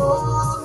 Oh,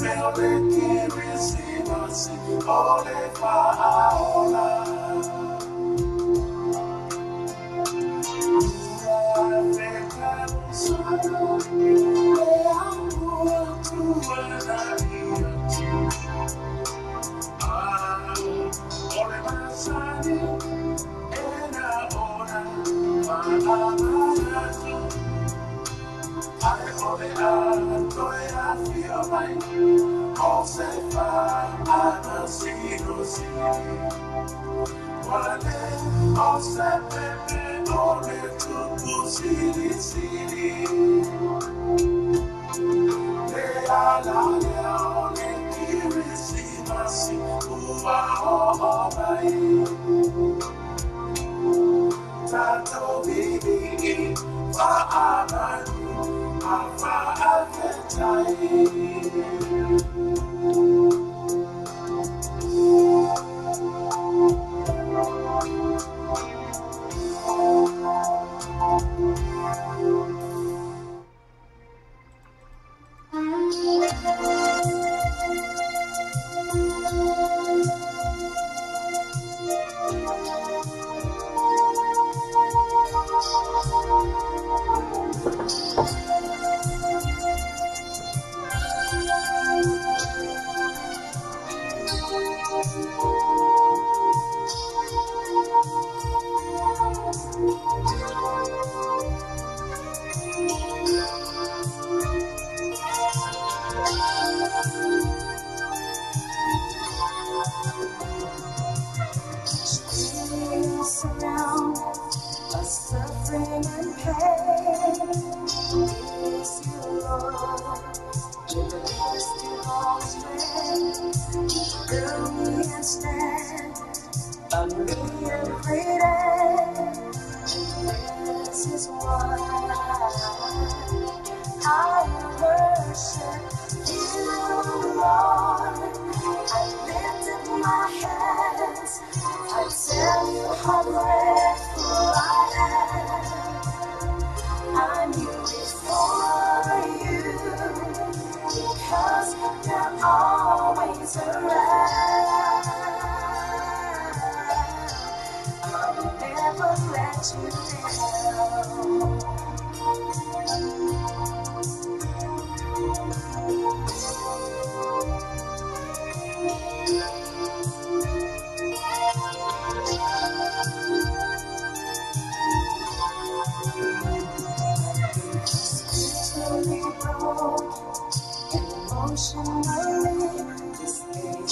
Ole Kirisimasi, ole fa'aola. Surround us, suffering and pain. Is you, Lord, to the best of all strength. Through me and stand by me every day. This is why I worship you, Lord. I lift up my hands. I tell you how grateful I am. I knew before you because you're always around. I'll never let you down. Spiritually broken, emotionally dismayed,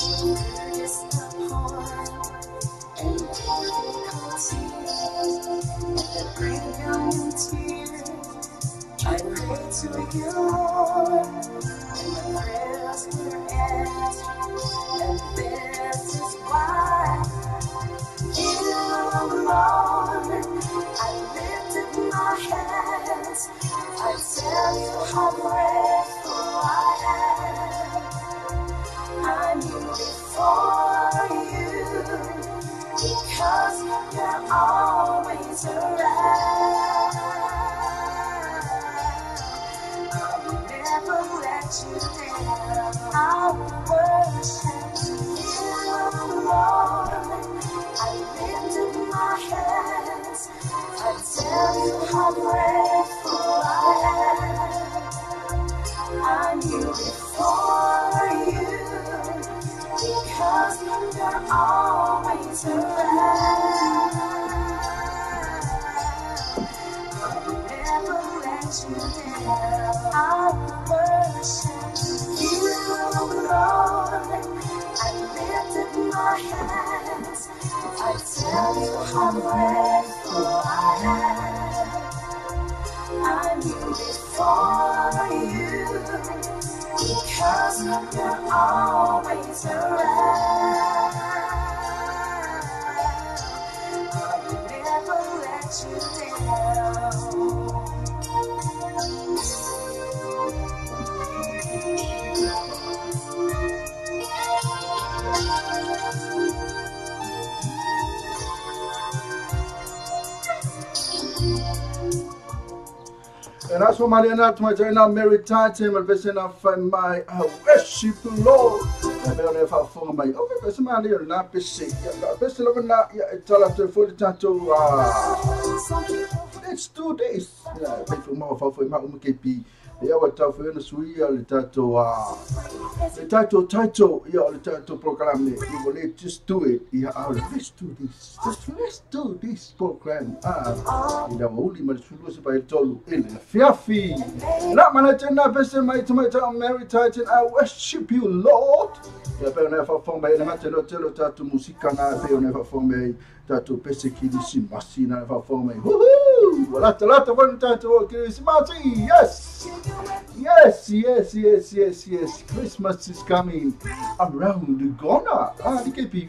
disappointed, and difficulty, and the breakdown in tears. I pray to you, Lord, and my prayers were answered, and this is why you, Lord, I lifted my hands. I tell you how grateful I am. I knew before you because you're always around. I'll never let you down. I worship you, Lord. I lifted my hands. I tell you how grateful I am. I knew before you because you're always around. I'll never let you down. I worship you, Lord. I lifted my hands. I tell you how grateful I am. I knew before you because you're always around. I'll never let you down. And that's what my dear Mary Titan, my best and I find my worship the Lord. And I never phone my okay, best man here, not busy. Best love not tell after full tattoo. Let's do this. Yeah, pay for more for my KP. Yeah, what tough for the sweet tattoo. The title, yeah, the title program. You will just do it. Yeah, let's do this. Just let's do this program. You know, only my by Tolu in Fiafi. Not manager, not best my tomato, Mary Titan. I worship you, Lord. Yeah, but never phone by the matter, tell tattoo musicana, be never phone me. Tattoo Pesikisi Masina, never phone me. Woohoo! Well, that's a lot of one tattoo, Yes! Yes, yes, yes, yes, yes. Christmas is coming around the corner. Ah, the KP.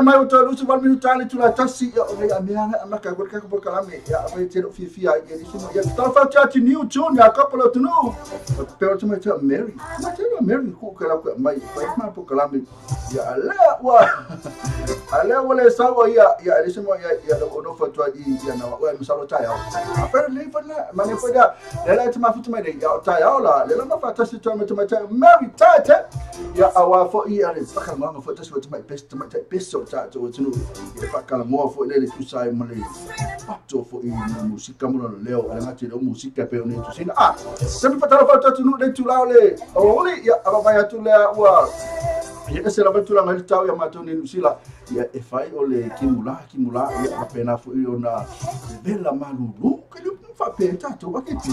mai o toe 28 minuta le tula tasi ia o nei amea na amaka ko ka ko kalame ia a te lo fia ia ni simo ia ta fa ta ti new tune ia ka polo tunu pe o mai ta Mary ma te lo Mary ku ka la ko mai fa ma po kalame ia ala wa ala wala sawa ia ia ni simo ia ia lo no fa twa i ia na wa mi salo ta ia a fa le fa la ma ne fa da le la ti ma futu mai ia ta ia la le la ma fa ta si ta mai ta Mary ta ta ia awa fo ia le fa ka ma fa ta si mai best mai ta best so ta to tunu ia fa ka mo fo le tu sai mo le pato fo i musika mo leo ala ngati le musika pe oni tu sina a se mi fa ta fa ta tunu le tu la le o le ia aba vai atu le ua ia se la ventura ngai tau ia matou ni Nusila ia e fai o le kimula ia a pena fo i ona vela malulu ke le fa pe ta to ke ti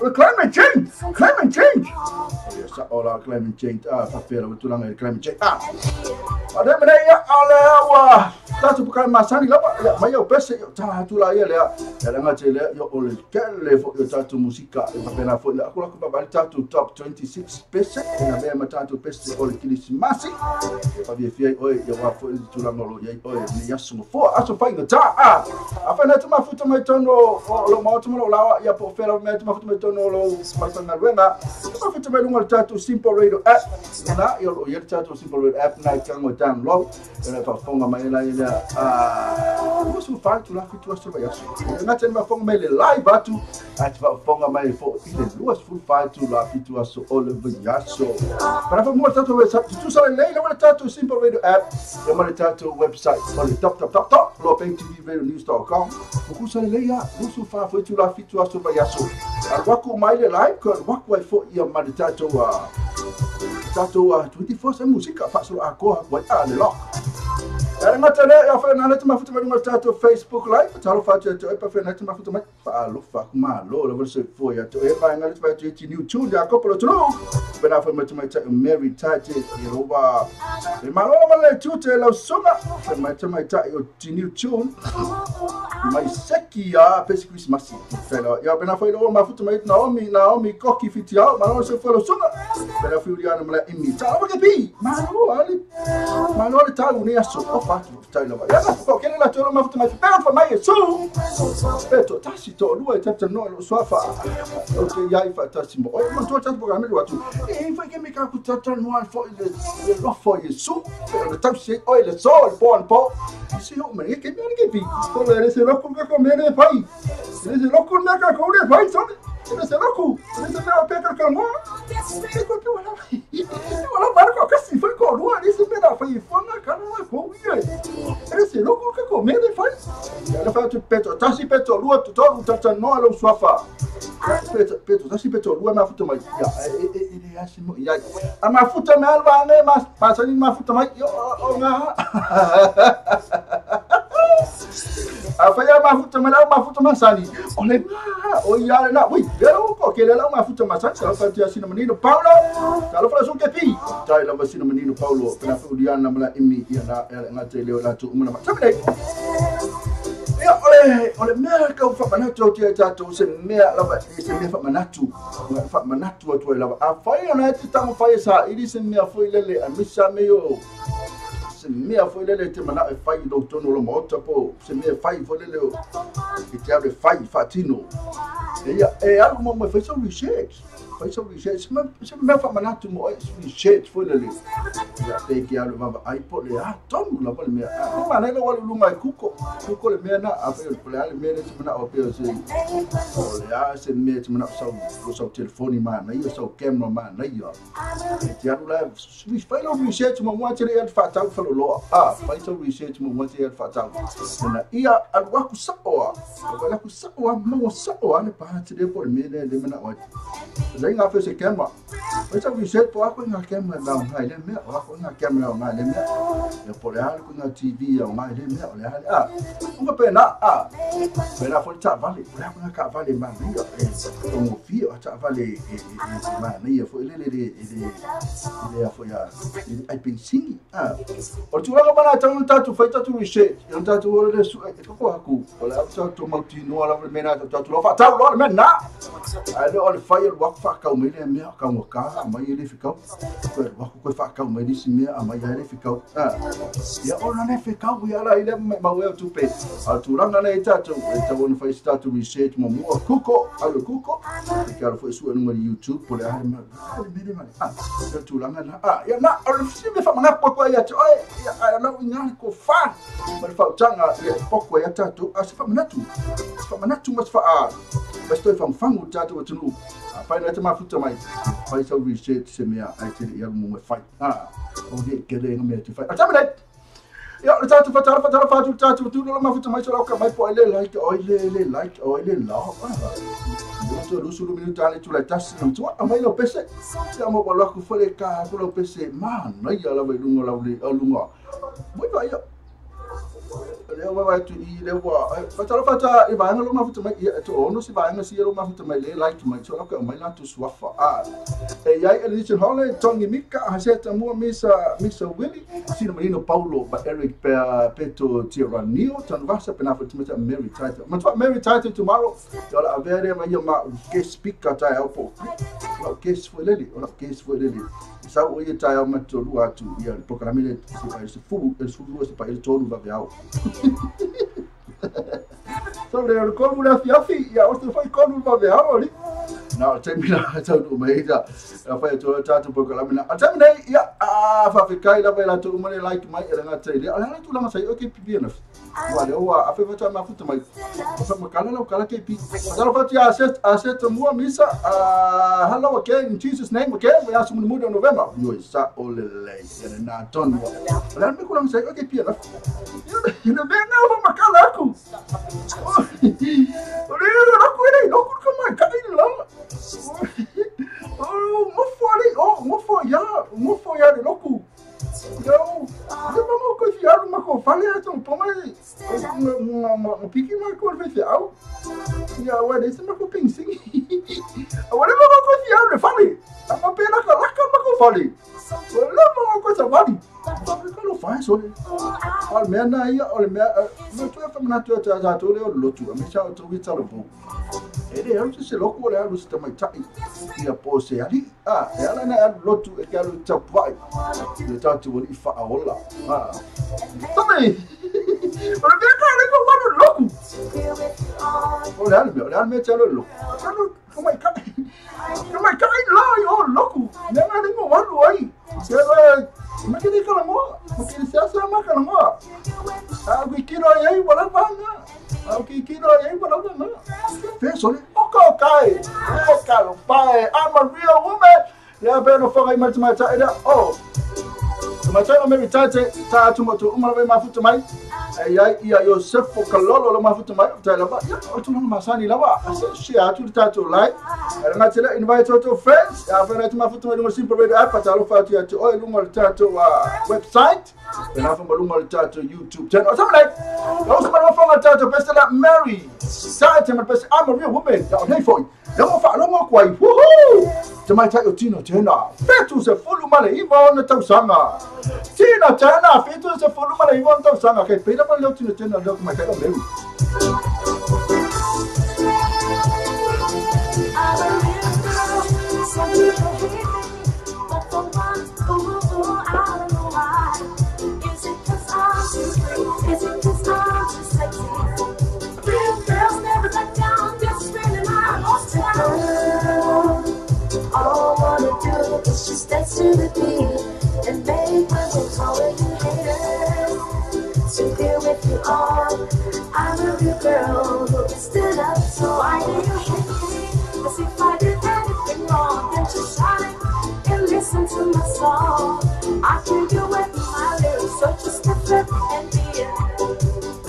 o climate change ia sa ola climate change a fa pe la ventura ngai climate change a a de mene ia ale wa ta tu ka masani la ia mai o pese ta tu la ia le ia la ngati le ia o le kele fo ia ta tu musika e fa pena fo ia ko la ba ta tu top 26 pese na be ma ta tu pese o le Krisimasi e fa fia oi ia wa fo i tu la ngolo ia oi ni aso fo aso fa inga ta a a fa na tu ma futu mai tono o lo ma tu mo la ia po fela me tu ma futu mai tono lo ma fa na ruenga ma futu mai lunga ta tu Simple Radio app na ia lo ia ta tu Simple Radio app na ka ngo download na fa fonga mai la ia a mo su fa tu la futu aso ba ia na ten ma fonga mai le live atu a fa fonga mai fo i le luas full fa tu la futu aso o le aso para fa mo ta tu tu sa le la ta tu Simple Radio app ia ma ta tu website o le top top top top lo ptvradionews.com o sa le ia lo su fa fo tu la futu aso ba ia so a waku mai le live ko waku ai fo ia ma ta tu a 24 musika fa so a ko wa a le lock. Era matale ia fa na le ma futu mai ta tu Facebook live ta lo fa tu e pa fa na ma futu mai fa lo fa ma lo lo se fo ia tu e fa na le fa tu ti new tune ia ko polo tu bena fa mai ta Mary ta ti ro ba e ma lo ma le tu te la soma fa mai ta o ti new tune mai seki ia pes Christmas fa la ia bena fa lo ma futu mai Naomi koki fitia ma lo se fo lo soma bena fa Juliana ma la imi ta lo ke pi ma lo ali ma lo le ta ni aso fa ta la ya ko ke la tolo ma futu mai fa fa mai so peto tasi to lu e tata no lo swafa o te ia fa tasi mo o mo to tata programme lo tu e fa ke me ka ku tata no al fo le lo fo yesu le tasi o le so le bon po si o me ke me ke pi ko le se lo ko ko me ne fai le se lo ko na ka ko le fai so le se lo ko le se me pe ka mo e ko tu wala wala bar ko ka si foi ko lu ali se me da fai fo na ka no ko ia le se lo ko ko me ne fai ya le fa tu peto tasi peto lu tu to tata no lo swafa peto tasi peto lu ma futu mai ya e e ya si mo ya a ma futu mai alwa ne ma pasani ma futu mai yo o nga a fa ya ma futu mai la ma futu masani o le o ya la ui pero ko ke la ma futu masani sa fa tia sino menino Paulo ta lo fa so ke pi ta la sino menino Paulo pena fa Uliana ma la imi ya la ngate le la tu umna ma tamne ia ole mea ka fa manatu tia tatou se mea lava se mea fa manatu atu lava a fai ona te tango fai sa ili se mea foi lele a misa me yo se mea foi lele te mana e fai lo tono lo mota po se mea fai foi lele e te ave fai fatino e e alu mo me fai so research se mea fa manatu mo research foi lele ia te ki alu vava ai po le a tonu la le mea a ma nei lo alu lunga kuko kuko le mea na a fe le ale mea te mana o pe o se o le a se mea te mana sau o sau telefoni ma na ia sau camera ma na ia te alu la fai lo research mo mo te le fa tau fa lo a fai so research mo mo te le fa tau na ia alu aku sa o a ku sa o mo sa o ne pa te le po le mea le mana o le nga fe se camera fai so research po aku nga camera na ngai le mea o aku nga camera ngai le mea e po le alu nga TV o ngai le mea o le ale a unga pena a pena foi ta vale o le nga ka vale ma ia e o fi o ta vale e ma ia foi le le le le foi a ai pensing a o tu la mana ta ta tu fai ta tu research e ta tu o le su e ko aku o le ta tu mautino ala le mena ta tu lo fa ta lo le mena a le o le fai o fa whaakau mai le mea ka ngaka mai le fikau ko wa ko whaakau mai nisi mea mai le fikau ia ona le fikau ia la ile mai mau e tupe a tūranga nei tātou e tau ona whai tātou research mo mua kuko alu kuko e kia ala fo sua nunga YouTube po le ahare ma le mere mare ia tūranga na ia na o le fisi me whamanga poko ia te oe ia a lau inga ko wha ma le whautanga ia poko ia tātou a se whamanatu mas wha mas toi whangwhangu tātou atunu whai nei te mafuta mai whai sau research se mea ai te ia mo me whai o ne kere nga mea te whai a tamai ia le tātou whatara whatara whatu tātou tu lo mafuta mai so ka mai po ile like o ile like o ile la o lusu lu minuta ale tu la tasi no tu a mai lo pese ia mo lo ku fole ka ku lo pese ma na ia la vai lunga la lunga mo vai ia le wa tu i le wa fatala fata i vaenga lo mafuta mai ia to ono si vaenga si lo mafuta mai le like mai so ka mai la tu swafa e ia e Richard Hole Tongi Mika Haseta Mua Misa Willy Sina Marino Paulo ba Eric Peto Tiranio Tanvasa Penafa Timata Mary Title ma Mary Title tomorrow yo la avere ma ia ma guest speaker tai au po la guest foi leli o la guest foi leli sa o ia tai au ma to lua tu ia le programe le se fu el su se pa el tolu va veau so le ko mu la fiafi ia o se foi ko mu va veau ali na te mi la tau no me ida a fa to ta tu programe na a te mi ia a fa fikai la la tu mo le like mai ele ngata ile ala tu la ma sai okay pipi na wa le wa a fa ta ma futa mai fa ma kala la kala ke pi fa fa ti aset mua misa hello again in Jesus name again we are some mu November yo sa ole le ele na ton wa la me kula sai okay pi na yo ne na fa ma kala ku ole la ku ele no ku ka mai ka ile la oh mo fo oh mo fo ya le loku yo le mamo ko fi alu ma ko fale a ton poma ma piki ma ko fi au ya wa de ma ko ping sing wa le ma ko fi alu le fale ma pe la ka la ka ma ko fale le ma ko sa vali ko lo fa so le al me na ia o le me no tu fa na tu ta tu le lo tu me sa tu vi ta lo bo ele alu se loko le alu se mai tai ia po se ali e ala na alu lotu e ke alu tapuai le tātou wali wha aola Tame o le ka le ko wanu loku o le alu me te alu loku alu ko mai ka la o loku me na le mo wanu ai se ma ke ni kala mo ma ke ni sa ma kala mo a ku kiro ai wala banga a ku kiro ai wala banga Fesole okay okay bye I'm a real woman ya be no fa mai mai ta ida oh mai ta me tate ta tu mo tu umara mai futu mai ai ia Yosef Kalolo lo mafuta mai ta la ba ya o tu ma sani la ba se a tu ta tu like nga tele invite to friends a fa tu mafuta mai no simple radio app ta lo fa tu ya tu o lunga ta tu website na fa lunga ta tu YouTube channel something like lo sa ma fa ta tu best la Mary sa te ma best I'm a real woman ya nei foi lo mo fa lo mo kwai woohoo te mai ta tino tena fetu se fulu male iva ona tausanga tino tena fetu se fulu male iva ona tausanga ke pela ma leo tino tena leo mai kai Mary Some people hate me, but for one, ooh, I don't know why. Is it 'cause I'm too free? Is it 'cause I'm too sexy? Real girls never let down. This is really my hometown. All I wanna do is just dance to the beat and make my moves all of you haters. To deal with you all, I'm a real girl who can stand up. So why do you hate me? As if I did anything wrong, then just shout it and listen to my song. I can do it with my lyrics, so just step up and be it.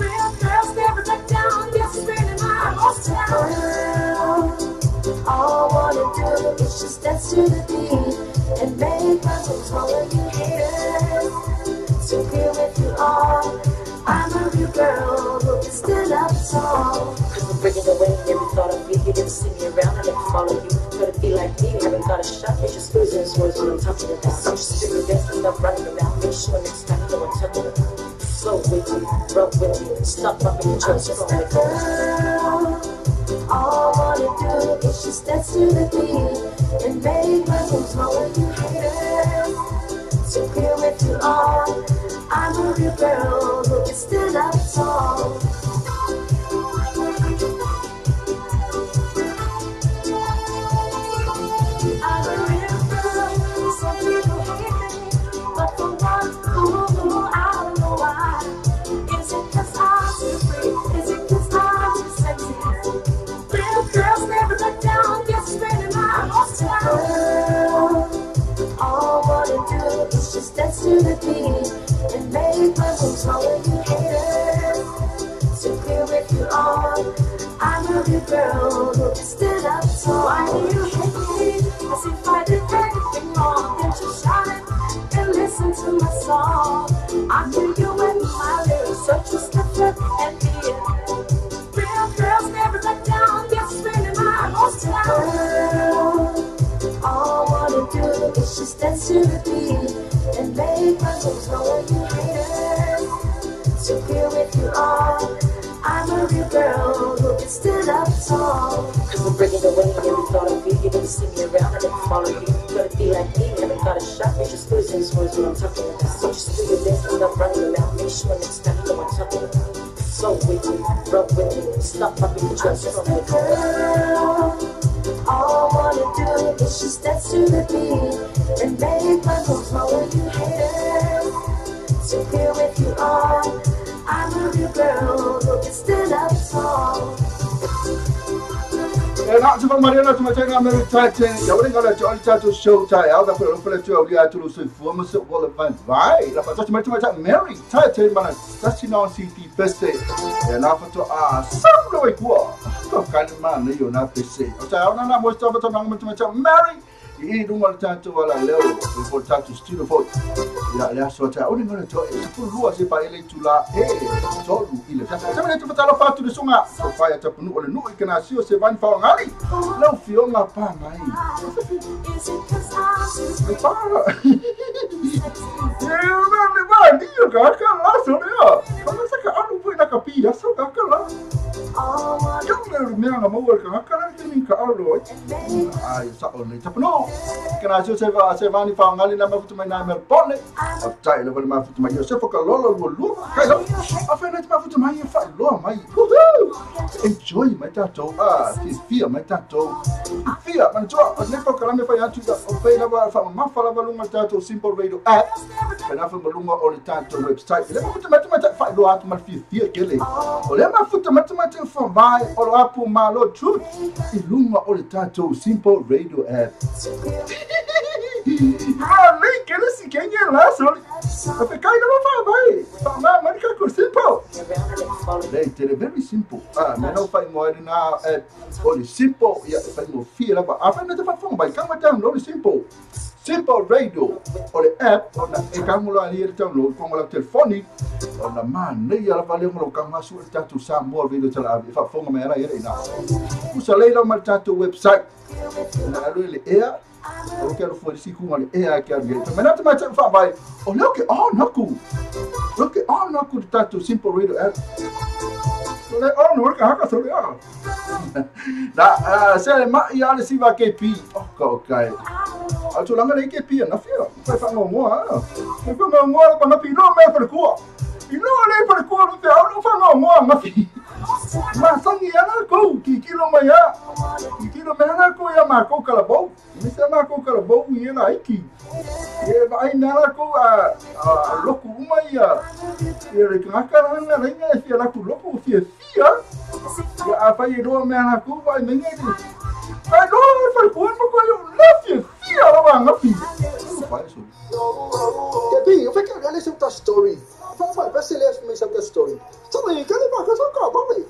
Real girls never let down. This is really my hometown. All I wanna do is just dance to the beat and make my moves all of you haters. To deal with you all, I'm a real girl who can stand up tall. I'm breaking away, never thought I'd be here. Never see me around, I never follow you. Try to be like me, haven't got a shot. They just losing his words when I'm talking about. I'm just doing your best and stop running around. Make sure next time you know I'm talking about. Flow with me, roll with me, stop bumping your I'm chest, just strong a with me. girl. All I wanna do is just dance to the beat and make my moves all of you haters. So clear with you all, I'm a real girl who can stand up tall. I'm a real girl, some people hate me, but for what? Ooh, I don't know why. Is it 'cause I'm too free? Is it 'cause I'm too sexy? Real girls never let down, guess it's been in my hometown. Girl, all I wanna do is just dance to the beat and make my moves all of you haters. So clear with you all, I'm a real girl who can stand up tall. Why do you hate me? As if I did anything wrong. Then just shout it and listen to my song. I kill you with my lyrics, so just step up and be it. Real girls never let down, guess it's been in my hometown. Girl, all I wanna do is just dance to the beat and make my moves all of you haters. So clear with you all, I'm a real girl who can stand up tall. 'Cause I'm breaking away, never thought of you. You never see me around, I never follow you. Gotta be like me, haven't got a shot. You're just losing these words when I'm talking about. So just do your best and stop running around. Make sure next time you know what I'm talking about. Flow with me, rub with me, stop popping the I'm drugs just from a me. girl. All I wanna do is just dance to the beat and make my moves all of you haters. So clear with you all, I'm a real girl who can stand up tall. Na te Mariana te matenga me tate ya wale ngala te oli tato show ta ya ga pelo pelo te oli atu so fu mo se wala van vai la fa te mate Mary tate mana tasi na city pese ya na fa to a samlo e kwa to kan man yo na pese o ta ona na mo sta fa to na mate Mary i lunga le tato wala leo e tato studio fo ya le so ta oni ngala to e fu lua se pa ele tula e tolu ile ta ta le to tala fa tu le songa so fa ya tapunu ole nu e kana sio se van fa ngali lau fionga pa mai Is it 'cause I'm too free? pa e ma le ba di yo ka ka la so le ya pa sa ka alu pu na ka pi ya so ka ka la All I wanna yo le me nga mo ka ka la ni ka alu make ai sa ole tapunu kana sio se va se vani fa ngali na mafutu mai na me pone tai le ma futu mai yo se fo ka lolo lu lu kai lo a fa na mafutu mai fa lo mai enjoy mai tato a fi fi mai tato fi man to ne fo kala me fa ya tu o pe la va fa ma fa la va lunga tato Simple Radio app pe na fa lunga o le tato website le mafutu mai mai fa lo atu mal fi fi ke le o le mafutu mai mai fa vai o lo apu ma lo truth i lunga o le tato Simple Radio app. Ah, lei que ele se quem é lá, só. Eu fiquei não vai vai. Ma ma ka simple. Lei tere very simple. Ah, me não faz mo na é o simple ya faz mo fi lá a fa na fa fo vai ka ma download simple. Simple Radio o le app o na e ka mo ali ele download com o telefone. O na man nei ala vale mo ka ma su tato sa mo video tala fa fo ma era era ina. Usa lei lá ma tato website. Na le e o quero for se com ali é aqui ali. Mas não te mais fa vai. O leo que oh naku. Look oh naku tato Simple Radio app. Le oh no ka ka so le. Na se ma ia le siva KP. Oh ka okay. A tu langa le KP na fia. Fa fa ngo ngo ah. Fa ngo ngo pa na pi no me fa ko. I no le fa ko no fa no fa ngo ngo ma fi. Ma sangi ana ko ki kilo mai ya. Ki kilo me ana ko ya ma ko kala bo. Mi se ma ko kala bo i na iki. E vai na ko a loku uma ia. E le ka ka na na ngai fi la ku loku fi fi ya. A fa i ro me ana ko vai me ngai. Ai no fa ko mo ko yo la fi fi ala wa nga fi. Vai so. Que bi, eu fiquei olhando esse story. Fala, vai ser esse mesmo story. Sabe, que ele vai só ka ba me.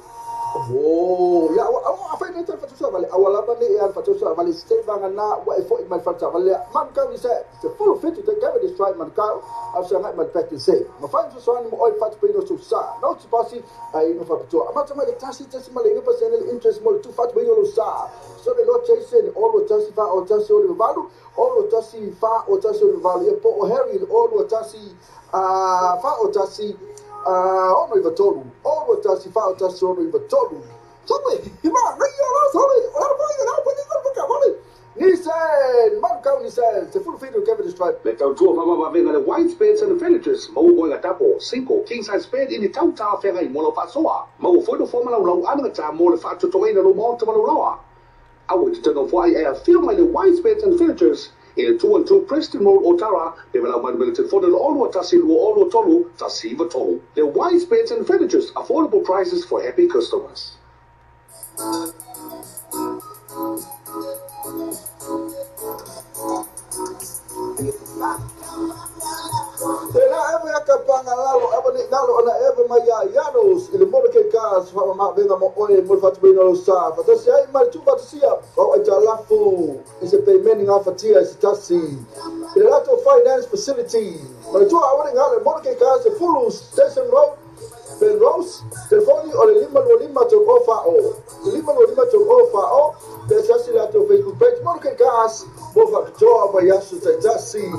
Oh, ya, a fa ni fa tu vale. Awala ba ni fa tu vale stay ba na wa e fo i mal fa vale. Man ka ni se se full fit to take this right man ka. A sa ngai mal back to say. Ma fa tu so ni mo oil fat pe no so sa. No tu pasi ai no fa tu. Ma tu ma le tasi tasi ma le pa se interest mo tu fat pe no sa. So le lo chase all lo tasi fa o tasi o le valu, all lo tasi fa o tasi o le valu. E po o Harry all lo tasi a fa o tasi ono i vatolu, ono tasi fa o tasi ono i vatolu. Sabe, Nissan, Manukau Nissan, se full feed Kevin Stripe. Le tautua whamawawhenga le White Beds and Furnitures, maua koe tapo, single, king size bed i ni tautaa whenga mo lo whasoa. Maua foi no whamala lau anagata mo le whaatutoina lo maota malauloa. Awe te tanga whai e a whio mai le White Beds and Furnitures i le 212 Preston Road Otara, pe malau mai le telefone le 6 1 2 6 3 1 9 3. Le White Beds and Furnitures, affordable prices for happy customers. Ona eva mai ia Ianos i le motoke cars fa ma venga mo oe mo fatu lo sa fa tasi ai mai tu fatu o ai talafu i se payment nga fatia i se tasi i le lato finance facility ma tu a wani nga le motoke cars e Fulu Station Road Penrose telefoni o le 525 tolu o fa o 525 tolu o fa o pe tasi lato Facebook page motoke cars mo fa toa ma yasu tasi.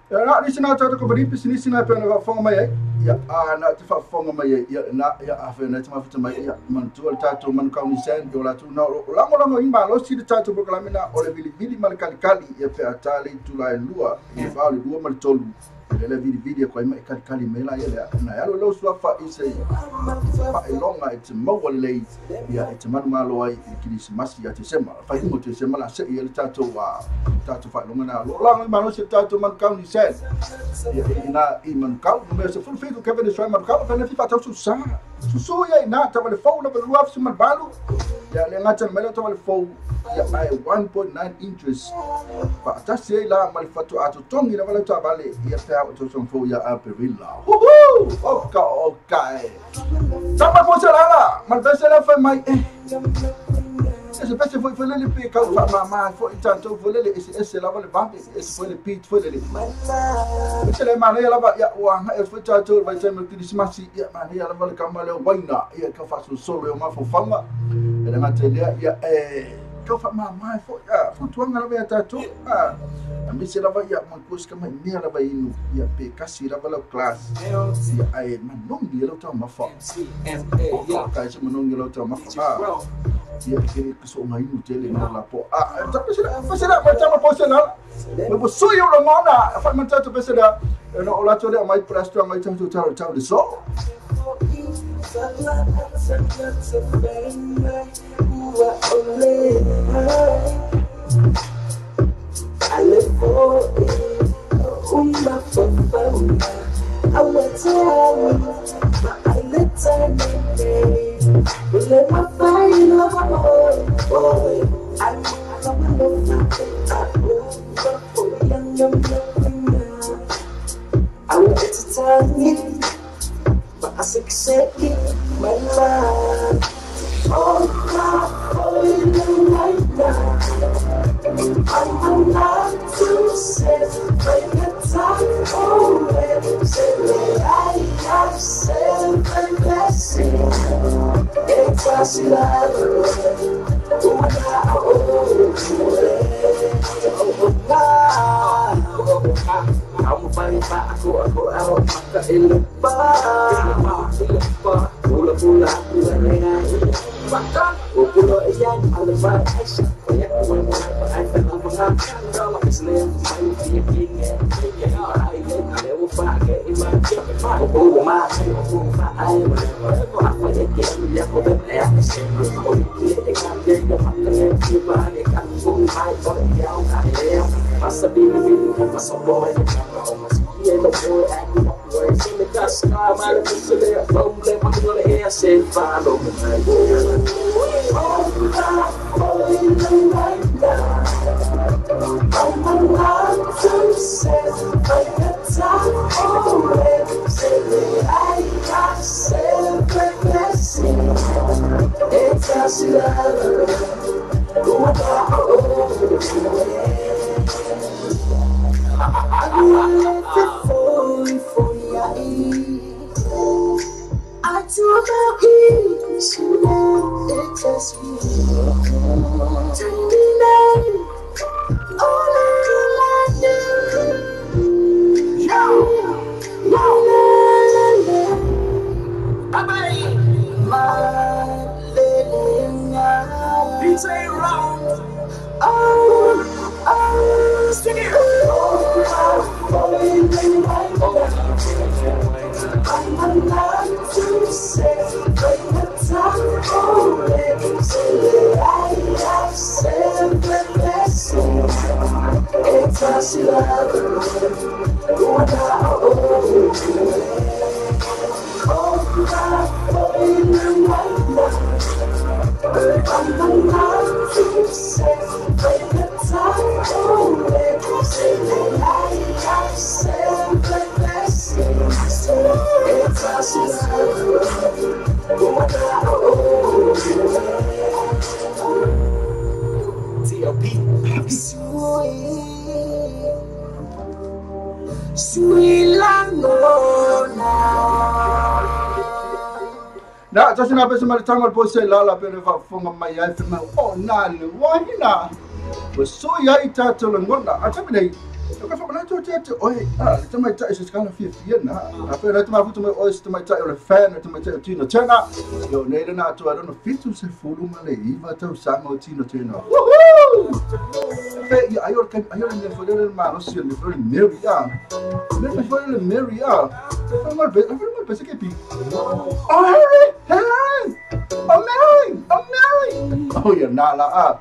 Na ni sina tata ko bari pisini sina pe na whafonga mai ai ia a na te whafonga mai ai ia na ia a fe na te mafuta mai ia man tu al tato man kau ni sen yo la tu na lango lango imba lo si tato proclamina o le vili vili mal kali kali ia pe atali tu la lua ia fa le lua mal tolu le vili vili ko mai kali kali me la ia na ya lo sua fa i se fa e longa e te maua lei ia e te manu malo ai i kirisimasi ia te sema fa ingo te sema la se ia le tato wa tato fa longa na lo lango imba lo si tato man kau ni sen ia ina i Manukau no me se full feed Kevin is Manukau fa na fifa tau sa susu ia ina ta le fou na le luaf su balu ia le ngata me le ta le fou ia ai 1.9 interest fa ta se la mal fatu atu tongi la wala ta vale ia pe au to fou ia a perilla hu oka oka ta ma po se la mal pe se la fa mai se pese foi foi le pe ka fa ma foi tanto foi le ese la vale bambi ese foi le pit foi le se le mana ia lava ia wa e foi tanto vai ter meu Christmas ia mana ia lava le kama le waina ia ka faço solo ma fo fanga ele ngate ia e ka fa ma foi ia foi tuanga lava ia tanto a mi se lava ia ma kus kama ni lava inu ia pe kasi lava la class ia ai manongi ia ta ma fa ka se manongi ia ta ma fa ia que so ngai no tele no la po a ta pesela ma ta ma posela me po so yo lo mona fa ma ta to pesela no la to le mai presto mai ta to ta ta de so Na tasi na pesa mali tango po se lala pele fa fonga mai ai fa o na le wahina. O so ya ita to le ngona a tami nei. O ka fa na to te te oi a le tamai tai se skala fia fia na. A fe na tama futu mai oi se tamai tai o le fan o tamai tai o Tino Turner. Yo nei le na to no fitu se fulu ma le iva tau sanga o Tino Turner. Woohoo! Fe ia ai o ka ai o le fo le ma no si le fo le Mary a. Le fo le Mary a. Fa mal be fa mal be se ke pi. Oh Harry! Hello! Oh Mary! Oh Mary! Oh yeah, na la ah.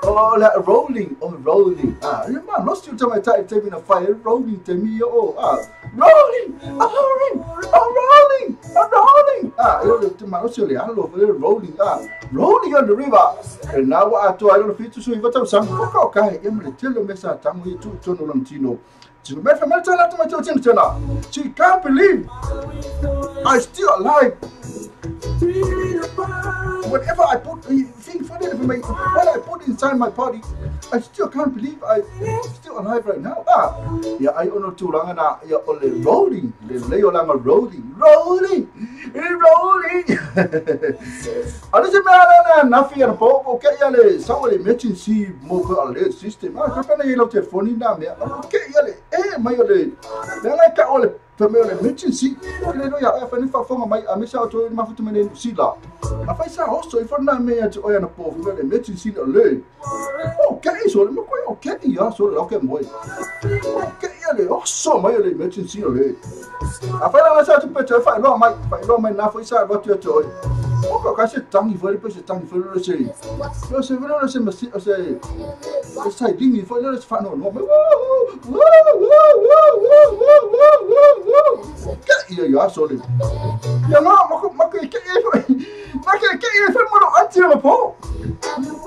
Oh la rolling, oh rolling. Ah, you man, no still tell my type taking a fire rolling to me oh ah. Rolling! Oh rolling! Oh rolling! Oh rolling! Ah, you know man, no still I love rolling ah. Rolling on the river. And now I to I don't fit to so you got some okay, I'm tell me sa tango you to to no tino. She can't believe I'm still alive. Whatever I put, think funny for me, what I put inside my body, I still can't believe I'm still alive right now. Ah, yeah, I ono tūranga na, yeah, ole rolling, le leo langa rolling, rolling, rolling. Ano se mea na nafi ana po, okay, ya le, sa ole emergency mobile alert system. Ah, ka pena i lau telefoni na mea, okay, ya le, mai ole, mea ngai ka ole, me ole emergency. Le no ya fa ni fa fonga mai a me sa to ma futu mene sila. A fa sa oso i fa na me at o ya na po me le emergency alert. Okay, so le mo ko okay ya so le okay mo. Okay ya le oso mai le emergency alert. A fa la sa tu pe te fa lo mai na fo sa lo te to. O ka se tangi fo le pe se tangi fo le se. Lo se lo se me se se sa dingi fo le fa no no. Ya ya so le. Ya no ma ko ma ke ke ma ke ke fa mo no anti mo po.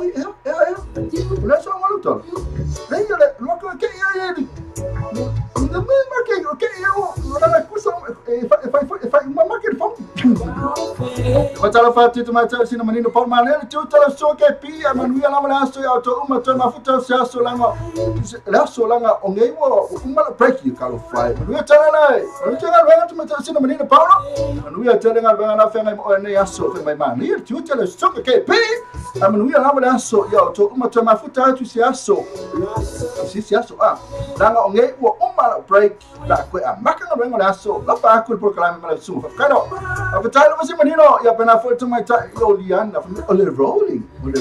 Ya ya ya. La so ma lo to. Le le ma ko ke ya ya ni. No me ma ke ke yo la kusa fa fa fa ma ma ke fa. Matala fa tu ma ta sina manino Paul Manel tu tala so ke pi a manuia la la so ya to uma to ma futa sa so langa la so langa o ngei wo uma la break you kalo fly manuia tala la manuia tala la tu ma ta sina manino Paul manuia tala nga na fa ngai o nei aso fa mai ma ni tu tala so ke pi a manuia la la so ya to uma to ma futa tu si aso si aso a langa o ngei wo uma la break la ko a makanga nga la so la fa ku por kala ma la so fa kalo a tala ma manino ya pena fo to my ta yo lian ole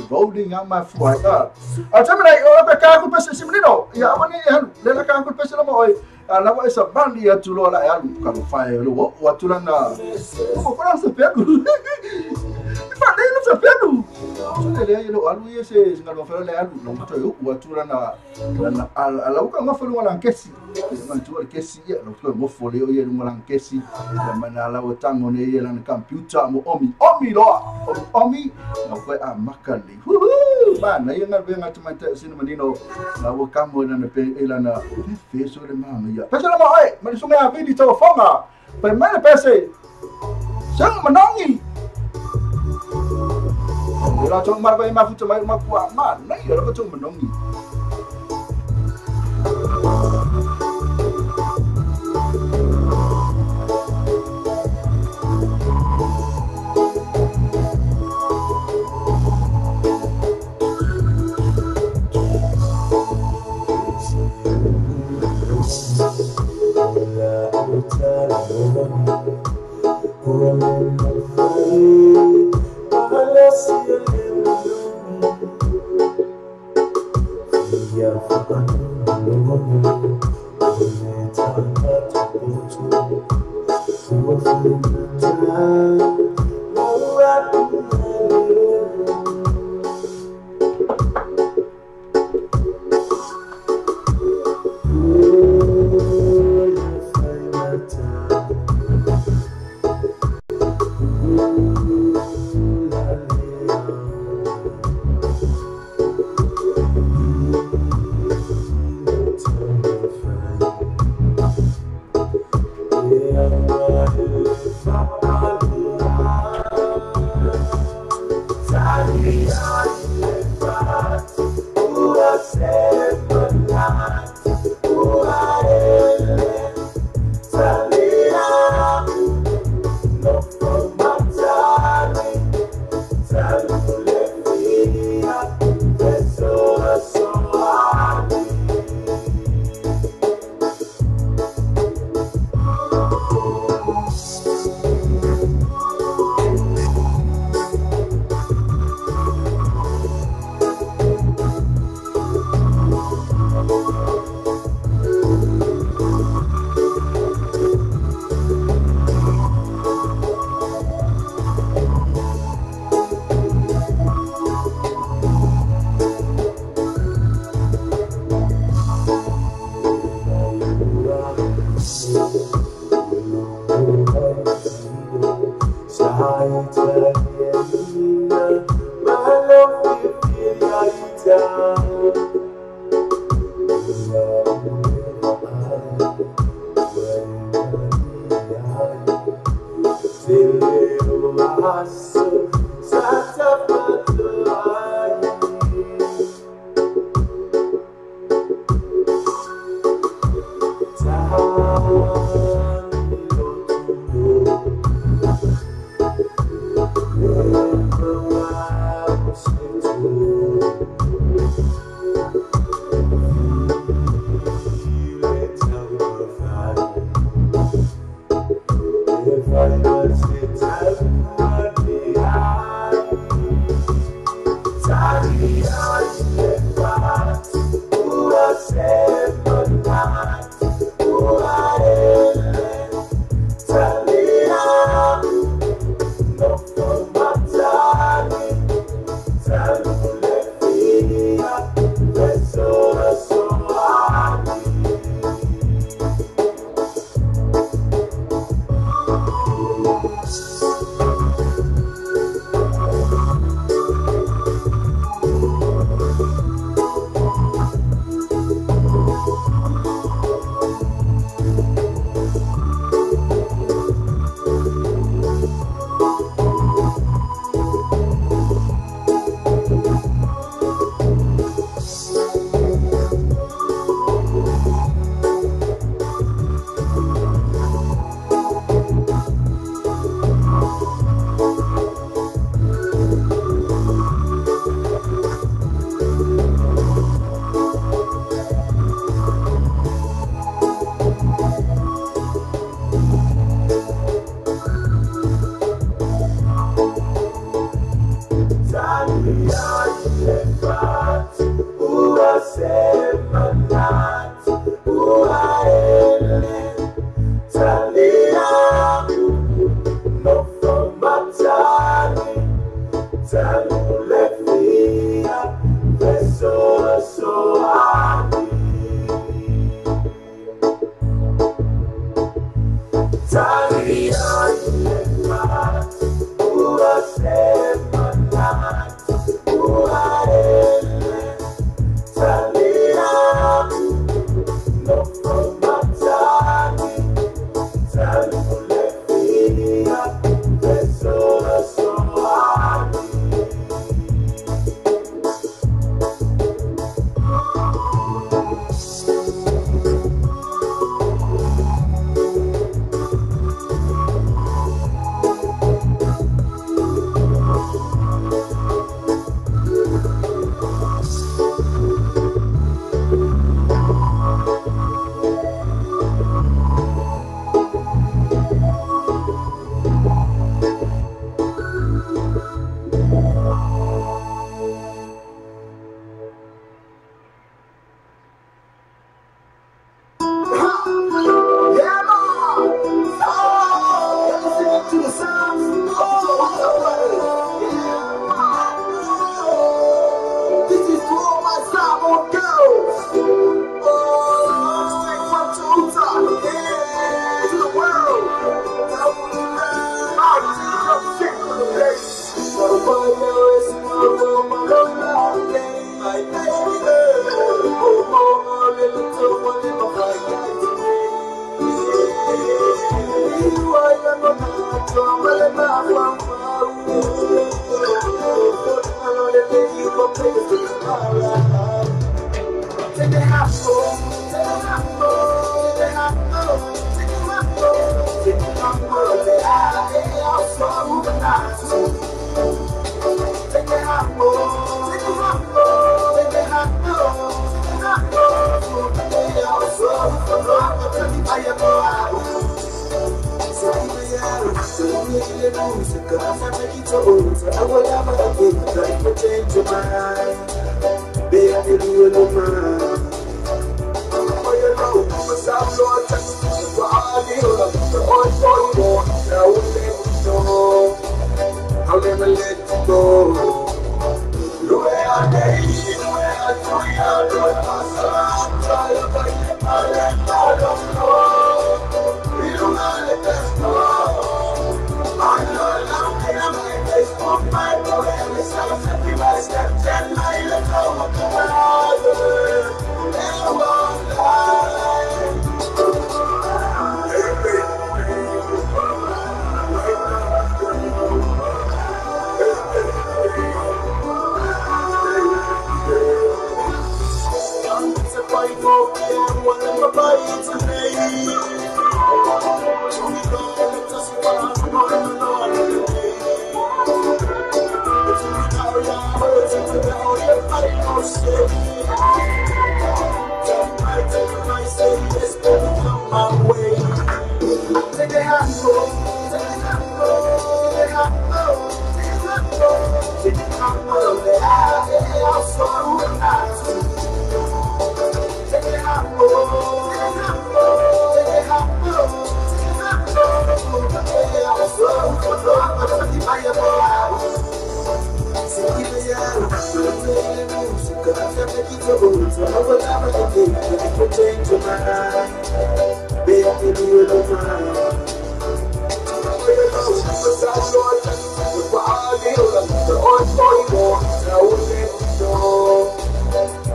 rolling on my fly up. A tell me o pe ka ku pese simanino ya wani le la ka ku pese la mo la wa isa bandi ya tu lo la ya ka lo fa lo wa tu la na o ko se pe ku fa le lo se pe ku so le le lo alu ye se nga lo fa le alu lo to yo wa tu la na ala ka ma fa lo la kesi ma tu le kesi ya lo to mo fo le yo ye lo la kesi ya ma na la o tango ne ye la na computer mo omi omi lo omi na ko a makali woohoo ba na ye nga be nga tu ma ta sina manino na wo ka mo na pe ela na fe so le ma ya pese la mo ai ma so me a vidi to fonga pe ma le pese sang manongi la to ma ba ma futu ma ku ma na yo la to manongi I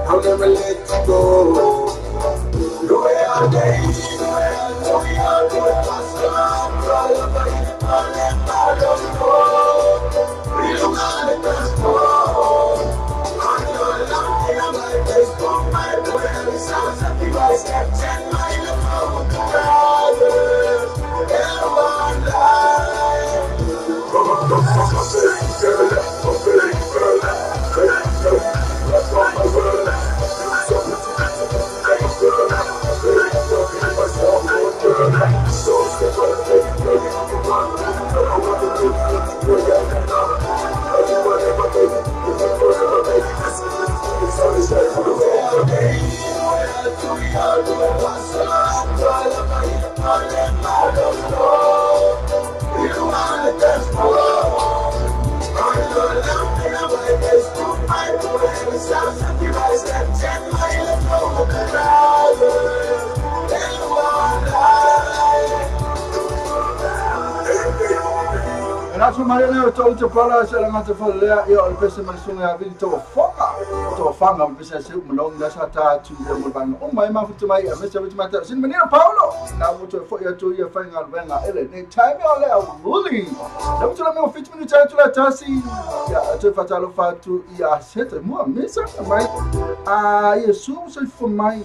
I'll never let you go. Maria Tolo sa lang at falea ia o le pese masunga a vili to foga pese se malong na sa ta tu ia mo bang o mai ma futu mai a mese futu mai sin menino Paulo na mo to fo ia to ia fa nga venga ele ne time o le wuli na mo me 50 minutes to la tasi ia to fatalo fatu ia sete mo mesa mai a Yesu so for mai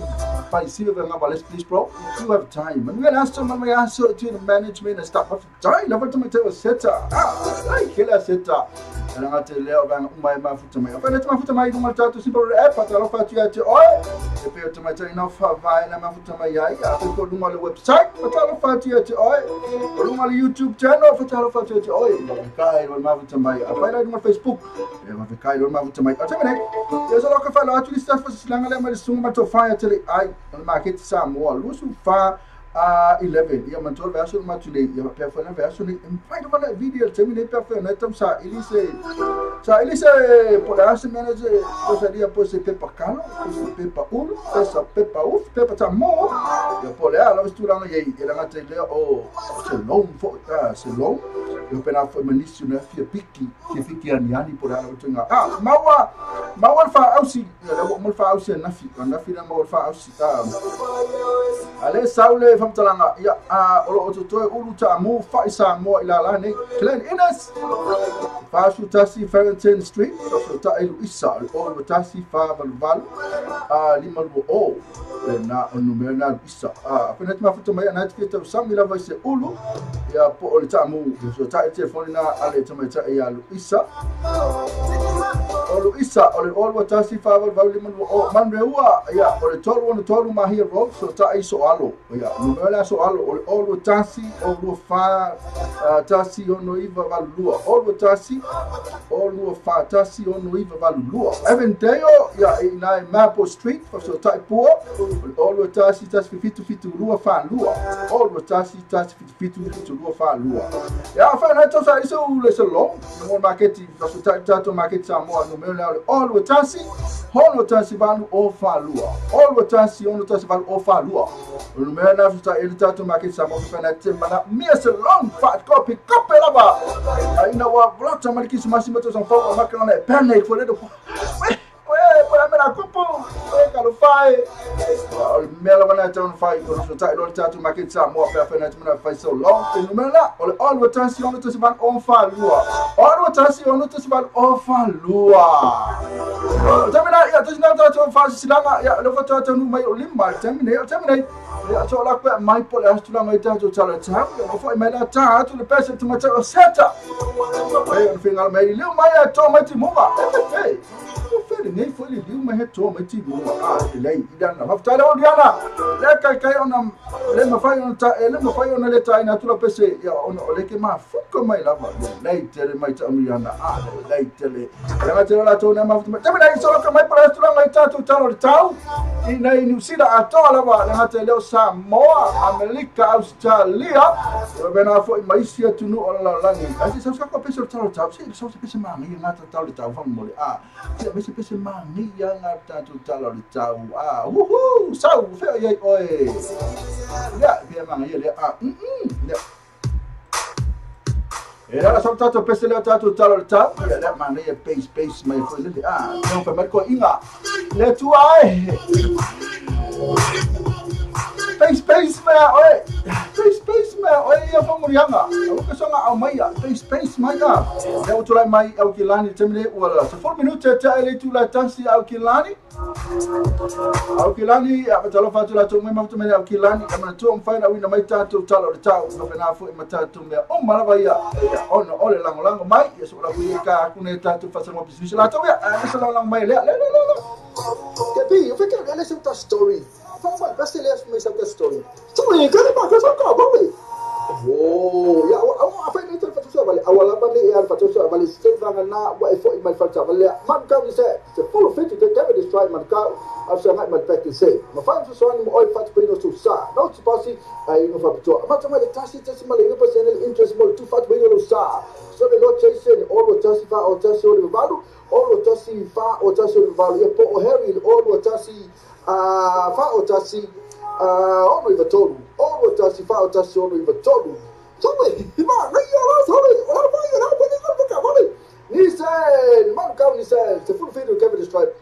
by silver nga let's please bro if you have time and we ask someone we ask to the management and stuff of time never to me seta ah ai kila seta and I tell you bang mai ma futu mai fa net ma futu mai no tatu simple app atalo fatu ya te oi e pe to mai ina fa vai na ma futu mai ya ya ko lunga le website atalo fatu ya te oi lunga le YouTube channel atalo fatu ya te oi kai lo ma futu mai fa la lunga Facebook e ma kai lo ma futu mai atamene ya so lo ka fa la tu lista fa silanga le ma sunga to fa ya tele ai market Samoa lusu fa 11 ia man 12 verso matule ia per fana verso ni find one video terminate per fana tam sa elise sa elise por la manager posaria pose pepa kalo pose pepa ulu pesa pepa uf pepa ta mo ia por la la stura ia ia la tele o se long fo se long ia pena fo manisio na fia piki ani por la tunga ah mawa mawa fa ausi ia mo fa ausi na fi na mawa fa ausi ale saule famtalanga ia a olo ototoe ulu ta mu fa isa mo ila la ne Glen Innes fa tasi Farrington Street so ta ilu isa o tasi fa valu a lima lu o na numero na isa a fa net ma futu mai na tifita sam ila vai se ulu ia po o ta mu so ta telefone na ale ta mai ta ia lu isa o lu isa o o tasi fa valu lima lu o man reua ia o le tolu ono tolu mahia road so ta iso alo ia numero la so alo o lu tasi o lu fa tasi ono iva valu lua o lu tasi o lu fa tasi ono iva valu lua Eventeo ia ina Maple Street so ta po o lu tasi tasi fitu fitu lua fa lua o lu tasi tasi fitu fitu lua fa lua ia fa na to sa iso le so long mo market so ta ta market sa mo numero la o lu tasi hono tasi valu o fa lua o lu tasi ono tasi valu o fa lua numero na ta ele ta to market sa mo fa na te mana mia se long fat copy copy lava ina wa blota maliki masi mo to sa fa ma ka na panic for the we mena kupu we ka lo fai o mela wana town fai o so ta lo ta to market sa mo fa fa na te mana fai so long e numero la o lo tasi ono tasi valu o fa lua o lo tasi ono tasi valu o fa lua Termina ia tasi na ta fa silanga ia lo fa ta nu mai o limba termina ia so la pe mai po le astula mai ta to tala ta o fa mai la ta to le pese to mata o seta e on fingal mai le mai to mai ti mova e Fele nei foi le liu mai he toa mai timu a le lei i dana fa tala o diana le kai kai ona le mafai ona ta le mafai ona le ta ina tula pese ia ona o le ke ma fuka mai lava le lei tele mai ta amiana a le lei tele le ma tele la tona ma futa mai nei solo ka mai para tula ngai ta tu talo le tau i nei New Zealand a toa lava le ngata le o Samoa Amerika Australia o bena fo mai sia tunu o la langi a se sa ko pese talo tau se sa pese ma ngi ngata talo tau fa mo le a se pese ma ngi ya ngata tu talo le tau a uhu sau fe ai oi ya pia ma ngi le a ya era só tato pese le tato talo tau ya le ma ngi base base mai fo le a no fa marco inga le tu ai base base ma oi base base ma oi ia fa murianga o que songa au mai base base mai ka le o tulai mai au kilani temle wala so 4 minutes ta ele tu la tansi au kilani au kilani a talo fa tu la tu mai ma tu mai au kilani a tu mfai na wina mai tatu talo tau no pena fu ma tatu me o malava ia ono ole lango lango mai ia so la wi ka kune tatu fa sa mo business la tu ia a sa lango mai le le le le ke bi o feka le sa story fa best le me sa story so we ka ba ka sa ka ba we oh ya o fa ni fa tu vale awala ba ni fa tu vale se va na wa fo i mal fa ta vale man ka ni se se full fit to take this try man ka after ma back to say ma fa tu so ni mo fa tu no tu sa no tu pasi ai no fa tu ma tu ma le tasi tasi ma le no percent interest mo tu fa tu no sa so le lo chase o lo tasi fa o tasi o le valu o lo tasi fa o tasi o le valu e po o Harry o lo tasi a fa o tasi ono i tolu o lo tasi fa o tasi ono i tolu so we ma na ya la so le o la fa ya la pa ni ka ba ni se man ka ni se se full fit to Kevin Stripe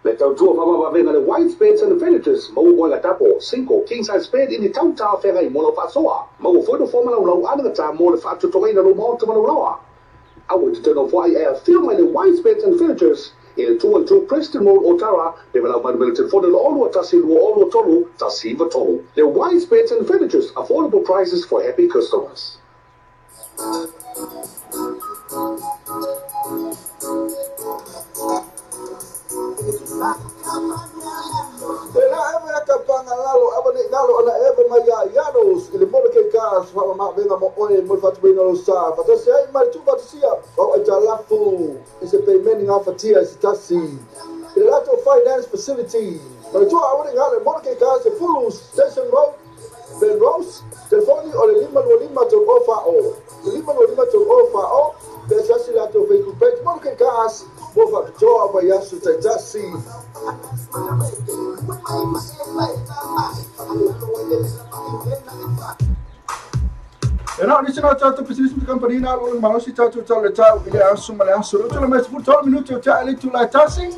Le tautua whamawawena le white beds and furnitures mau oe tapo 5 king size bed i ni tauta whenga i mola whasoa mau fono whamala ulau anagata mo le whaatutogaina lo maota malauloa. Awe te tēnā whai e a whio mai le white beds and furnitures i le 212 Preston Road Otara le walau mai le telefone le olua tasi lua olua tolu tasi iwa tolu. Le white beds and furnitures, affordable prices for happy customers. Ela eva ka pangalalo ava ne galo ana eva mai ia ianos ile mo ke ka fa ma venga mo oe mo fa tu no sa fa se ai mai tu fa sia o ai talafu ise payment nga fa tia se tasi ile lato finance facility ma tu ava ne galo mo ke ka se full station road Ben Rose telefoni o le lima lo lima to ofa o lima lo lima to ofa o pesa se lato Facebook page mo ke ka mo fa toa ba yasu tasi. E na ni sina tatu business company na lo malosi tatu talo tau ile asu male asu lo tula mai 10 minuto ta ile tula tasi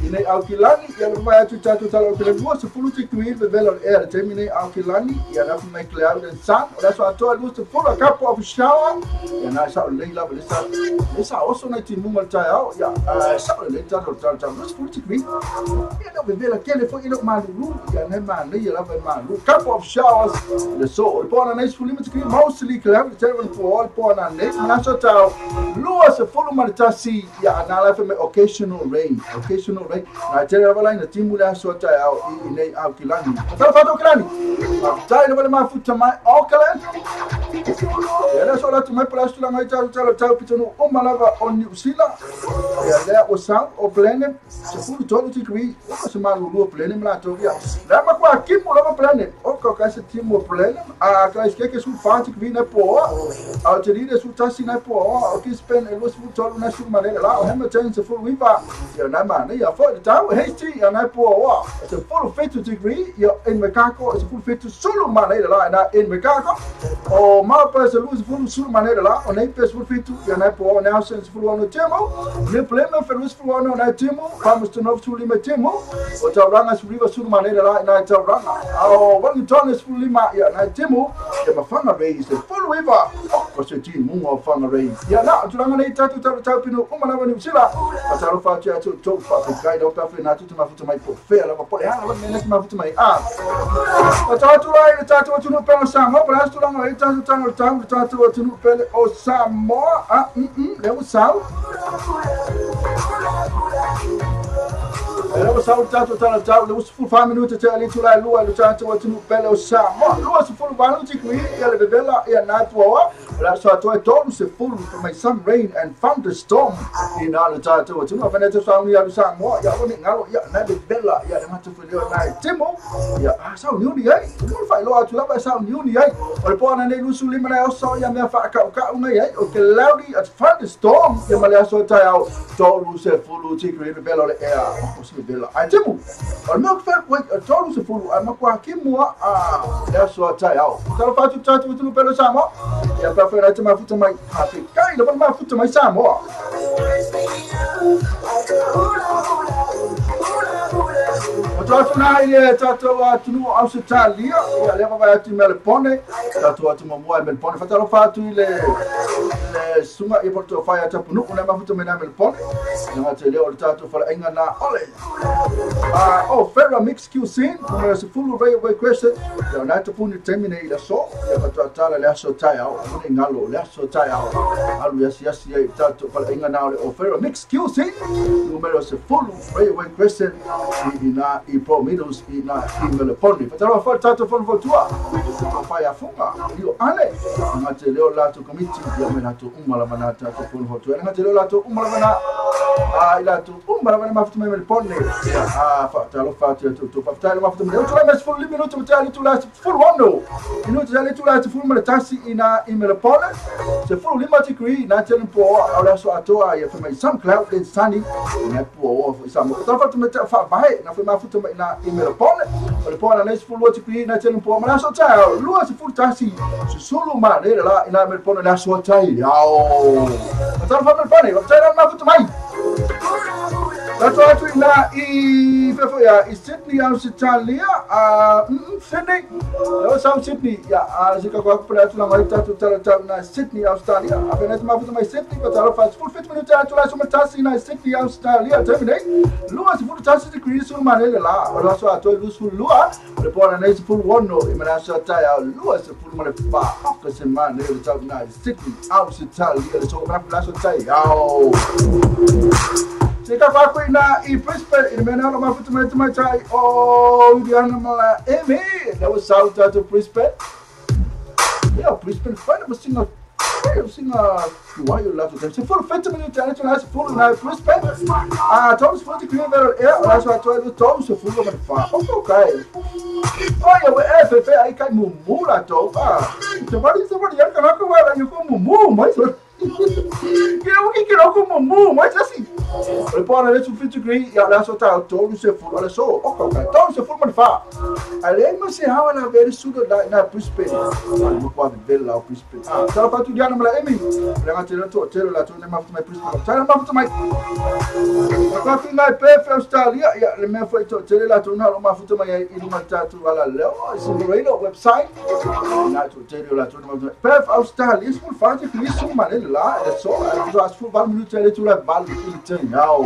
ine au kilani ya lo mai tu tatu talo kile mo se fulu ti kuil be velo air termine au kilani ya na mai cloud and sun o so ato lu se fulu cup of shower ya na sa le la le sa le sa oso na ti mungal ta ya sa le ta ta ta lo fulu ti kuil ya no be vela kele fo ile malu ya na ma le ya la malu cup of showers le so po na nice fulu ti kuil mostly Cloud seven for all po na ne na so tau lua se fulu maritasi ya na la me occasional rain na tele wala ina timu la so ta au i nei au kilani ta fa to kilani ta ina wala ma futa mai Auckland ya la so la tu mai plus la ngai ta ta ta pitonu o malava on New Zealand ya la o sa o plane se fulu to ti kri o se malu lu plane mla to ya la ma kwa kimu la plane o ka ka se timu plane a ka ske ke su fa ti kri na po a te ri su tasi na po o ki spen e lo su to na su manera la o hema ten se fulu iba ya na ma ne ya fo ta hesti ya na po o se fulu fit degree ya in Makako se fulu fit sulu manera la na in Makako o ma pa se lu fulu sulu manera la o nei pe fulu fit ya na po na se fulu no temo ne plema fulu fulu no na temo vamos to no sulu ma temo o ta ranga sulu sulu manera la na ta ranga o Wellington sulu ma ya na temo ya ma fanga rei se fulu iba o se ti mu o fanga rei ya na tu ranga nei tatu tatu tatu pino o mana ni sila a ta fa tu tu tu fa kai do pa na tu ma futa mai po fe la po ya la me ma futa mai a a ta tu lai ta tu tu no pe sa mo pra tu ranga nei tatu tatu tatu tatu tu no pe o sa mo a le o sa Ela tato tala tau le usu 5 minuta te ali tula lua le tato atu pele o sa mo lua se fulu valu ti kui ia le bebela ia na tua la so to tolu se fulu for my some rain and thunderstorm ina le tato atu no fana te sa ni alu sa mo ia o ni ngalo ia na bebela ia le matu fili na timo ia sa ni ni ai mo fa lo atu la ba sa ni ni ai o le po na ne lusu lima na o so ia me fa ka ka unga ai o ke cloudy at thunderstorm ia ma le so ta au tolu se fulu ti kui bebela le ia o se bebela ai timo o le fa wait tolu se fulu ai ma kwa kimua a le so ta au talo fa tu tato tu pelo sa mo ia pa fa na te mafuta mai ha te kai le mafuta mai sa mo o tato na ile tato atu no Australia ia le va atu Melbourne tato atu mo Melbourne fa talo fa tu ile le sunga i porto fa atu punu na mafuta mai na Melbourne na te le o tato fa inga na ole o Ferra Mix Cuisine numero se full railway crescent ia na te puni termine ila so ia fa tala le aso tai au ni ngalo le aso tai au alu ia sia sia tato fa inga na ole o Ferra Mix Cuisine numero se full railway crescent ina i Pro Middles ina i Melbourne fa talo fa tato fa tua fa ia funga io ale nga te leo la to committee ia me la to umala mana tato fa tua nga te leo la to umala mana a ila to umala mana mafuta me Melbourne a fa talo fa to fa talo mafuta me to la mes full minuto tali to la full one minuto tali to la full me tasi ina i Melbourne se full lima degree na tele po ala so atoa ia fa mai some cloud then sunny na po o sa mo talo fa to me fa vai na fa mafuta me na i Melbourne o le po na les full degree na tele po ma so ta lua se full tasi sulu ma le la ina Melbourne na so tai ao talo fa Melbourne fa talo mafuta mai Tato atu ina i fefo ia i Sydney Australia Sydney leo South Sydney ia sika kwa kupele atu la mai tato tala tau na Sydney Australia a pena te mafuta mai Sydney pa talo fa full 50 minuta atu la suma tasi na Sydney Australia termine lua se full tasi degree sulu manele la o la so ato lu sul lua o le pona nei full 1 i mana so tai au lua se full male fa ka se manele tau na Sydney Australia le so na so tai au Sika kwa kui na i Brisbane i mena lo mafuta mai mai tai o Indiana mala emi that was south out of Brisbane. Yeah, Brisbane find a single single why you love to say full 50 minutes challenge na full na Brisbane. Ah, Thomas 40 green very air la so to Thomas full of fa. Okay. Oh yeah, we FF ai kai mumu la to. Ah, te bari se bari ya kana ko wala yo ko mumu mai so. Que não como mumu, mas assim. O pona le su degree ia la so ta tolu se full ala so okay tolu se full man fa. Ale ma se hawa na very sudo na Brisbane. Mo kwa vela Brisbane. Ah, tala fa tu diana mala emi. Le ga tele to tele la to ne mafuta mai Brisbane. Tala mafuta mai. Kwa ku ngai Perth Australia ia le me foi to tele la to na lo mafuta mai i luma tatu ala leo Silverado website. Na to tele la to ne mafuta. Perth Australia full fa degree su man la le so as full val minuta le tu la val i te now.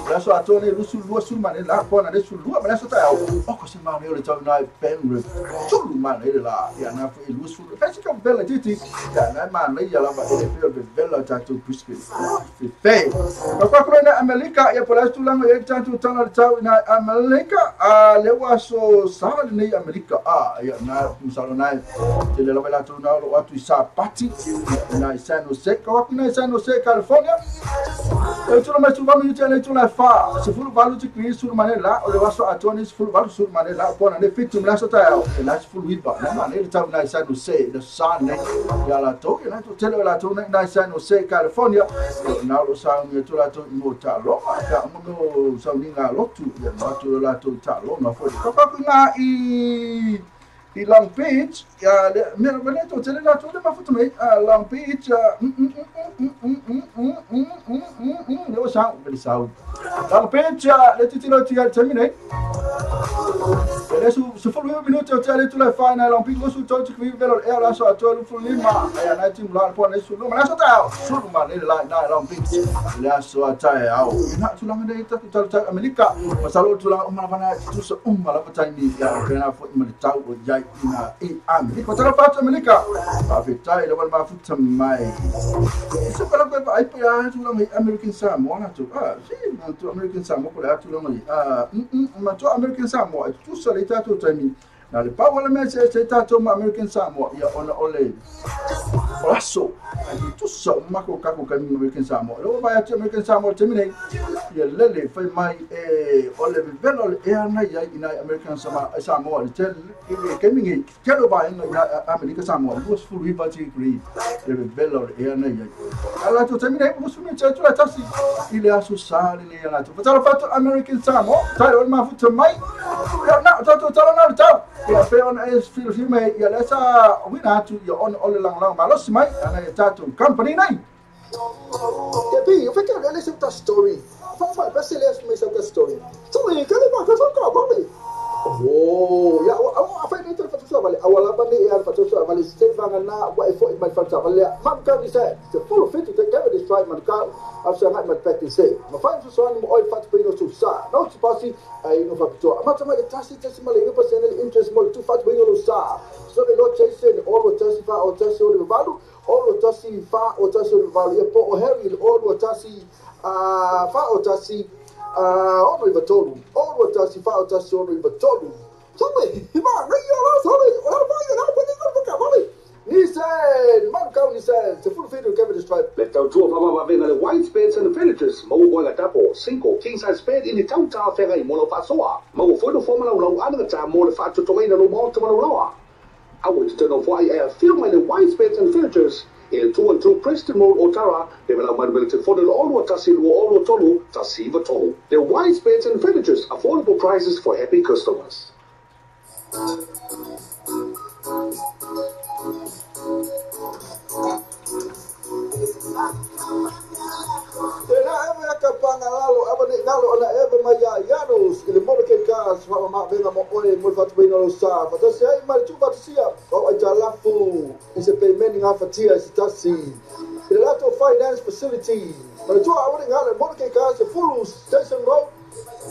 La so atone lu su lua su mane la pona le su lua ma la so ta o ko se mane le tau na ben su mane la ia na fu lu su fa se ka bella titi ya na mane ia la va ele fe bella ta tu Brisbane fe fa kwa ko na Amerika ia pola tu langa ia ta tu tanga tau na Amerika a le wa so sa le Amerika a ia na musalo na te le la tu na lo atu sa pati na San Jose ka na San Jose California eu tu mais tu vai me dizer tu lá fa se full value de cristo sur mane la o le waso atoni full value sur mane la pona ne fit la so ta la full wiba na mane ta na San Jose the sun ne ya la to ya to tele la to na San Jose California na lo sa ni to la to mo ta lo ka mo sa ni nga lo tu ya na to la to ta lo na fo ka ka na i Long Beach, ya me me to tele la to de mafuta mai Long Beach le sa le sa Long Beach le titilo ti al termine le su su full minuto ti ale tu la final Long Beach su to ti qui velo e la so to lu full lima ya na ti mla po ne su lu ma so ta su ma ne la na Long Beach le so ta ya na tu la ne ta tu ta Amerika ma sa lo tu la ma na tu so ma la ta ni ya na fo ma ta o ya ina i Amerika. Talofa atu Amerika, faafetai le wale mafuta mai. Se pala koe ai pe a tulaga i American Samoa latou. Si matou American Samoa po o le a tulaga i matou American Samoa e tutusa le tatou taimi. Na le pau o le mea se tatou ma American Samoa ia ona o le o aso. Ai tutusa o mako kako kaimi American Samoa. Le ua vai atu American Samoa taimi nei, ia lele fai mai e o le vevela o le ea na iai ina i American Samoa le tele i kaimi nei. Tele o vaega ina Amerika Samoa, 29 degree le vevela o le ea na iai. A latou taimi nei, 21 i le aso sa lenei a latou. Fatalofa atu American Samoa, tai o le mafuta mai. Ia na, tatou tala na le tau. Ia pe ona e filifili mai ia le sa uina atu ia ona o le lagolago malosi mai ana ia tatou company nei. Kepi, eu fiquei olhando esse outra story. Fala, fala, parece ler essa outra story. Sorry, que ba ka ka ba me. Oh, ya, a fa ni te fa vale. A wala ba ni e fa vale se va na wa e fo mai fa vale. Man ka ni se, se full fit to take care this try man ka. A sa ngai man practice se. Ma fa so so ni mo oi fa pe no so sa. No se pasi ai no fa to. Ma ta ma tasi tasi ma le no percent interest mo tu fa pe no sa. So le lo chase all o tasi fa o tasi o le valu. All o tasi fa o tasi o le valu. E po o Harry all o tasi fa o tasi ono i vatolu. Ono o tasi fa o tasi ono i vatolu. Sorry, ma ngai ala sorry. Ora pa ia pa ni ko ka vale. Ni se man ka ni se se full video Kevin Stripe. Le tautua faamavaega le White Spades and Furnitures, maua moega tapo, 5 king size bed i le tauta feagai mo lau faasoa. Maua foi no fua malaulau anagata mo le faatotogaina lou maota ma laulaua. Aua e te tau foai e afio mai le White Spades and Furnitures i le 212 Preston Road, Otara, le malau mai le telefone le 6 1 2 6 3 1 9 3. The White Spades and Furnitures, affordable prices for happy customers. Tena eva ka pangalalo ava ni ngalo ona eva mai ia Ianos i le mono ke ka sa ma venga mo oe mo fatu pe no sa fa ta se ai mai tu fa sia o ai talafu i se payment nga fatia se tasi i le lato finance facility ma le tua ava ni ngalo mono ke ka se full station road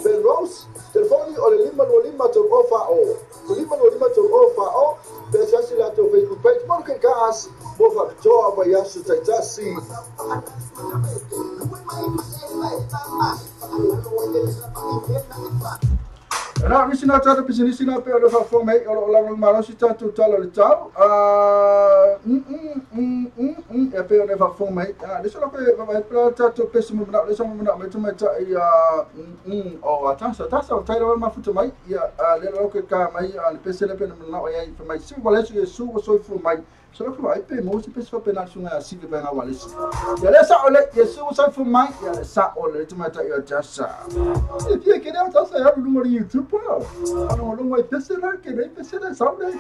Belrose telefoni o le 5 2 5 3 o fa o 5 2 5 3 o fa o pe se asi lato Facebook page mono ke ka mo fa toa ma iasu taitasi. Na nisi na tata pisinisi na pe o le faafofoga mai o loo lagolago malosi tatou tala o le tau. E pe o le faafofoga mai. Le sola koe vavae pela tatou pesi mo manao le sa mo manao mai tamaitai o tasa tasa o taila wale mafuta mai ia le lo ke ka mai le pesi le pe na manao ai fa mai si wale su su o soifua mai. Sola koe ai pe mo se pesi fa pe na sunga a sive pe na wale si. Ia le sa o le Iesu o soifua mai ia le sa o le tamaitai o tasa. E pia ke lea tasa ia lunga o YouTube po. Ano lunga i pese la ke le pese la sa le.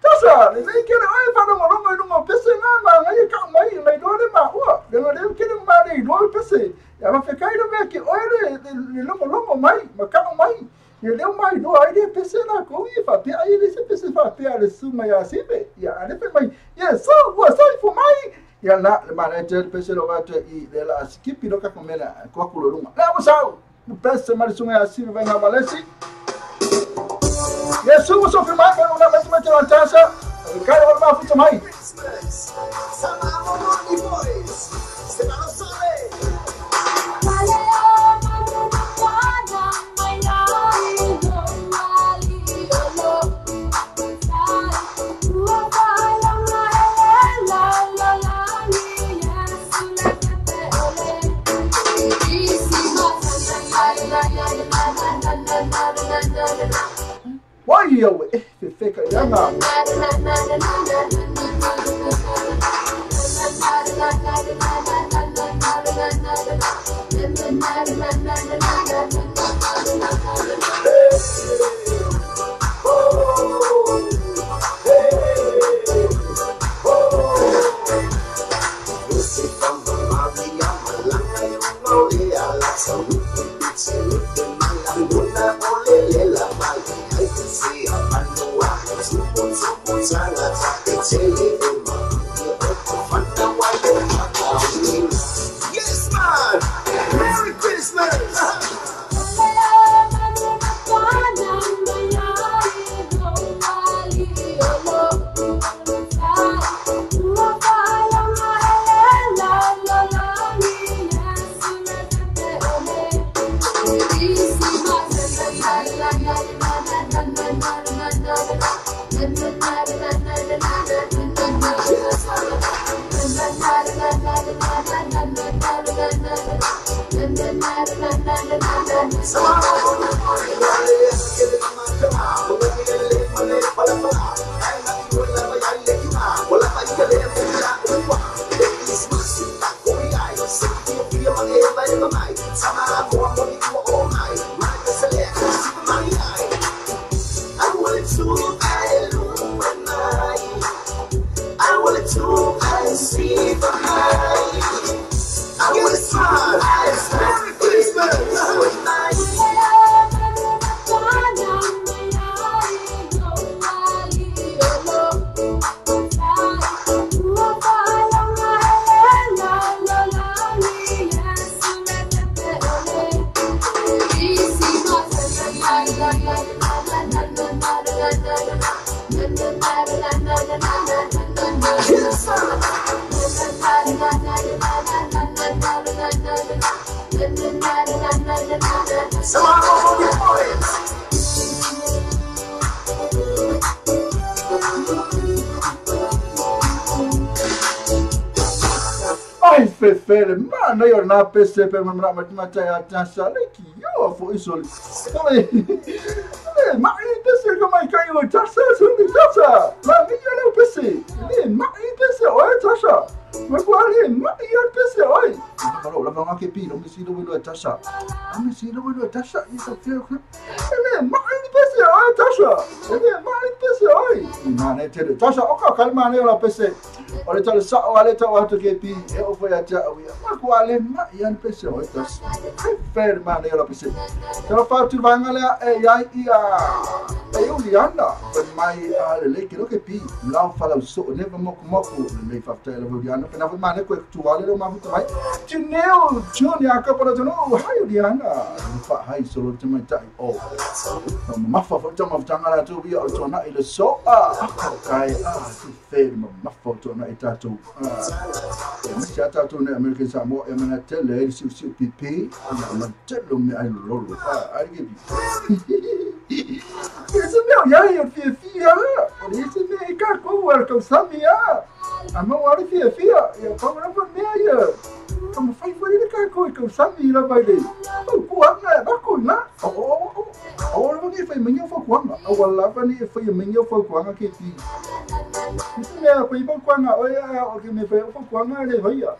Tasa le le ke le ai fa lunga lunga lunga pese na ma ngai ka mai mai do le ma ua. Le le ke le ma le do pese. Ia ma fe kai le me ke oi le le lunga lunga mai ma ka mai. Ia le mai do ai le pese la ko i fa pe ai le se pese fa pe ale su mai a sibe. Ia ale pe mai. Ia so ua soifua mai. Ia la le ma le pese lo va te i le la skipi lo ka komela ko ku lo lunga. La mo sau. Pese ma le sunga a sibe vai na malesi. Yesu o soifua mai no na mai mai te tasa. Kai o mafuta mai. Why yo feka yanga. Yes, man! Merry Christmas! Ai fefele mana yo na pese pe mana mata ya tasa le ki yo fo isol. Le ma i pese ko mai kai o tasa so ni tasa. Ma mi yo le pese. Le ma i pese o tasa. Ma ko le ma i pese oi. Ma lo la ke pi lo mi si lo lo tasa. A mi si lo lo tasa i so fe. Le ma i pese o tasa. Le ma i pese oi. Ma ne te tasa o ka kalma ne la pese. O le tale sa o ale tau atu ke pi e o foi atia au ia. Ma kua le ma i an pese o e tas. E fair ma ne la pese. Te la whātu vanga lea e iai ia. E Uliana. Pe mai a le le ke lo ke pi. Lau whalau so o neva moku moku. Le lei whaftai la Uliana. Pena fwe mane koe kutuale leo mafuta mai. Tineo, Joni a kapara tono. Hai Uliana. Mfa hai solo te mai tai o. Mafa fo tau mafutanga la tau ia o tōna i le so a. Kai a te fair ma mafa o tōna i tātou. E masi a tātou ne American Samoa e mana tele e siu siu pipi. Ia mana tele me ai lolo. Ai ke pi. E se mea iai o fia fia. O le se mea i ka kou ar kau sami a. A mau ari fia fia. Ia pangara pa mea ia. Ka mawhai whai le ka kou i kau sami la mai le. O kuanga e bako ina. O o o. O o ni whai mingio whau kuanga. O wala ni whai mingio whau kuanga ke pi. Isi mea whai whau kuanga o ia o ke me whai whau kuanga le whai a.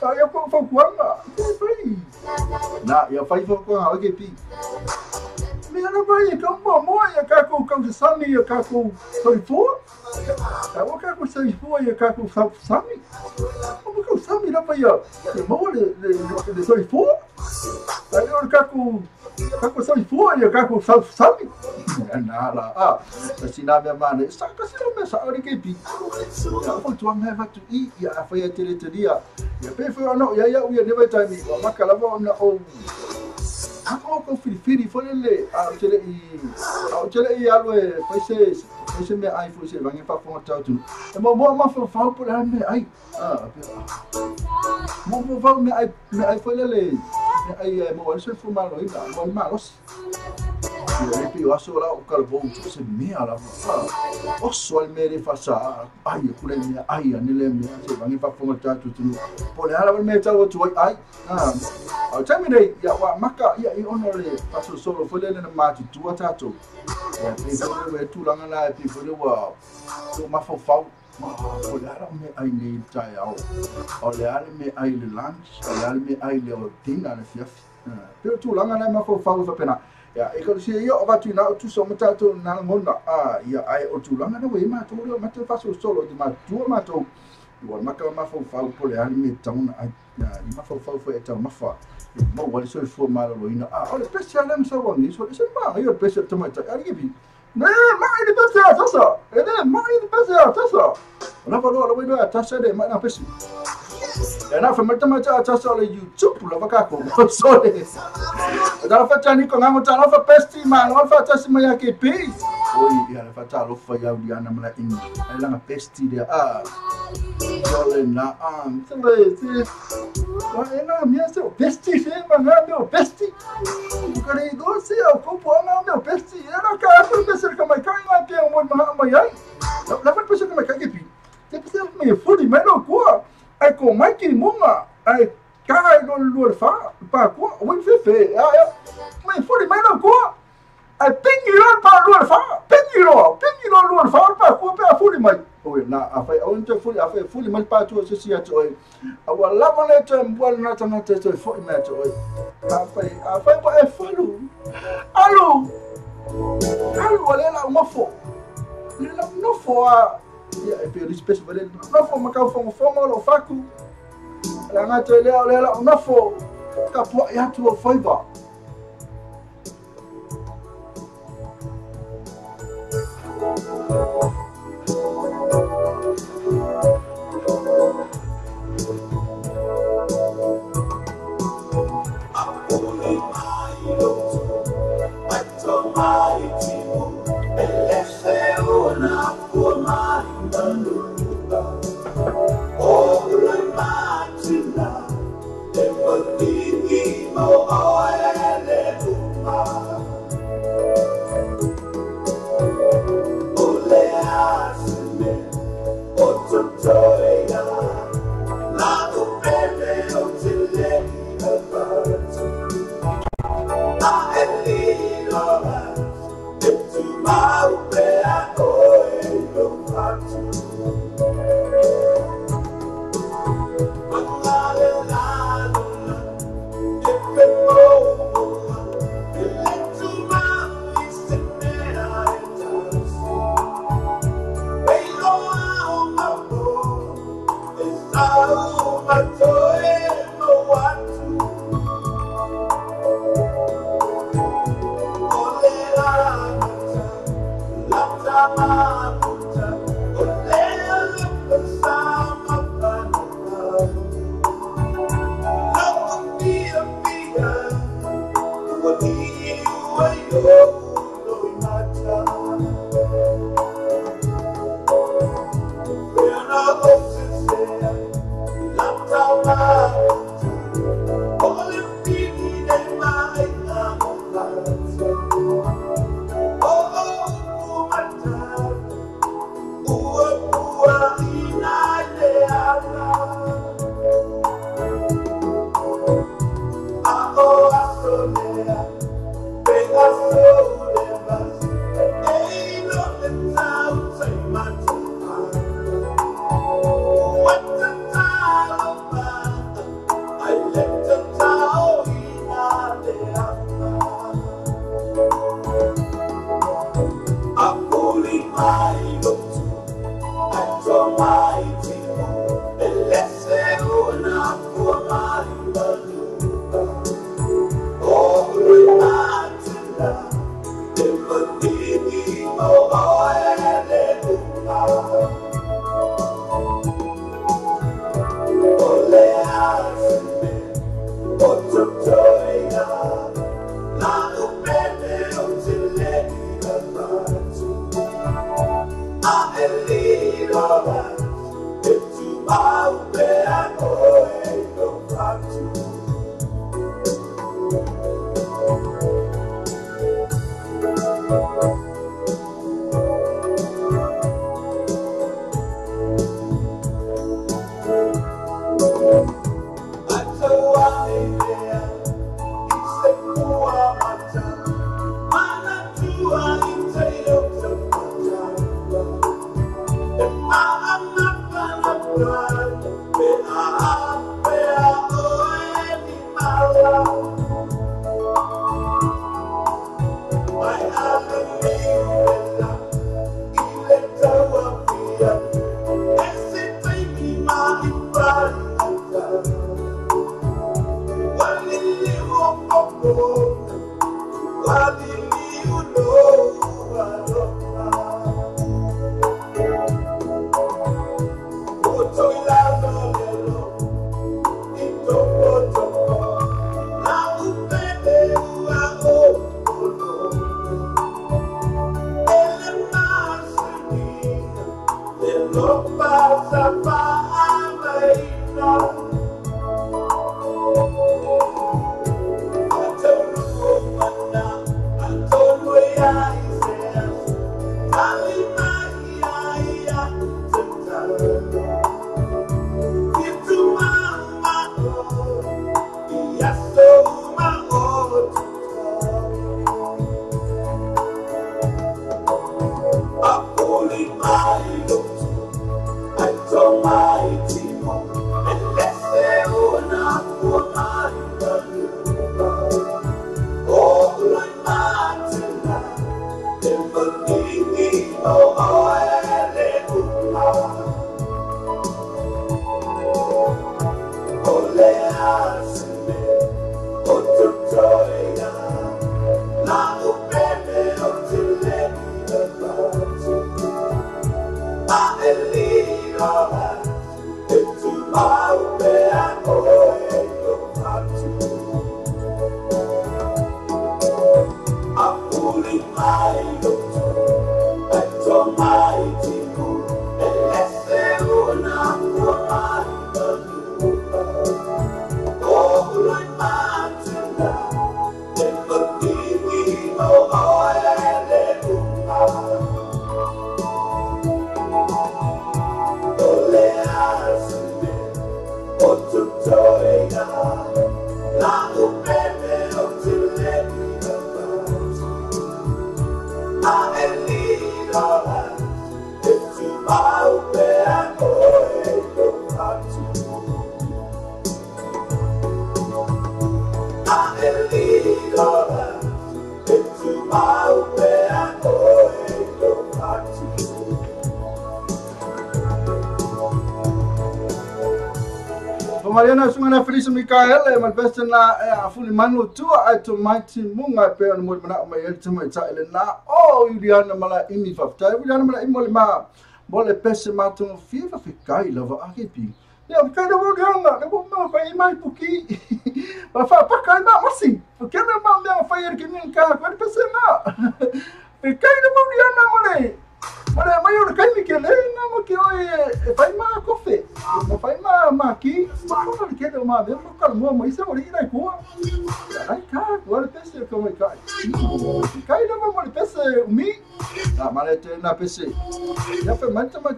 A ia whau kuanga. Te whai. Nā, ia whai whau kuanga o ke pi. Mea la whai e ka mua mua ia kākou kau se sami ia kākou soifua. A o kākou soifua ia kākou sami. O mo kau sami la whai a le maua le soifua. A leo le kākou kākou soifua ia kākou sami. Nā la a. Kasi nā mea mana. Sa kasi nā mea sa ori ke pi. Ia whautua mea whatu i ia a whai a tere teria. Ia pe whai anau ia ia uia newa taimi. Wa maka lava ona o. Ako ko whiriwhiri whalele a o tele i a o tele i alu e whaise mea ai fo se vange whafonga tautunu. E mo moa mawha whau pole hana mea ai. Mo mo whau mea ai whalele mea ai e mo wale soifua malo ina mo wale malosi. Ia le pi o aso la o kalabou tu se mea la oso al mea le whasa ai e kule mea ai anele mea se vange whafonga tautunu. Pole hana wale mea tau atu ai ai. Au taimi nei, ia wa maka ia i ono le paso solo fole le matutua tātou. Ia pe fole we tūlanga la e pe fole wa tō mawhawhau. O le ara me ai nei tai ao. O le ara me ai le lunch, o le ara me ai le o dinner le fiafi. Pe o tūlanga la mawhawhau whapena. Ia e kalusia ia o watu ina o tuso o tātou nā ngona. Ia ai o tūlanga na we mātou reo mātou paso solo te mātua mātou. Ua maka mawhawhau po le ara me tauna ai. I mawhawhau fo e tau mawha. Mo wale soifua maloloina. O le pese a lem sawangi. So le se maa ia le pese tamaitai. Ari ke pi. Ne, mai le pese a tasa. E ne, mai le pese a tasa. O lava loa la wailoa a tasa le mai na pese. E nā wha mai tamaitai a tasa o le YouTube lava kako. So le. O tala whatani ko ngango tala wha pesti ma loa wha tasi mai a ke pi. Oi, ia le whata alofa ia Uliana mala ini. Ai langa pesti lea. Ole na am. Se le se. Wa e na mea se o pesti se ma ngā mea o pesti. Ukare i do se o kopo anga mea o pesti. E na ka aku pese ka mai kai ngā pia o mo maha mai ai. La fa pese ka mai kai ke pi. Te pese mai fuli mai no kua. Ai ko mai ki munga. Ai ka ai lo lo fa. Pa kua, ui fefe, a mai fuli mai lau kua. Ai pingi loa pa lua le fa, pingi loa lua le fa pa kua pe a fuli mai. Oi na a fai au te fuli, a fai fuli mai pa tu se si atu oi. A ua lava le te mbua na tangata te foi mai atu oi. A fai pa e falu. Alu. Alu ale la mofo. Le la nofo a ia e pe respect vale nofo makau fongo fongo lo faku. La ngata le la nofo. Ka pua ia tu o faiva. Yes, Mariana sunga Felisa Mikaele ma pese na afuli manu tua ai to mighty munga pe on mo mana mai el tama ta ele na o Juliana mala imi faftai Juliana mala imi ma mo le pese ma to fifa fikai lava akepi ya kai no Juliana le mo ma fai mai puki ma fa pa kai ma masi ke me ma me fai er ke min ka ko pese na kai no Juliana mo le Olha, mas eu quero me querer, não, que eu vai ma kofe, vai ma maki, mas eu quero uma vez, eu quero uma, mas isso é origem ko. Ai ka, agora pense como é que cai não mas pense mi, ah, mas na pense. Já foi mais mas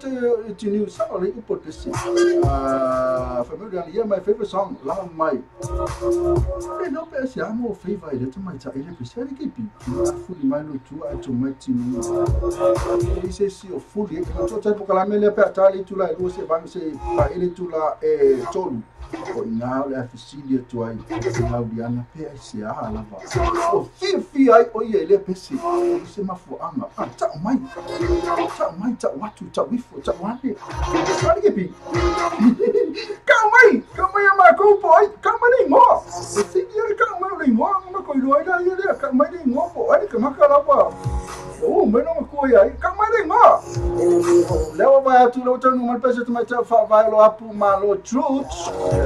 te new sa olha o potência. Ah, foi meu yeah, my favorite song, love my. Eu não pense amo favorite, ele mas ele precisa de que pi. Fuli mai no tu a to mai ti no. Se si o fuli e to tai poka la mele pe atali tula e se bang se pa ele tula e tolu o ina le afisilia tu ai Laudiana pe ai se a lava o fi ai o ye le pe se se mafuanga a ta mai ta watu ta wifo ta wani ka ke pi ka mai ma ko po ai ka mai ngo se ye ka mai le ngo ma ko lo ai la ye le ka mai le ngo po ai ka ma ka la pa o mai no ko ai ka mai le ngo lewa vai tu lo tonu mal pese tu mai ta fa vai lo apu ma lo truth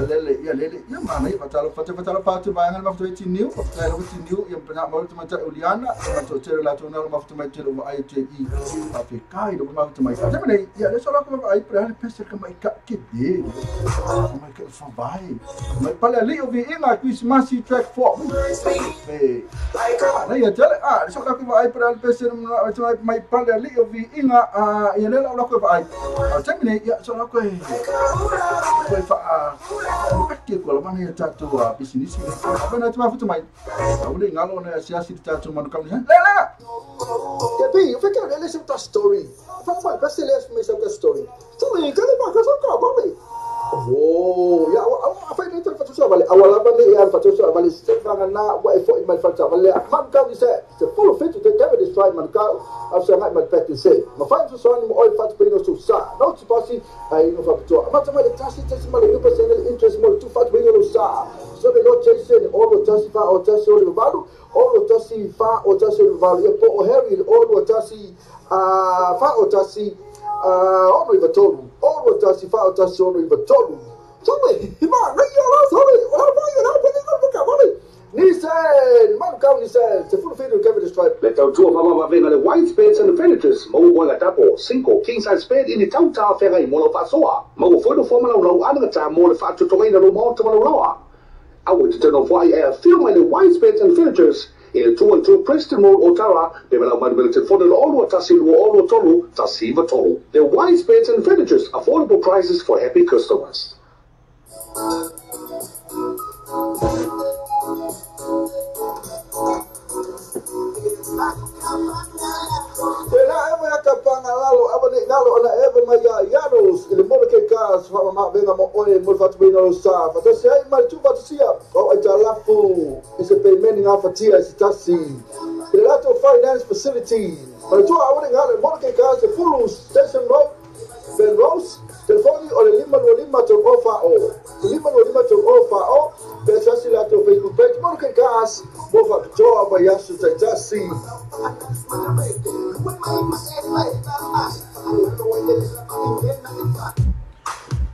lele ya lele ya mana i fatalo fatalo fatu vai ngal maftu ti new fatalo ti new ya pena ma tu mai ta Uliana ma to tele la tu na maftu mai tele o ai te i fa fe kai lo maftu mai ta mene ya le solo ko ai pre pese ka mai ka ke de mai ka fa vai mai pala li o vi ina Christmas track 4 fe na ya tele ah le solo ko ai pre pese mai pala li o vi ina ya le la ko ai a ta mene ya solo ko fa ke ko la mane ta to a business ba na tuma futu mai a ule ngalo na siasi ta to manu kam le le Gabi, eu fiquei olhando essa story. Fala, mano, parece ler essa story. Sorry, cadê uma coisa que eu Oh, ya, apa ini terus fatua balik. Awal apa ni yang fatua balik. Sekarang na buat effort imal fatua balik. Man kau ni saya, full fit to take care of this try man kau. After I might bet to say. Ma fine to son mo oil fat pino susah. No tipasi ai no fatua. Ma tama le tasi tasi mal no percent interest mo tu fat pino susah. So the no chasing all the tasi fa o tasi o valu, all the tasi fa o tasi o valu. Po o Harry all the tasi fa o tasi ono i vatolu. Ono tasi fa o tasi ono i vatolu. Sorry, ma ora sorry. Ora vai ora vai vai. Nissan, man kau Nissan, se full fit to cover this tribe. Le tautua fa'amavavenga le White Beds and Furnitures, maua ai tapo 5 king size bed i le tautafeagai mo lau fa'asoa. Maua foi le fua malaulau anagatā mo le fa'atotogaina lou maota ma lau laoa. Aua e te tanofoa ai e afio mai le White Beds and Furnitures i le 212 Preston Road Otara, pe malau mai le telefone le 0 1 2 0 3 1 9 3. The White Beds and Furnitures, affordable prices for happy customers. Finance Facility. Station Road, Ben Rose, telefoni o le 5 25 0 5 25 0 Pesasi la to Facebook page mo ke gas mo fa toa ba yasu tasi.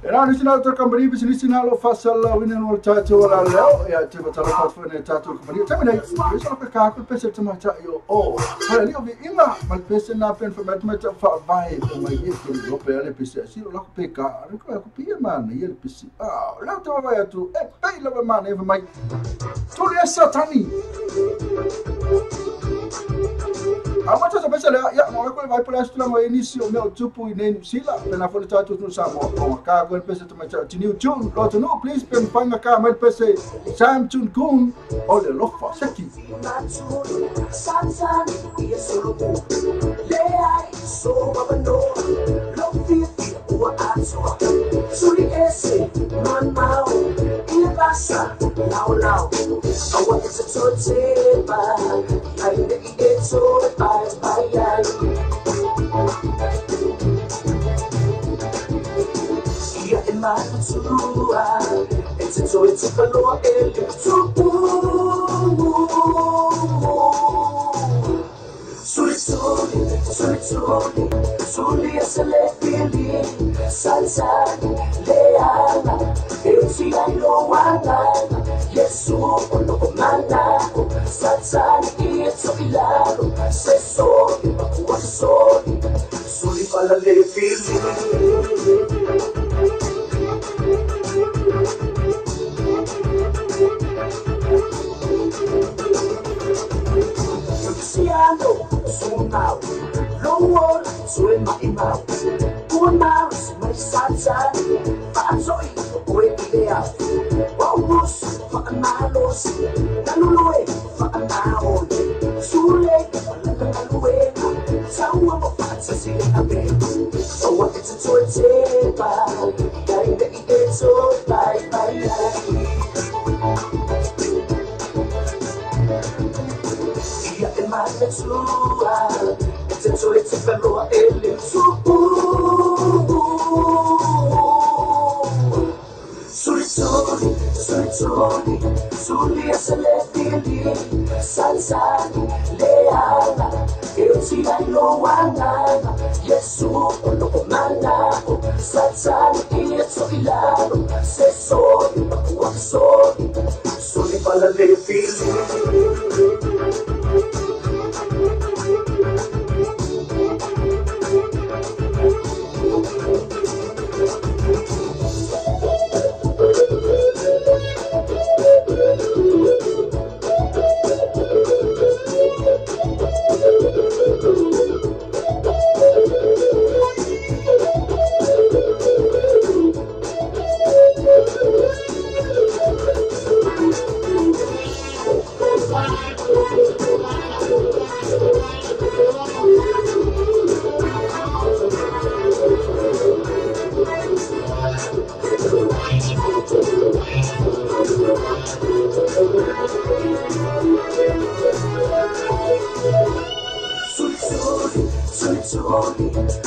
Era ni sina to company business sina lo fasal winen wal tato wala leo ya te batalo fat fone tato company tamine so ka ka ko pese tama ta yo o hala li obi inga mal pese na pen fa matma ta fa vai mai ye ko lo pe le pese si lo ko pe ka ko ko pe man ye le pese ah la to vai tu e pe la man e mai tu le satani Amato sa pese ya mo ko vai por esta mo início meu tupu e nem sila pela folha tato no samo o ka ko pese to mai new tune lo to no please pen panga ka mai pese Sam Tun Kun o le lofa seki Matua, it's a loa ele Suli suli, suli suli, suli aselefili, salsani, leana, eusi ailoana, Yesu olokomana, salsani itso ilalo, sesoli, makuwa soli, suli pala lefili. Sumau, lowol, suema imau, kunau, sumai paansoy, uwe ilea, waubus, faamalos, naluluwe, faamaon, sule, palalaluwena, sawa mo fatsasile abe, sawa itsutseba, kainde itso, bye bye. It's a Suli suli, suli suli, suli aselefili, salsani, leana, eusi ailoana, Yesu olokomana, salsani itso ilalo, sesoli, makuwa soli, suli pala lefili.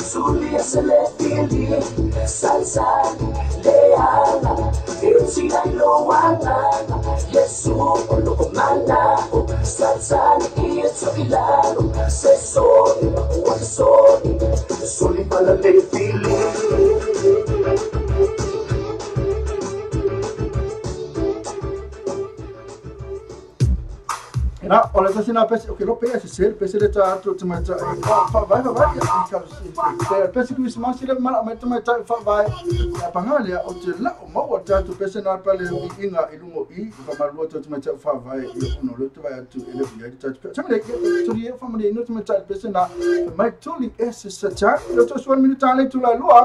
Suli aselefili, salsani, leana, eusi ailoana, Yesu olokomana, salsani itso ilalo, sesoli, makuwa soli, suli pala lefili. Na, olha assim na peça, o que não pensa ser, pensa ele tá tu mas vai vai pensa que isso mas ele mas vai pangalia o te la o mo ta tu pensa na pale inga ilungo i fa malua tu mas vai no lo tu vai tu ele vai tu chama tu ri family no tu mas pensa na mai tuli esse sa eu tô só minuto ali tu la lua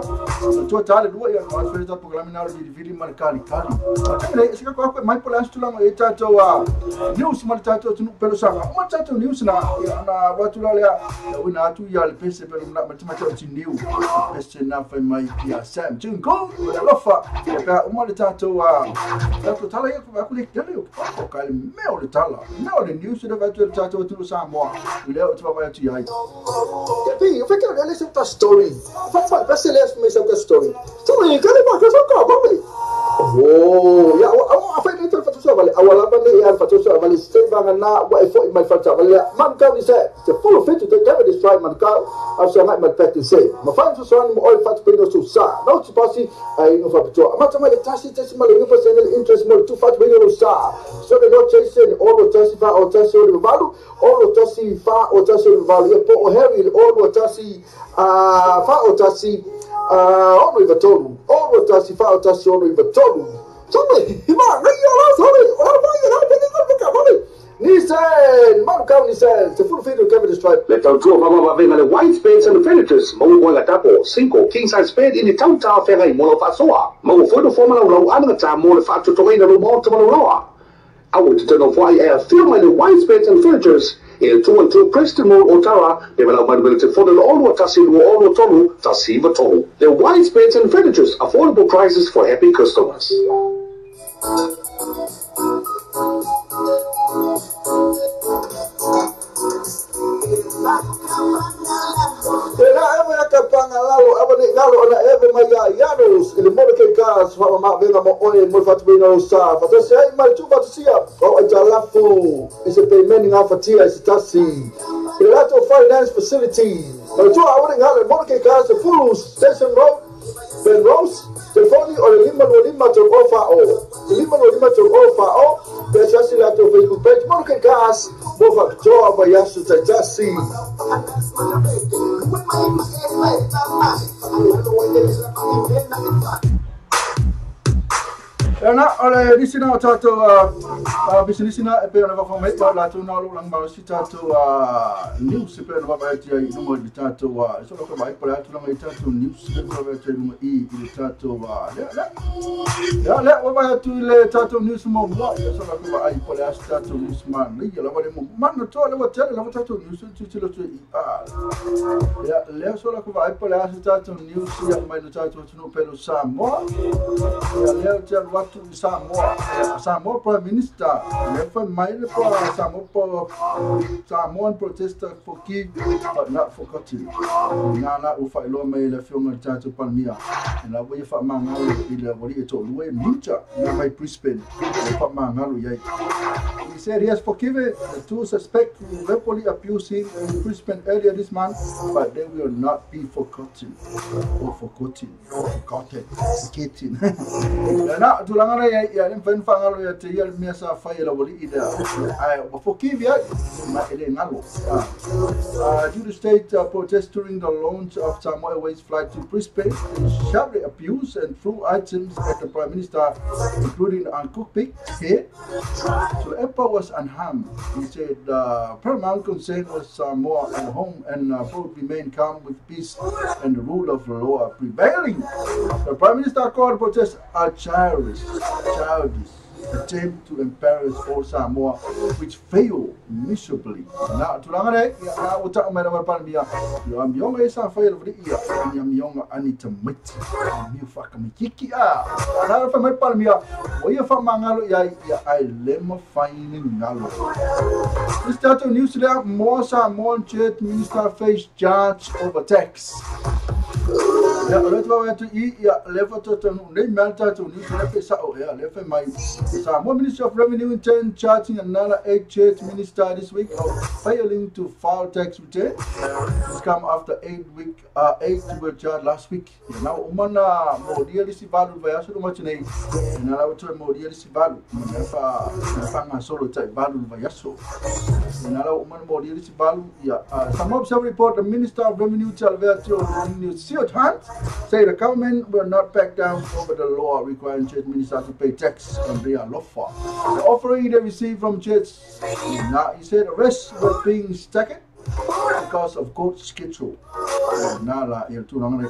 tu tá lua ya no fez a programa na de vili marcali cali chama esse que ko mai polas tu la e tá tu news mal tá tu pelo sanga uma tato news na na watu la ya wina tu ya le pese pelo na matema ti new pese na fa mai pia sam jingo lofa ka uma le tato a tato tala ya ku le tele o ka le meo le tala meo le news le va tu tato tu Samoa le o tu va tu ai Pi eu fiquei olhando esse tá story fa pese le me essa story story que le ba so ka ba oh ya o fa ni fa tu sa vale awala ba ni ya fa tu sa vale se ba na wa e fo mai fa ta vale man ka ni se se full fit to take this try man ka after mai mai pet se ma fa tu sa ni mo fa tu no su sa no tu pasi ai no fa tu ma ta mai tasi tasi ma le percent interest mo tu fa tu no sa so le no chase all o tasi fa o tasi o valu all o tasi fa o tasi o valu e po o Harry all o tasi fa o tasi ono i vatolu ono tasi fa o tasi ono i vatolu sorry ma ngai ala sorry ora vai ala pedi ko ka Nissan Marukau Nissan se full fit Kevin Stripe Le tautua wawawawena le white space and furnitures mau moega tapo 5 king size bed i le tautā whengai mo lau whaasoa mau fono fōma lau lau anagata mo le whaatutogaina lo maota ma lau loa. Awe te tano whai e a whio mai le white space and furnitures i le 212 Preston Road Otara me malau manuele te fono le olua tasi lua olua tolu tasi iwa tolu. Le white space and furnitures, affordable prices for happy customers. Era eva ka pangalalo eva ni galo ona eva mai ya yanos ile mo ke ka Cars fa ma venga mo oe mo fatu bina o sa fa se ai mai tu fatu sia o ai talafu is a payment nga fatia is tasi Ilato Finance Facility. O tu a ore ngale mo ke cars Fulu Station Road Ben Rose telefoni o le 525 3 o 525 3 o Pesiasi la to Facebook page mo ke cars mo fa toa ba yasu tasi. Na ole nisina tato business na e pe ona va mai la tu na lo lang ma si tato news e pe ona va ti ai no mo tato so lo ko mai pa tu lang tato news e pe va ti no i i tato la la wa va tu le tato news mo mo so lo ko ai pa la tato news ma ni la va le mo ma no to le wa tele la tato news tu ti lo tu i a ya le so lo ko vai pa la tato news ya mai no tato tu no pelo Samoa ya le te Samoa, Samoa Prime Minister, Samoan protester forgive but not forgotten. Nana ufa ilo mai le fionga tato palmia. Na wo fa mangalo ile wali e to lue mincha na mai Brisbane. Fa mangalo yai. He said he has forgiven the two suspects who verbally abused him in Brisbane earlier this month, but they will not be forgotten or forgotten or forgotten. Forgetting. Na tulangana ya ya mfen fangalo ya te ya mesa fa ya wali ida I forgive ya ma ele ngalo. Due to state protest during the launch of Samoa Airways flight to Brisbane, they sharply abused and threw items at the Prime Minister, including the uncooked pig head. So Epa was unharmed. He said paramount concern was Samoa at home and both remain calm with peace and the rule of law prevailing. The Prime Minister called protests a childish attempt to embarrass all Samoa, which failed miserably. Na tulangare ya uta umera palmia. Yo amionga isa fail vri ia. Amionga anita mit. Mi faka mikiki a. Na fa mai palmia. O ia fa mangalo ya ya ai lema faini ngalo. This tato news le more Samoan Church Minister face charge over tax. Ya le tu i ya level to ne malta to ni le pesa o ya le fe mai Samoa Ministry of Revenue intend charging another 8 church minister this week of failing to file tax return. This come after 8 were charged last week. Now umana mo dia si valu va yaso mo tine na la to mo dia si valu na fa nga solo tai valu va yaso na la umana mo dia si valu ya. Some observe report the Minister of Revenue Alberto Hunt say the government will not back down over the law requiring church ministers to pay tax on their lofa. The offering they received from church, now he said arrests were being staggered because of court schedule. Nala il tu non è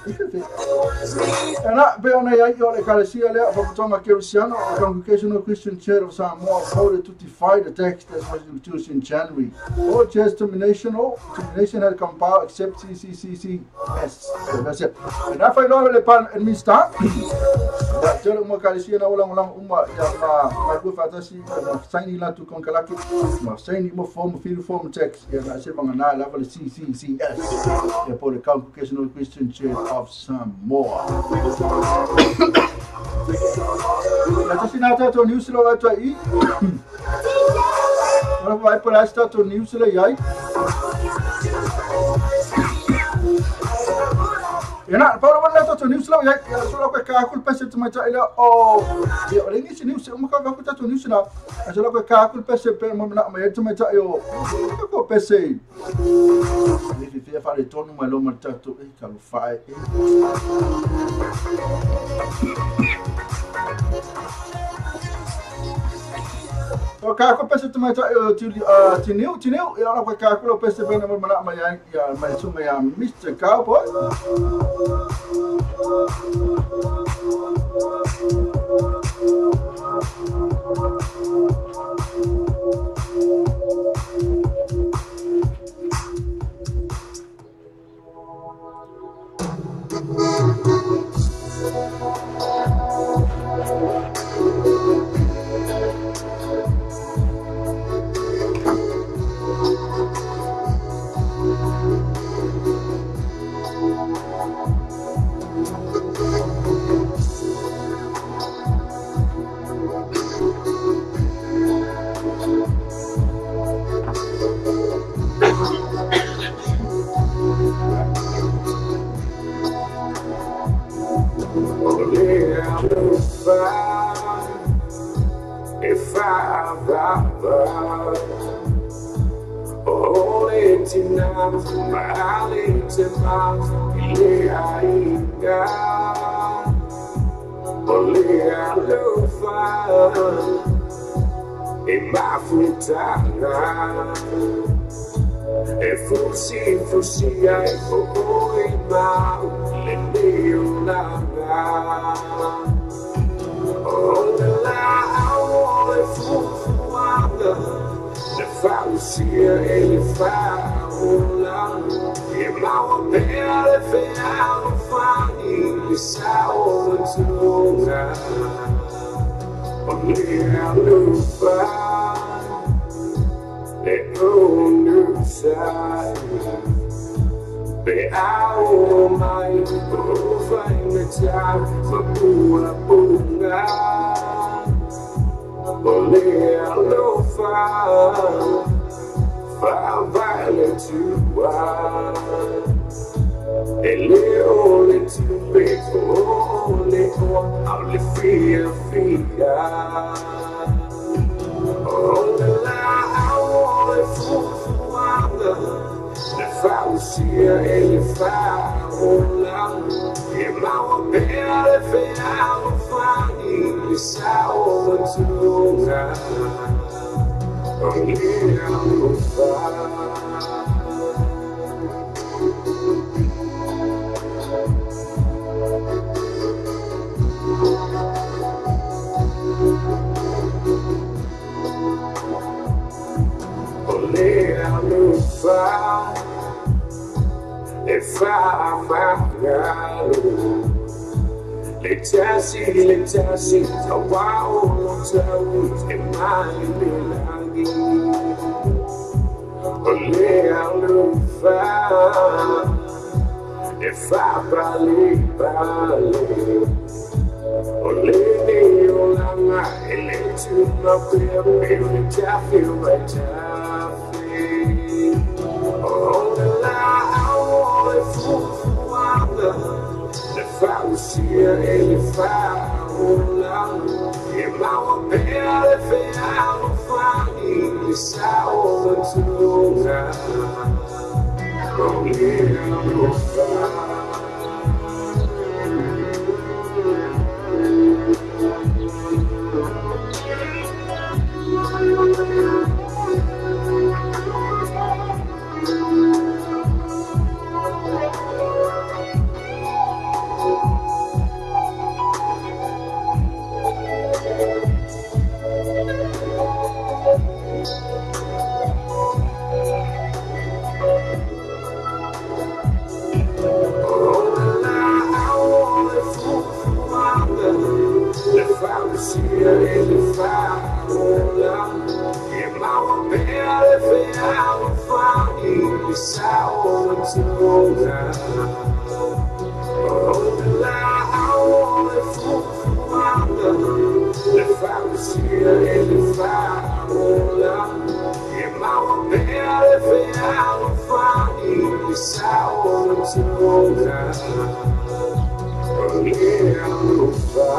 and that be on a yo le Kalesia le Fatonga Kerisiano Congregational Christian Church of Samoa voted to defy the tax that was introduced in January. All church termination had compiled except CCCCS. That's it. And I find all the pan administer. Tele mo Kalesia na wala wala uma ya ma ma fatasi ma signing la to konkalaki ma signing mo form fill form tax ya na se banga na level CCCS. Ya for the Congregational Christian Church of Samoa. Let us news lo to i. Wala vai para esta to news lo yai. Yana para wala to news lo yai so lo ka kul pese to mata ila o ya ole ni news o ka ka to news na so lo ka kul pese pe mo na ma to mata yo ko pese. Ni fi fa le tonu ma lo mata to e ka lo fa e. O ka ko pese to mata tineu tineu ya la ka ko pese pe na mo na ma ya ma sunga ya Mr. Cowboy. alofa e whaavava O le tina ma le tema i le aiga O le alofa e mafutanga E fusi fusi ai o oi mau le neolanga O le lau o le fufuanga Le fausia e le faolanga E maua pea le fealofani le sao tuga O le alofa e onosai Pe ao mai o faigata ma pulapuga O le alofa faavae le tua E le o le tupe o le oa au le fiafia O le lau o le fufuaga Le fausia e le faolanga E maua pea le fealofani le sao tuga O le alofa. O le alofa e faamagalo Le tasi tauao lo tau e mai le lagi O le alofa e faapalepale O le neolanga e le tuna pea pe o le tafe o mai tafe O le lau o le fufuaga Le fausia e le faolanga E maua pea le fealofani le sao tuga O le alofa. O le lau o le fufuaga Le fausia e le faolanga E maua pea le fealofani le sao tuga O le lau o le fufuaga Le fausia e le faolanga E maua pea le fealofani le sao tuga O le alofa.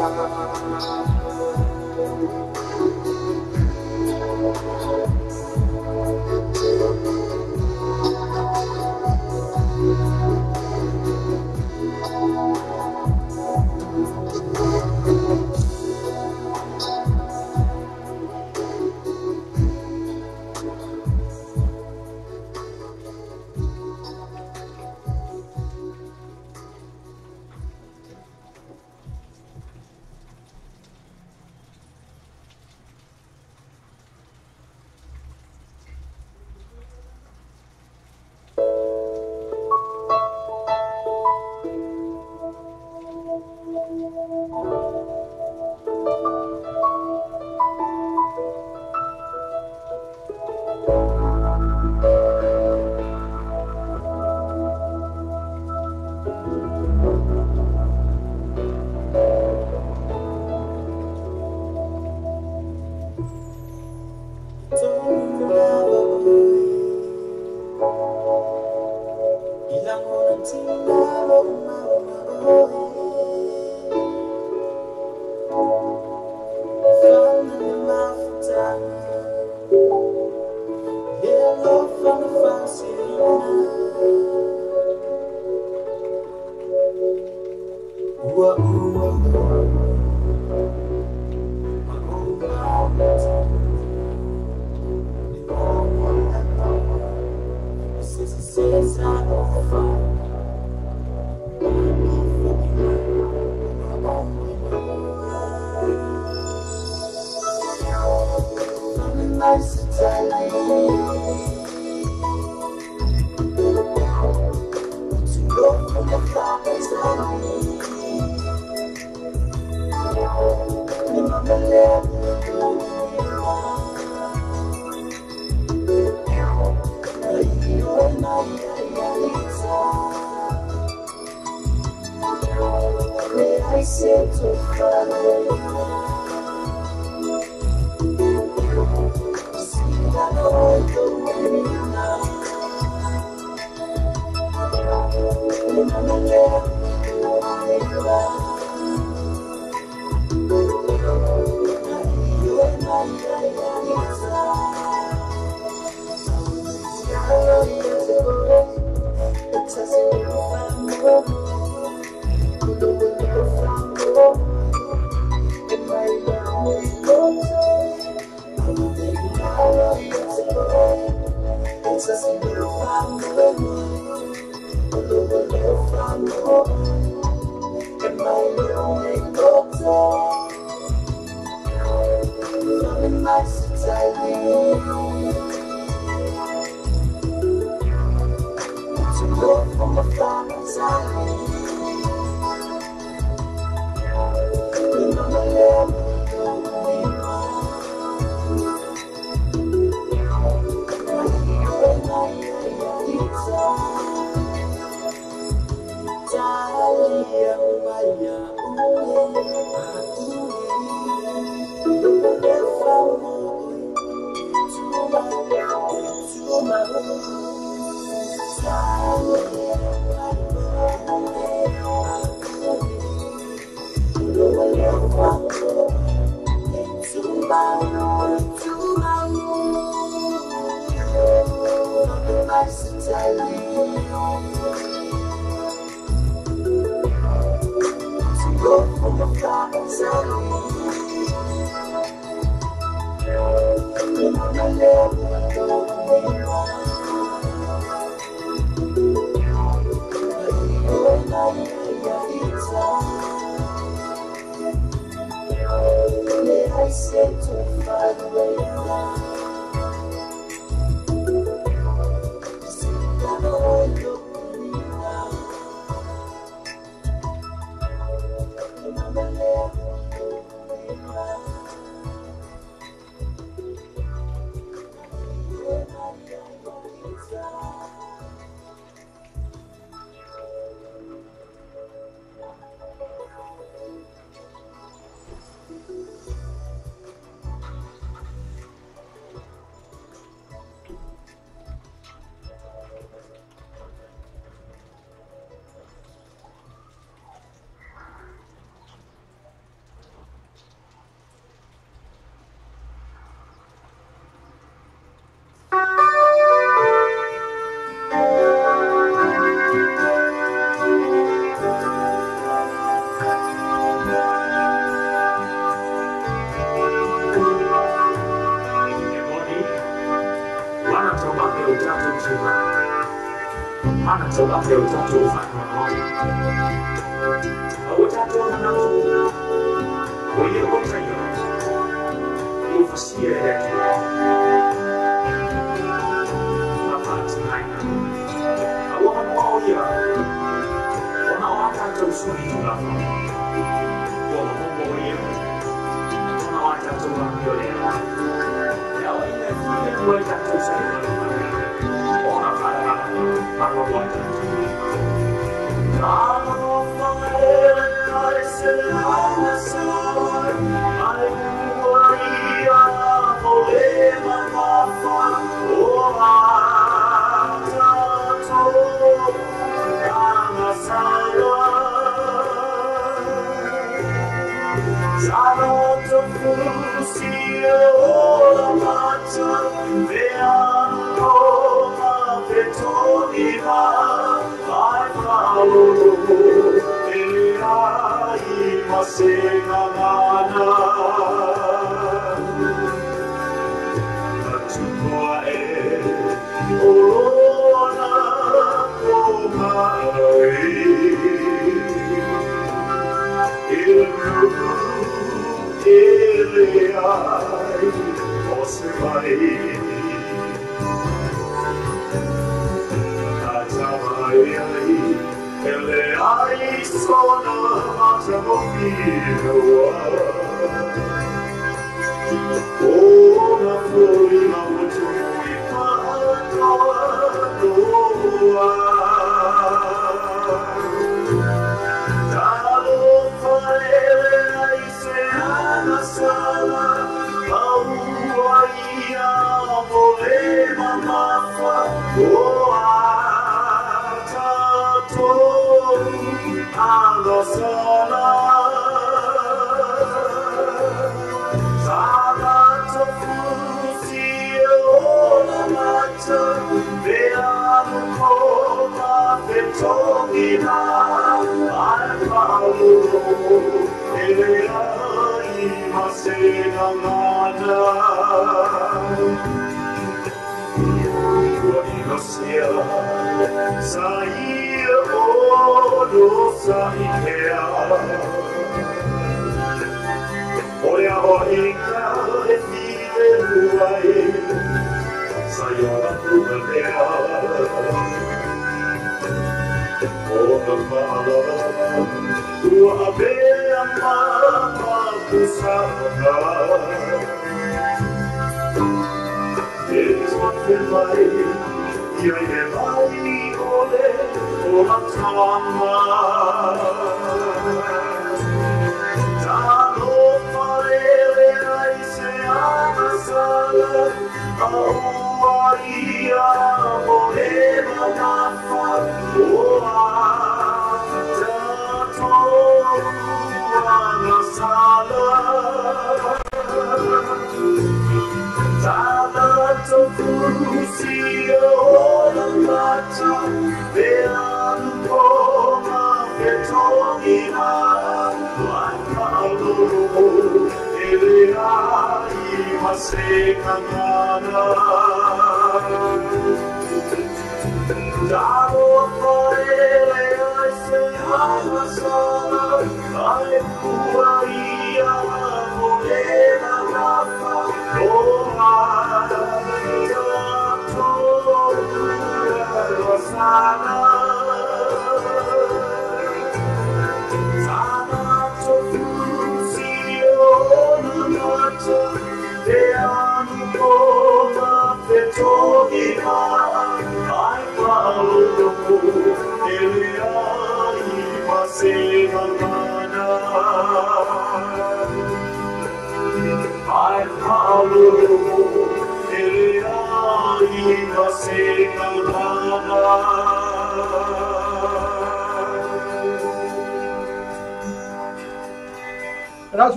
Vai.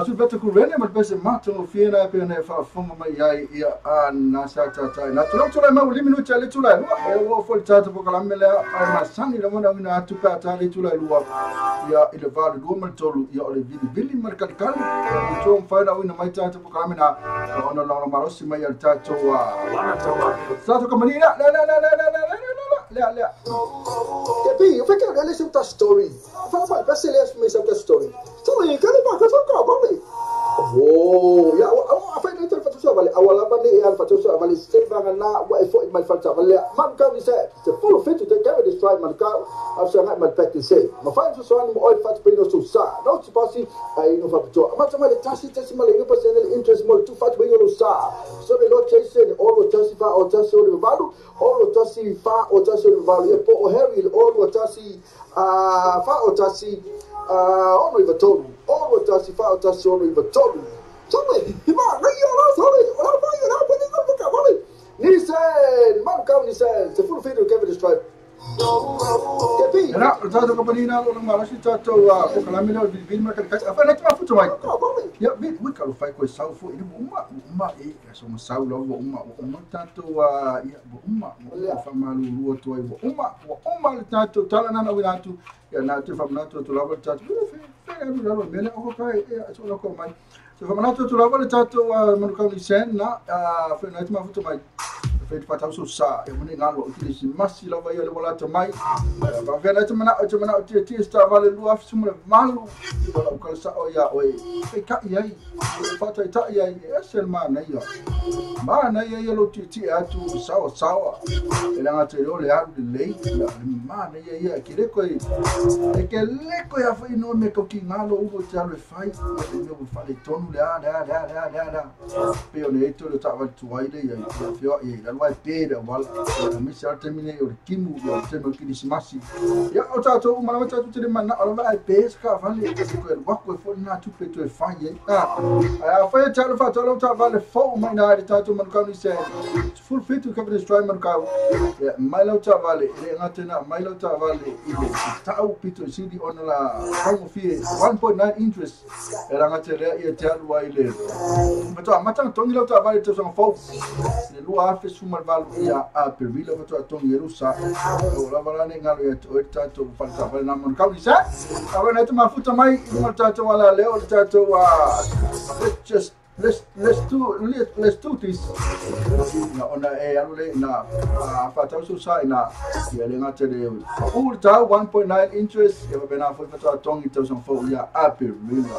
Sulfeta kurene ma pese mato fiena pe ne fa fonga mai ai ia na sa ta ta na tula tula ma uli minuta le tula lua e wo fo ta ta ko la mele a masani la mona ina tu pa ta le tula lua ia ile valu lua ma tolu ia ole vili vili ma kal kal to fa na ina mai ta ta ko la mena ona la marosi mai al ta to wa sa to kamani la la la la la la la la Kepi, eu fiquei olhando esse story. Fala, vai, vai ser esse story. Sorry, kali ba ka soka ba ni. Oh, ya, a fa ni fa so vale. Awala ba ni al fa so vale se va na wa e fo mal fa vale. Man ka ni se, se full fit to take this try man ka. A so na mal pet se. Ma fa so so ni oil fat pe no so sa. No ti pasi ai no fa to. Ma ma le tasi tasi ma le no pasi interest mo tu fat pe no sa. So le lo chase o lo tasi fa o tasi o le valu, o lo tasi fa o tasi o le valu. E po o Harry o lo tasi fa o tasi ono i vatolu, ono tasi fa o tasi ono i vatolu. Sorry, ma na ia la sorry, ora fa ia la pa ni ko ka vale. Ni sen, man ka ni sen, se full fit to give this try. Kepi. Na, tato kompanina lo mala si tato ko kala mele bil ma ka afa na tma futu mai. Ya bi wi ka lo fai ko sau fu i uma uma e so mo sau lo uma uma tato ya uma fa malu lu to uma uma tato tala na na wi ya na te fa na to to la tato fe fe ya lo mele o ka e so lo ko mai. So fa na to to la tato manu ka ni sen na fa na tma futu mai. Fai te whātau sa e mone ngalo o kiri masi lava ia le walata mai. Whawhena e te mana o tia tia sta vale lua afi sumule malu. I wala ukala sa o ia oe. Fai kai ai. Whātai tai ai. E ese le mana ia. Mana ia ia lo tia tia atu sawa sawa. E langa te leo le aru le lei. Le mana ia ia. Ke leko e. E ke leko ia whai no me koki ngalo ugo te alu e whai. E mea ua whale tonu le a le a le a le a le a le a. Pe o ne eto le taavale tuai le ia. Ia whioa ia. Lalo ai pē le awala. Ia misi ala temine o le kimu ia o teme o kirisimasi. Ia o tātou umana tātou te mana o lava ai pē se ka vale. E koe wako e fo nā tupe toe whai e. Ai a whai e tālo whātou lau tā vale fō mai nā e tātou manukau ni se. Full fitu cover this try manukau. Ia mai lau tā vale. E le ngā mai lau tā vale i le tau pito sili ona la kaungofie 1.9 interest. E ranga te lea ia te alu ai le. Matoa matanga tongi lau tā vale te tausaga fou. Le lua afe suma valu ia a perila watoa tongi erusa. O lava lane ngalo ia te oe tātou whaleta whale nā manukau ni sa. A wena e te mafuta mai i lunga tātou ala leo le tātou let's let's do this. Na ona e alu le na whātau so sa ina ia le ngā te le o tau 1.9 interest ia wapena fo whatoa tongi tausaga fou ia a perila.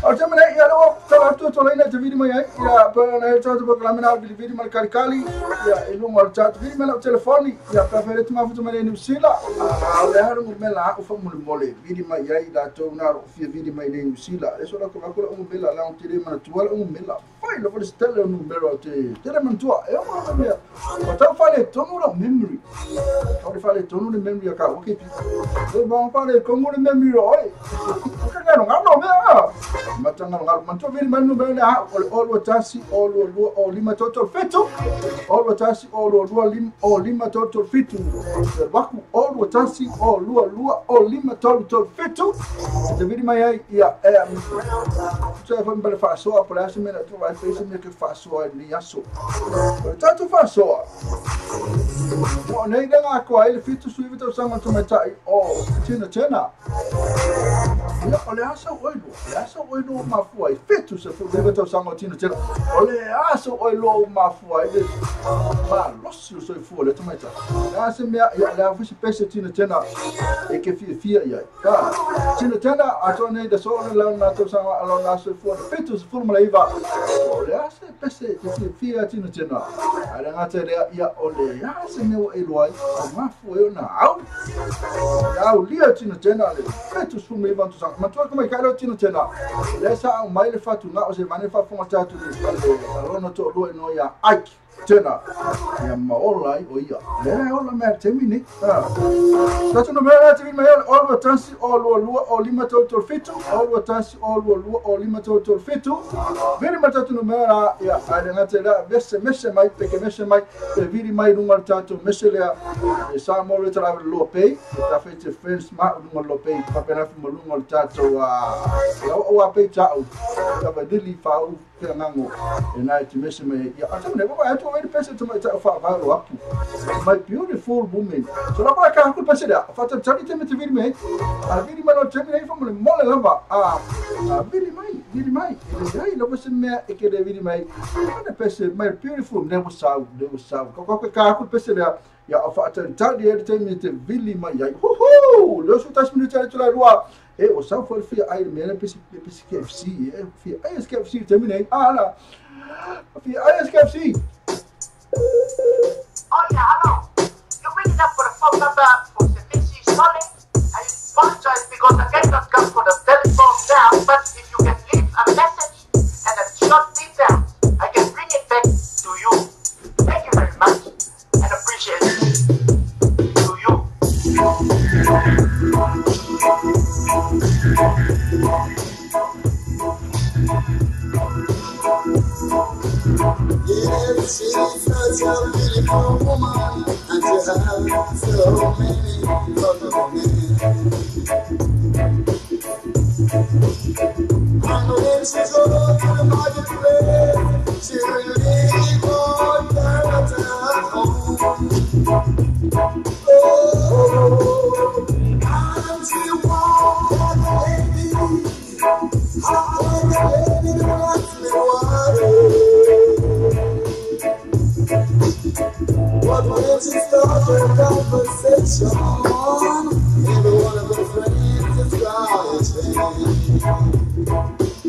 O te mene ia lewa tala atu tola ina te viri mai ai ia pa na e tātou pakalamena au viri mai kali kali ia e lunga o tātou viri mai lau telefoni ia pawhere te mafuta mai New Zealand. A le haru ngumela au fa mole mole viri mai ai la tau nā ro fia viri mai New Zealand. E so la ko ngumela la te mana tua o mela fai lo stelle no mero te te mana tua e o mea o tau fale tonu la memory o te fale tonu le memory ka o ke pi o ba fale kongo le memory oi o ka ngano ngano mea matanga ngalo manto veri manu mea o lo tasi o lo lo o lima total fitu o lo tasi o lo lo lim o lima total fitu waku o lo tasi o lo lo o lima total fitu te veri mai ai ia e te fa fasoa por essa mena tu vai fazer me que fasoa ni aso. Tanto fasoa. O nei nga ko ai le fitu sui to sanga to mai o tena tena. Ia o le aso oi lo, le aso oi lo mafua i fitu se fu le to sanga tena tena. O le aso oi lo mafua i le ma losi so fu le to mai tai. La se mea ia la fu se pese tena tena e ke fia fia ia. Ka tena tena a to nei da so la na to sanga ala na so fu fitu se fu malaiva. O le aso pese te fia fia tena tena. Ala ngata le ia o le aso mea e loai o mafua e na au. Au lia tena tena le fitu se fu malaiva to sanga. Matua kuma ikalo tena tena. Le sa au mai le fatu na o se mane fa fonga tatu le alona to lo no ia Ike tena. Ia maola o ia. Le ola mea te mini. Tatu no mea te mini o lo tansi o lo lo o lima total fitu o lo tansi o lo lo o lima total fitu. Veri matatu no mea ia ale ngate la mese mese mai peke mese mai pe viri mai lunga tatu mese lea e sa mo le tra lo pei ta fe te friends ma lunga lo pei pa pena fu lunga tatu a o a pei ta o ta va dili fa o te ngango e na te mese mai ia atu ne ba atu vai pese te mai ta fa va lo apu my beautiful woman so la pa ka ku pese la fa ta tani te me te viri mai a viri mai no te mai fa mo mole lava a viri mai e ai lo pese me e ke le viri mai ana pese my beautiful ne wo sa ko ka ku pese la ia fa ta tani te me te viri mai ai ho ho lo so tas minuta te la lua e o sa fo fia ai me pese pese KFC e fia ai KFC te mine ala fia ai KFC. Oh yeah, hello. You're ringing up for the phone number for Semisi Solly. I apologize because I cannot come for the telephone now, but if you can leave a message and a short details, I can bring it back to you. Thank you very much and appreciate it. To you. Yes, she's such a beautiful woman, and she has so many other men. And when she goes to the marketplace, she will leave all her at home. Oh, and she won't let the lady, I let the lady don't ask me why. What made you start your conversation? Every one of your friends is got a chain.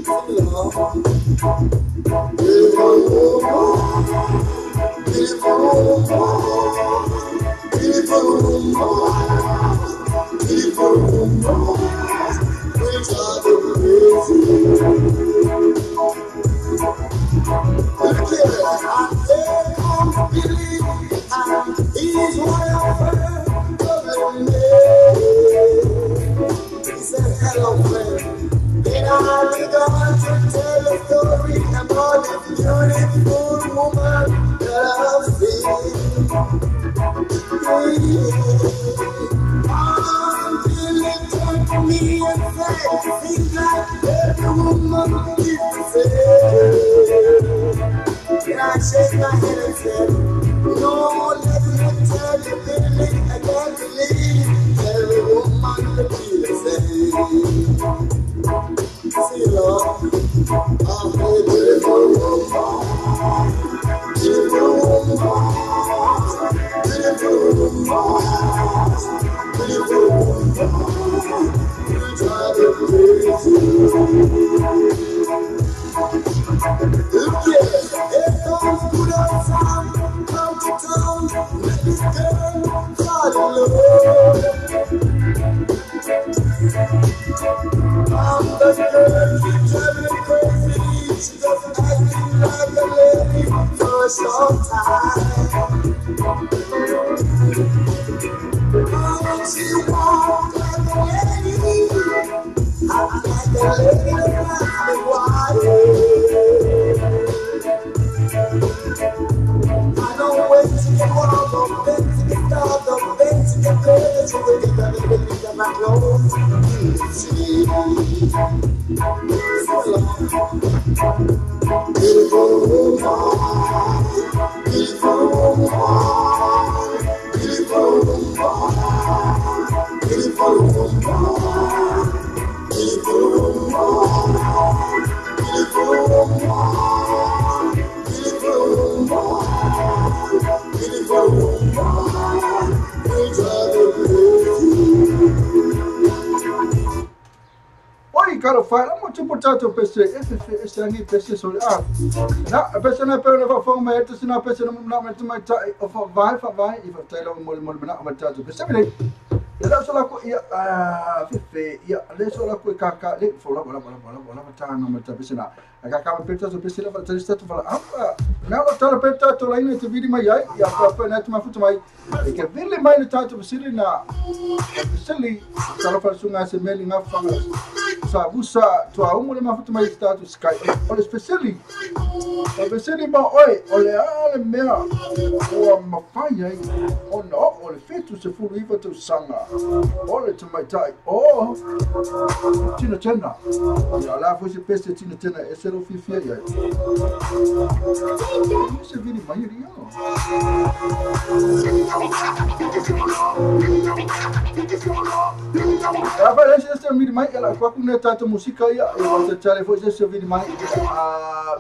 Sing along. Beautiful woman, beautiful woman, beautiful woman, beautiful woman. We drive you crazy. Look here, I can't believe and he's one of her loving me. He said, hello, friend. Then I began to tell a story about this beautiful woman that I've seen. Until he turned to me and said, seems like every woman is the same. Then I shake my head and said, no, let me tell you, Billy, I can't believe every woman could be the same. See, love, I'm a beautiful woman, beautiful woman, beautiful woman, beautiful woman. You drive me crazy. Look here, here comes good old Sam, come to town, let this girl fall in love. I'm the girl, she's driving me crazy, she just acting like a lady for a short time. Oh, she walked like a lady, I'm like a lady that I'm wild. I know when she can walk up, then she can start up, then she can play, then she will get a little bit of my clothes. Beautiful woman, beautiful woman, beautiful woman, beautiful woman, beautiful woman, beautiful woman, beautiful woman, beautiful woman, we drive you crazy. Oi, cara, fala muito importante pese, esse angi pese sobre ah. Na pese na pere na fa ma ete sina pese na na ma ma ta fa vai e fa tela mo mo na ma ta pese me. Le so la ko ia fefe ia le so la ko ka ka le fo la la la la ta na ma ta pese na. Ka ka pese so pese la fa ta sta fa ah. Na la ta pese to la ina te vidi mai ai ia fa fa na ma futu mai. E ke vili mai le ta to pese na pese li ta la fa sunga se meli nga fa. Sa busa to a umu le mafutu mai status sky o le speciali o speciali ma oi o le ale mea o mafai ai o no o le fetu se fulu iwa tau sanga o le tamaitai o tina tena ia la foi se pese tina tena e se lo fifia ia se vini mai ria. Ela se vini mai ela kwa kuna tata musika ia e wata tale foi se vini mai a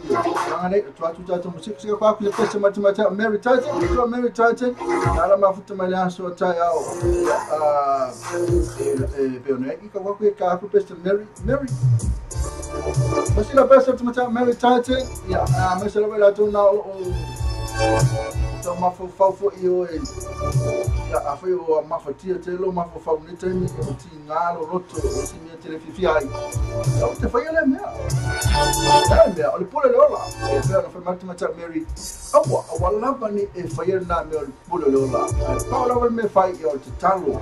ngane tu tata musika kwa ku pese mata Mary Titan tu Mary Titan ala mafuta mai la so ta ya a e pe i ka kwa ku ka ku pese Mary Mary Mas la pese mata Mary Titan ia a me se la tu na o tau mafau fo i oe ia a fai o mafatia te lo mafau ni taimi o ti ngā lo roto o si mea te le fifi ai o te whai ale mea le mea o le pule le ola e pea na whai mata mata Mary awa awa lava ni e whai nā mea o le pule le ola pao lava le mea whai ia o te talo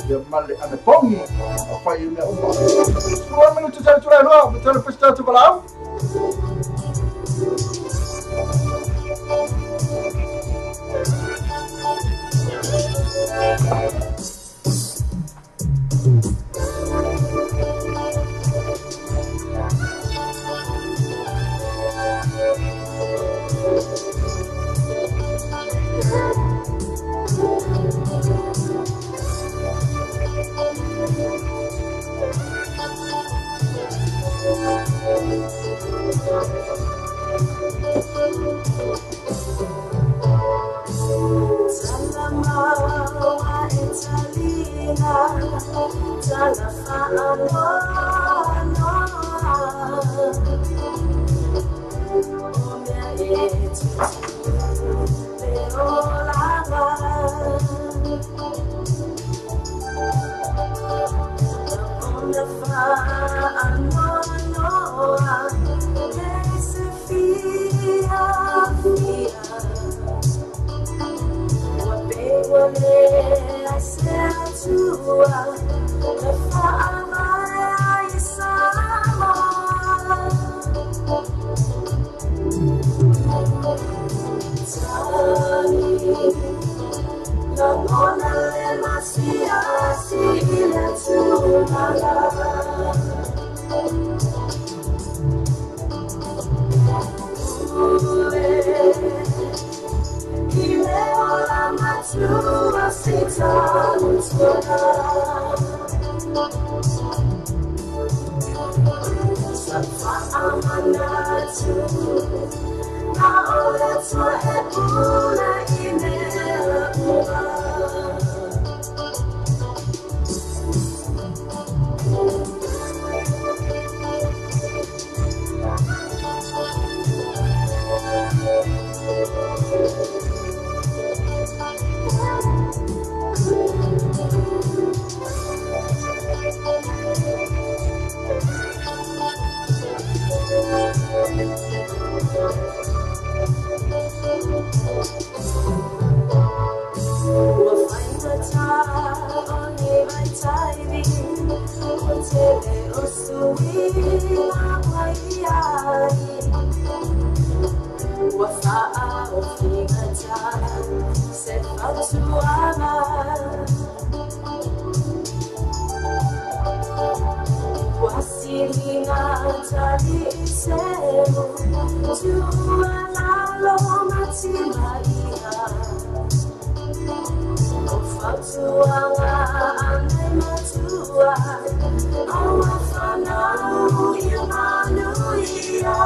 ia male ane pongi o whai mea uma Sura minutu tale tura noa tale pesta tu palau. Thank Samoa e talinga tala whaanoa O mea e tutu le olanga Ona whaanoa Kei se fia fia Ua peua le ai se atua E whaamai ai Samoa Tani Lagona le masiasi i le tulaga Ue I le ola matua si tanutuga Sa whaamanatu Na ole tua e pule i mea ua Ua whaingata o ni vai taivi O te le o suiga wai ai Ua whaa o fingata se whatuanga Ua silinga tali i selu Tua lalo matima ia O whatuanga ane matua O whanau i manu ia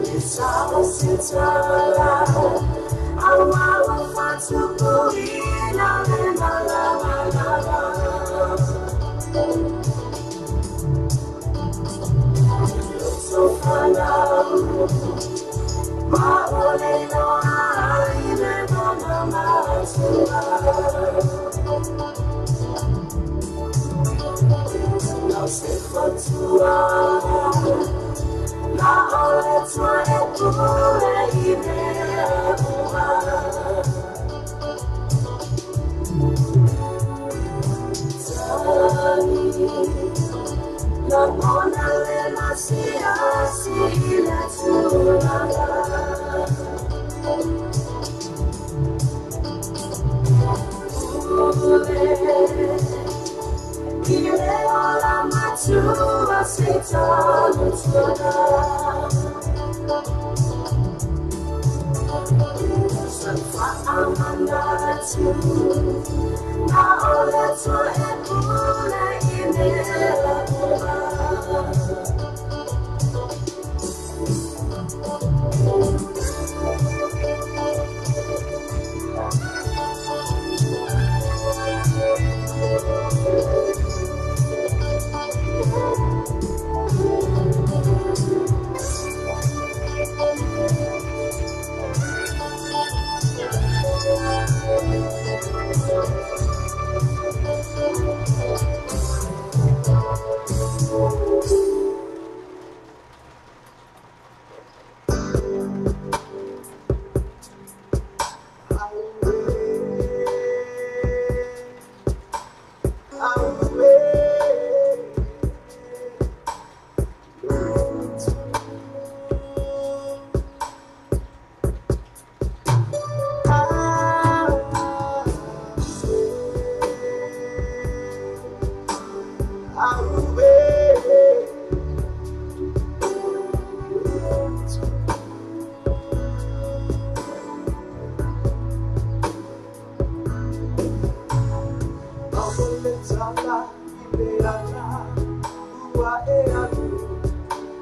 Le sao se tala Awa wa whatupuina le malamalama Loto whanau Ma ole noa i me mona matua Nau se whatuanga Na ole tua e pule i mea ua Tani Lagona le masiasi i le tulaga Ue I le ola matua se tanutuga Sa whaamanatu Na ole tua e pule i mea ua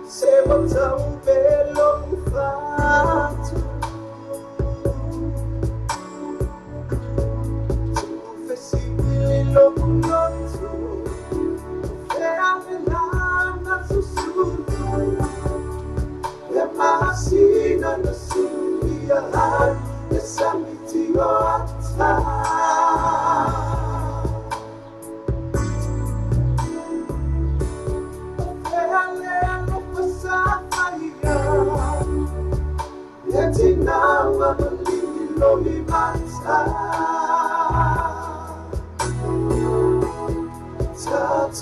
Se wata ubelo ufatu.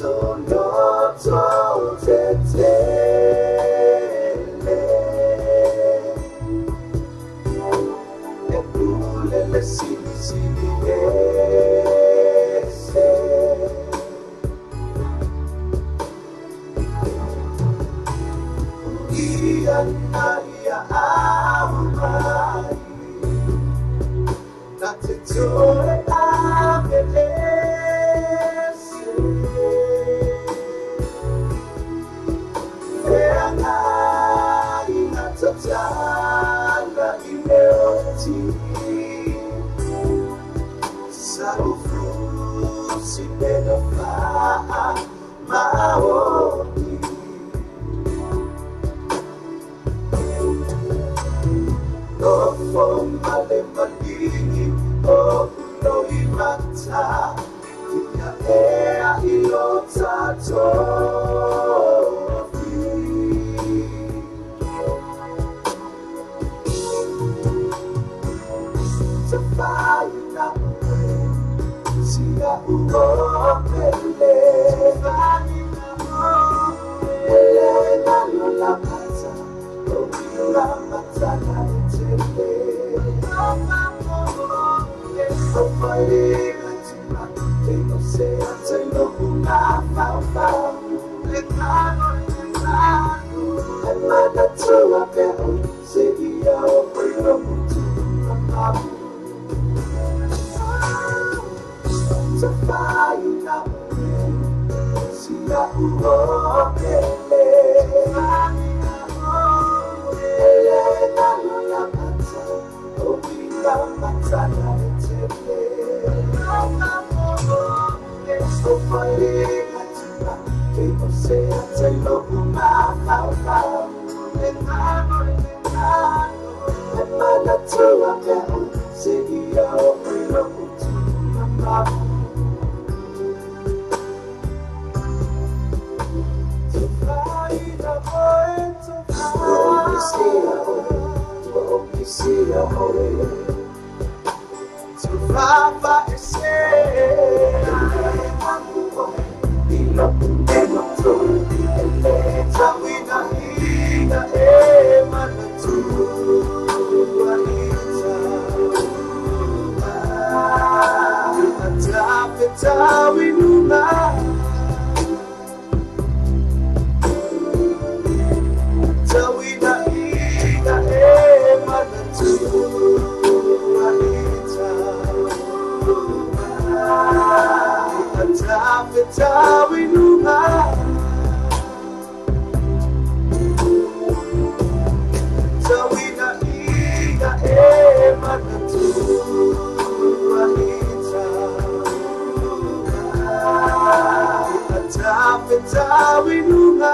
tatou loto tetele E pule le sili sili ese Ia na ia au mai Na te toe ave ese Feagai na tatala i meoti Sa ufusi pena faa maoi Nofo male maligi o noi mata Tia ea i lo tatofi Te whai na oe Sia uopele Ele nalo la mata O ila mata na etele O whalinga tima Te no se a te lohu ngā whau E mana tua peo Se ia o piro mutu mamu Te whai na oe Sia uopele Ele nalo la mata O ila mata na etele O whalinga tima Te no se a te lohu ngā whau E mana tua peo Se ia o piro mutu mamu Te whai na oe te whai Sia oe Te whawha e se Ila pune tō Tawina ina e mana tua ita Atape tawinuna Tawina ina e mana tua ita Atape tawinuna Tawina ina e mana tua ita Atape tawinuna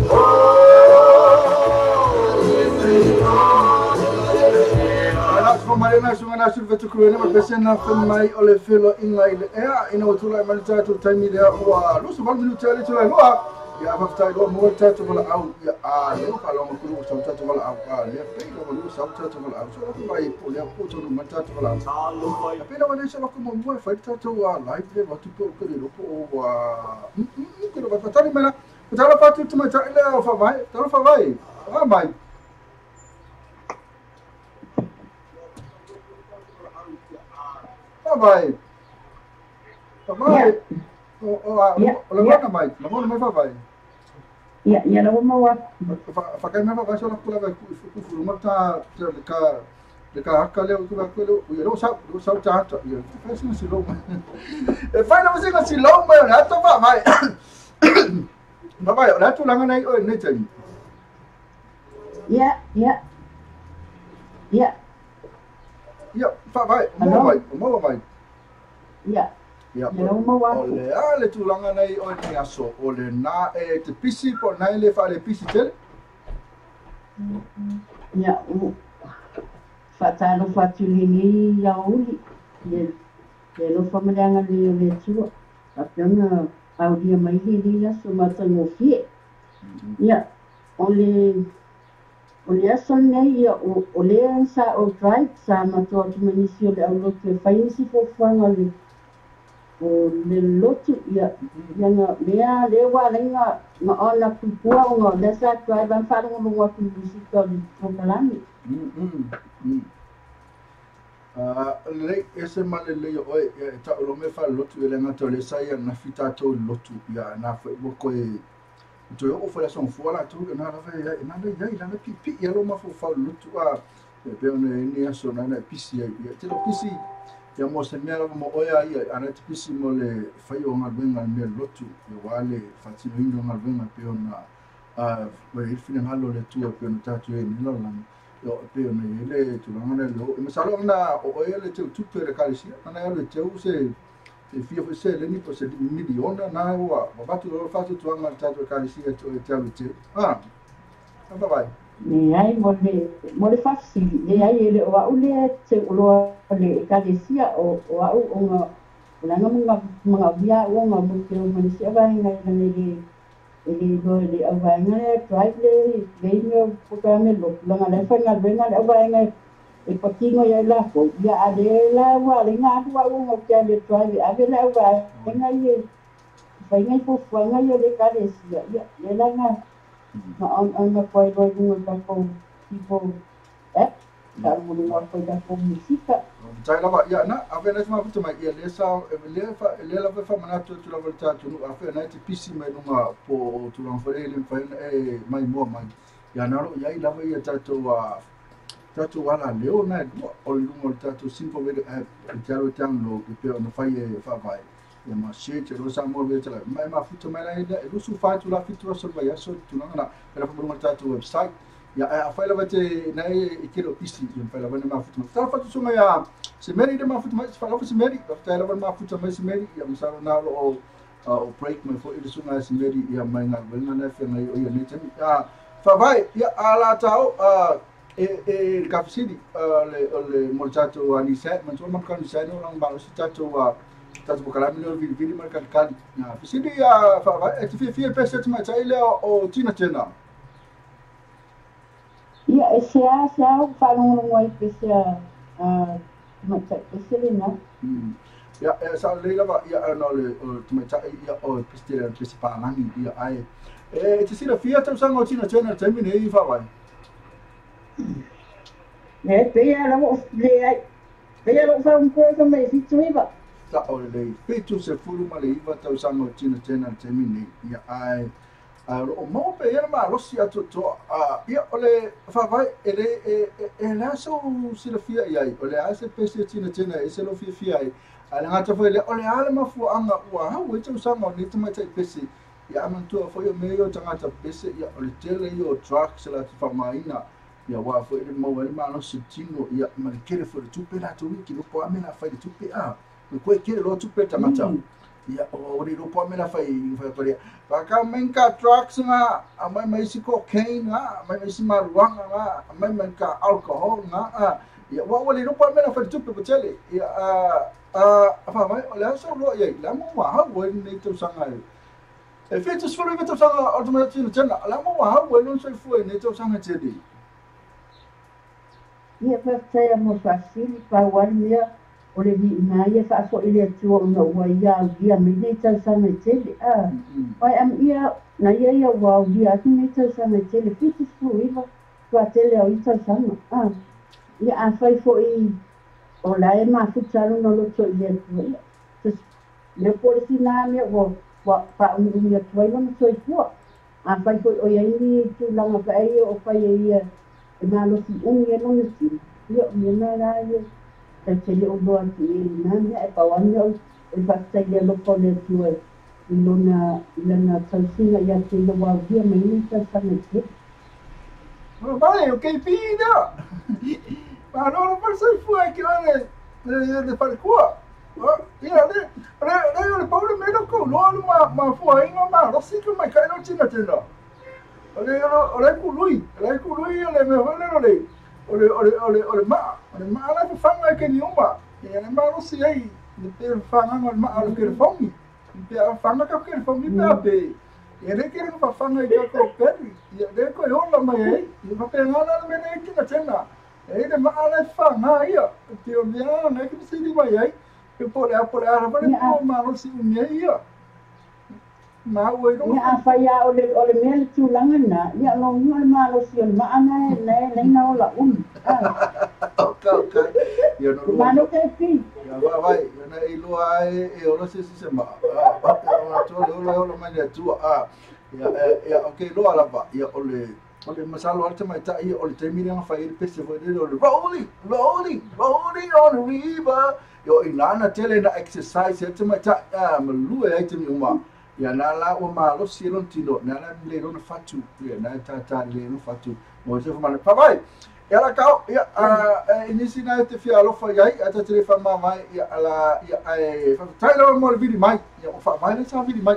Oh, tuku ma pese na fe mai o le felo inga i le ea ina o tula mai tatou taimi lea ua 28 minute le tula loa ia faafetai loa mo le tatou valaau ia a le faalogo kulu sa tatou valaau a le pe la walu sa tatou valaau so la mai po le po tonu mai tatou valaau a pe la wale sa loko mo mo fai tatou a live le watu po ko le po o wa ko le fatali mena tala fatu tu mai tai le o fa vai tala fa vai a mai vai. Vai. O lagona mai, lagona mai vai. Ia, ia la maua. Fa kai mai vai so la kula vai ku fu ma ta ka le ka haka le ku va ku le ia lo sa ta ta ia fa singa si lo mai. E fa na singa si lo mai na to va vai. Va vai, la tu langa nei o nei tai. Ia, ia. Ia. Ia, fa vai, mo vai, mo vai. Ia. Ia, o le a le tulaga nei o le aso, o le na e te pisi po nai le fa le pisi tele. Ia, o fatalo fatulini ia uli. Ia, le lo famaleanga le le tua. Apiona aulia mai le le aso matangofie. Ia, o le aso nei ia o le sa o drive sa matoa tumanisi o le aulotu e fai nisi fofuaga le o le lotu ia ia nga mea le wa lenga nga ona pupua o nga le sa drive an whalongolongo atu musika o le prokalami. Le ese male le o e ta o me fa lotu ele nga to le sa ia na fita to lotu ia na fo ko e to o fo la son fo la tu na la fa ia na le ia na pi pi ia lo ma fo fa lotu a e pe ona ni aso na na pisi ia te lo pisi ia mo se mea mo oia ia ana te pisi mo le fai o ngā wenga me lotu ia wale fatino ino ngā wenga pe ona a we fina ngalo le tua pe ona tatu e ni lolanga ia pe ona ele tulanga le lo e masalo na o oia le teu tupe le kalisia ana le teu se e fia foi se le ni po se miliona na ua vatu lo fatu tuanga le tatu kalisia to e teu teu ah bye bye. Le ai mo le whafsili, le ai ele o au le te uloa le ekalesia o au o ngā o langa mga via o ngā mo te o manisia vaenga e le ele loa le au vaenga le drive le le mea programe lo langa le whainga venga le au vaenga e patingo ia lako ia a le la ua le ngā atua o ngā kia le drive ave le au vaenga i whainga i pofuanga ia le ekalesia ia le langa ma on na koe loa lunga takou people app ta lunga koe takou musika. Tai lava ia na ave na mafuta mai ia le sa le fa le lava fa manatu tu lava tatu nu afe na te pisi mai lunga po tu langa fa le fa e mai mo mai ia na ro ia lava ia tatu a tatu ala leo na o lunga tatu simple way app te alo download pe ona fai e fa vai ia ma se te ro sa mo le tala mai mafuta mai la e lusu fa tu la fitu so vai so tu langa na era fa lunga tatu website ia a fai lava te na e kilo pisi ia fai lava na mafuta mai tala fatu sunga ia se meri de mafuta mai fa lava se meri fa lava mafuta mai se meri ia masalo na lo o break mai fo ile sunga se meri ia mai na venga na fe ngai o ia ne te ia fa vai ia ala tau e ka fisili le mo tato ani sa man to man ka ni sa no lang ba se tato tato bokalami no vili vili mar kali na fisili ia fa vai e te fia pese te mai tai le o tina tena. Ia, e se a whalongolongo ai pese a tamaitai pese le na. Ia, e sa le lava ia ana le o tamaitai ia o pese le pese pālangi ia ai. E te sila fia tausaga o tina tena le taimi nei i whawai. Le pea la o le ai. Pea lo whaumkoe ka mai fitu iwa. Ta o le fitu se fulu ma le iwa tausaga o tina tena le taimi nei ia ai. O mau pe ia ma losi atu to ia o le whawai e le e la so sila fia ia ai o le a se pese tina tena e se lo fia fia ai a le ngata foi le o le ale mafuanga ua hau e tausaga o ni tamaitai pese ia amantua foi o mea ia o tangata pese ia o le tele ia o drugs la te whamaina ia wā foi le mau ele malosi tino ia ma le kere foi le tupe la tu ki lopo ame la fai le tupe a me koe kere lo tupe tangata ia o le lopo ame la fai fai korea waka mai ka drugs nga a mai mai si cocaine nga mai mai si marijuana nga mai mai ka alcohol nga a Ia ua ua le iloa po o le a le mea na fai i le tupe ua tele. Ia a a faavae o le a sau loa i ai le a mo ua au ai lenei tausaga e e 79 tausaga o le tamaitiiti ina tena o le a mo ua au ai lona soifua i lenei tausaga tele. Ia faafetai lava mo le faafesili, pau lava le mea o le viiga ia faafo'i le Atua ona ua ia aulia mai nei tausaga e tele. A, pai amuia na ia ia ua aulia atu nei tausaga e tele, 79 tuatele o ia tausaga. A, ia afai foi o la e mafuta lona loto i le Atua, ia, lea po o le isi na mea ua ua faaumiumi atu ai lona soifua. Afai foi o i ai ni tulaga pe ai o fai e ia e malosi umi ai lona tino, ia o mea na la ia tatou te le o iloa atu i ai i lena mea, ae pau lava le mea o le faafetai i le alofa o le Atua i lona i lana tausiga ia te ia ua aulia mai ai nei tausaga e tele. Vai, o KP lea. Malo lava le soifua e ke oe le le falekua. Ia le le le le pau le mea lea kou loa le mafuaaina malosi ke maikaʻi lou tinatena. O le o le kului, o le kului o le mea foi lea o le o le o le o le o le maa, o le maa la e fafaga i keniuma. Ia le malosi ai le pe fagaga o le maa o le kelefogi. Pe a fafaga ka kelefogi pe a pe. Ia le kele fafaga i ka peri. Ia le ko ola mai ai. Ia faapena la le mea nei tinatena. E le maa la e fafaga ia. Te o mea na ke sili mai ai. Pe po le a po le a lava le po malosi umi ai ia. Ma ua i Ia afai lava o le o le mea le tulaga lena, ia o lona uiga o le malosi o le maa na e na e laina ola umi. Okay, okay. Ia no lua. Malo KP. Ia vai vai, ia na e lua ai e ola se se ma. Ah, pa pe o le ola ola mai le atua. Ah. Ia ia okay loa lava. Ia o le o le masalo a le tamaitai ia o le taimi lea na fai ai le pese foi lele o le rolling, rolling, rolling on the river. Ia o i ina na tele na exercise ai le tamaitai a malue ai taimi uma. Ia na la ua malosi ai lona tino, na la le lona fatu, ia na e tātā lelei ai lona fatu. Mo se whamana. Whawai! Ia la kao, ia, a, e nisi na e te whia alofa i ai, a ta te le whamamai, ia, ala, ia, e, whawhetai lawa mo le vili mai, ia, o whaamai le sa vili mai.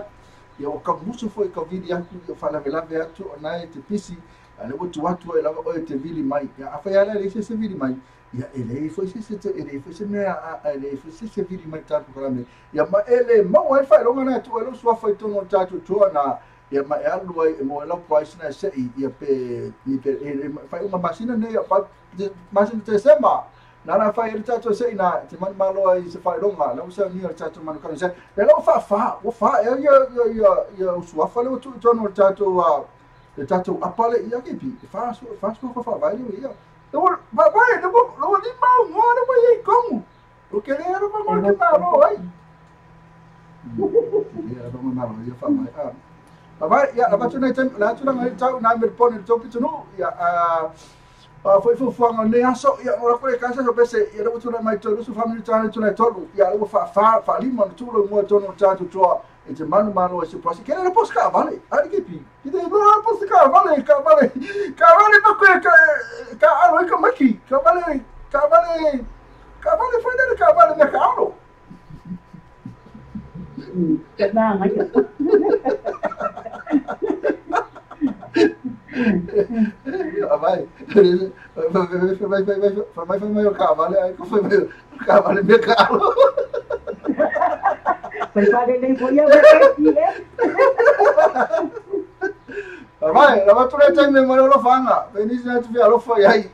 Ia, o ka musu foi ka vili atu, ia, whalavelave atu, o na e te pisi, a le ua tu atu ai lava oe te vili mai. Ia, a whai ala le se se vili mai, ia, e leai foi se se, e leai foi se mea, a, e leai foi se se vili mai tātou kalame. Ia, ma e le maua ai le faailoga na e tuu ai lou suafa i totonu o le tatou toa na, ia ma e alu ai e maua ai lau price na e sei, ia pe, ni pe, e, faaiuga masina nei, ia, pa, masina Tesema, na na fai ai le tatou sei na, te manumalo ai i se faailoga, la ua saunia le tatou manukano i se, le la ua faafa, ua fa ea ia, ia, ia, ia u suafa le ua tuu i totonu o le tatou, a, le tatou apa le ia kepi, e fa, fa suafa faavae le ua ia. Le ua, vae, le ua, le ua lima au ngoa le ua ia i kongu. O ke le ala pa mo ke malo ai. Ia la pa malo ia fa mai. Ah. Vai, ia la batu nei tem la atu langa i tau nai me pone le topi tunu ia a a foi fuafuaga o lenei aso ia o la koe kasa so pese ia le ua mai tolu su family tana tuna tolu ia le ua fa fa fa lima na tulo mo tonu tatu toa e te manu malo e se pasi ke le pos ka vale ari ke pi ki te no pos ka vale ka vale ka vale pa koe ka ka alo i ka maki ka vale ka vale ka vale foi le ka vale me ka alo. Te māngaia. Vai, vai, vai, vai, vai, vai, mai o ka vale, ai ko fai mai o ka vale me ka alo. Fai whare nei foi au e keiki e. Vai, la va tule taimi mo le alofaga. Pe nisi na tu alofa i ai.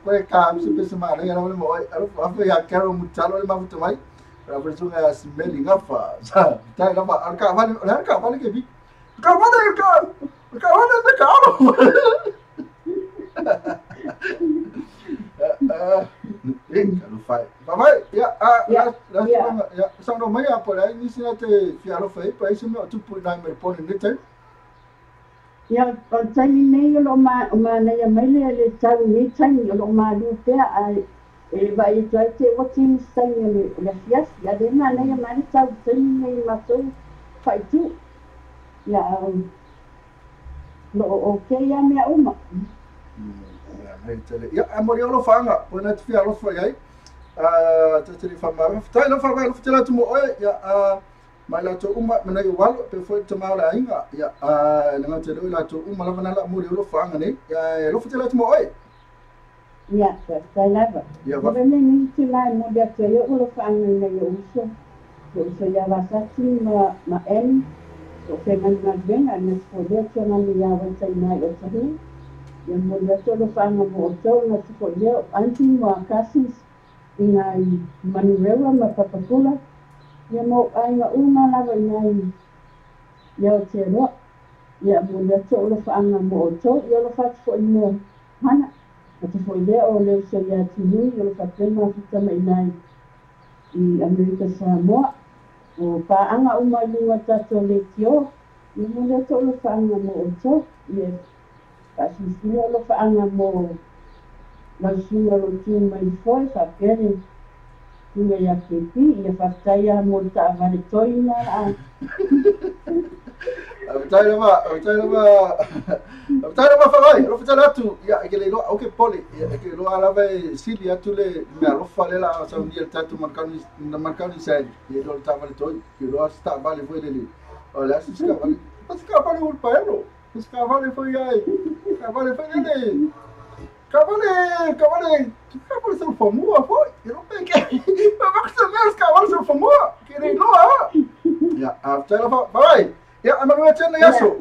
Koe ka se pese ma le la mo ai. Alofa afa ia Carol Mutalo le mafuta mai. La fa sunga simeli ngafa. Sa tai la fa al ka vale, la ka vale ke bi. Ka vale ka ka vale me ka alo. E ka lo fai. Vai, ia a la la ia sa no mai a por ai nisi na te fi alofa i pa i se me tupu nai me pone ne tai. Ia, o le taimi nei o lo o manaia mai le le tau i nei taimi, o lo o malu pea ae e vaai atu ai te ua tini se taimi o le o le afiafi, a o lea e manaia mai le tau i le taimi nei i matou faaitu. Ia, a o lo o okay lava mea uma. Ia, a mo le alofaga, po na te fia alofa i ai. A te te fa ma. Faafetai lau faavae alofa tele atu mo oe. Ia, a ma i latou uma me nai o alo, pe foi le tama o le aiga. Ia, a le gata i le o i latou uma lava na la mo le alofaga nei. Ia, e alofa tele atu mo oe. Ia, faafetai lava. Ia nei ni lai mo le atu ai o alofaaga i nai ou uso. Lou uso ia Vasati ma N, o fegalugaluega na te foi lea tuanani ia Vaitaina i Otahuhu. Ia momoli atu alofaaga mo outou na te foi lea o aunty ma cousins i nai Manurewa ma Papakula. Ia ma ou aiga uma lava i nai i Aotearoa. Ia momoli atu alofaaga mo outou. Ia alofa atu foi mo Hana. Na te foi lea o le uso ia Tinui o lo faapea mafuta mai nai i Amerika Samoa. O paaga uma i luga o tatou leitio. Ia momoli atu alofaaga mo outou. Ia faasilasila alofaaga mo lau susuga o lo o tu mai le foe faapea le susuga ia KP. Ia faafetai lava mo le taavale toi na laa. Faafetai lava, faafetai lava, faafetai lava Fagai, alofa tele atu, ia e ke le iloa, au ke pole, ia e ke iloa lava e sili atu le mea alofa le la saunia le tatou Manukau Sand, ia i lo le taavale toi, ke iloa se taavale foi lele, o le a se taavale, se taavale o le paelo, se taavale foi ai, taavale foi lele, taavale, taavale, taavale sa famua foi, ia lo pe ke, pa va se mea se taavale sa famua, ke le iloa, ia, faafetai lava Fagai. Ia, a manuia tele nei aso.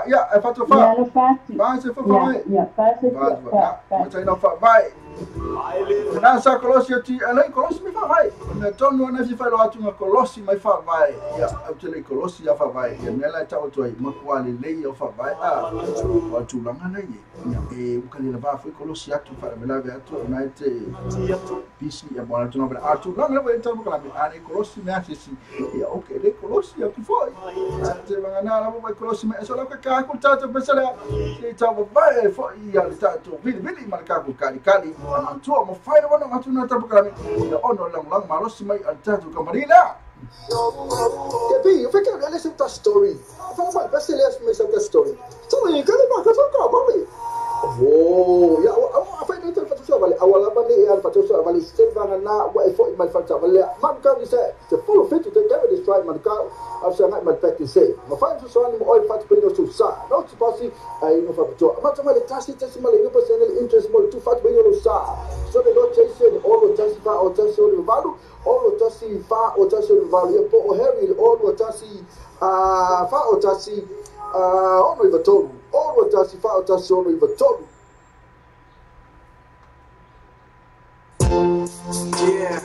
Ia, e fatofa. Ia, alofa atu. Vai se fofa mai. Ia, fa se fa, fa. Ma fa vai. Na sa kolosi atu, alai kolosi mai fa vai. Na tonu na fi fa lo atu na kolosi mai fa vai. Ia, au tele kolosi ia fa vai. Ia mea la tau atu ai, makua le lei o fa vai. A, o tulaga nei. Ia, e uka le lava foi kolosi atu fa me la ve atu na te bisi ia mo atu na ve. A tulaga le tau mo kala me a le kolosi me a sisi. Ia, okay, le kolosi atu foi. A te vangana la mo kolosi me so la ka ka ku tatou pesala. Se tau vai foi ia le tatou vili vili ma ka ku kali kali. Tua mo fai wana atu na tapu kala ia ono lang lang malosi mai al tatou kamarila. KP, you think I listen to that story? Fala mai, best le me sa story. So you got back so ka mami. Oh, ya, a fai ni te fatu vale. Awala mani e al fatu vale se vanga na wa e foi mal fatu vale. Man ka ni se se full fit to get this try man ka. A sa ngai mal pek se. Ma fai so so ni mo oi fatu pe no so sa. No ti pasi ai no fa to. Ma to male tasi tasi male no personal interest mo tu fatu pe no sa. So le no chase o lo tasi fa o tasi o le valu o lo tasi fa o tasi o le valu ia po o Harry o lo tasi fa o tasi ono i vatolu o lo tasi fa o tasi ono i vatolu. Yeah.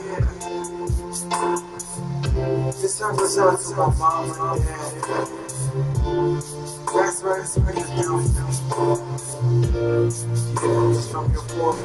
This song goes out to my mom and dad. That's right, it's pretty down. Yeah, just from your boy.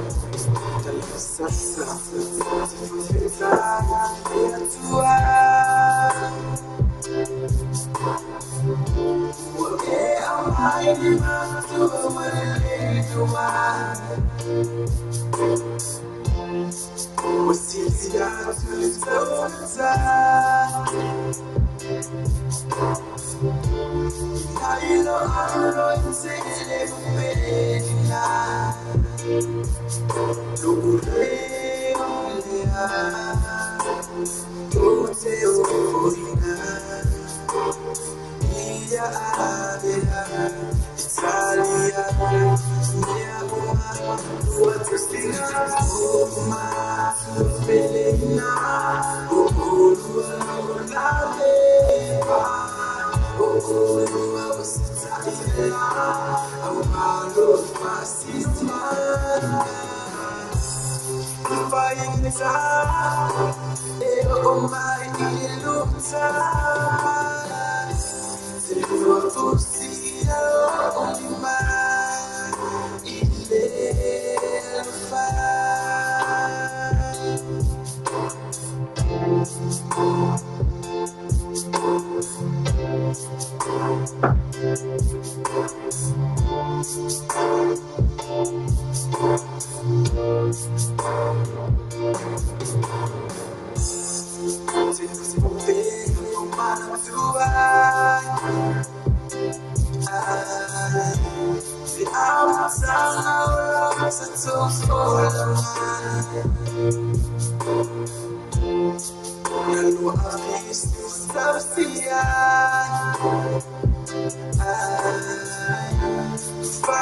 Fa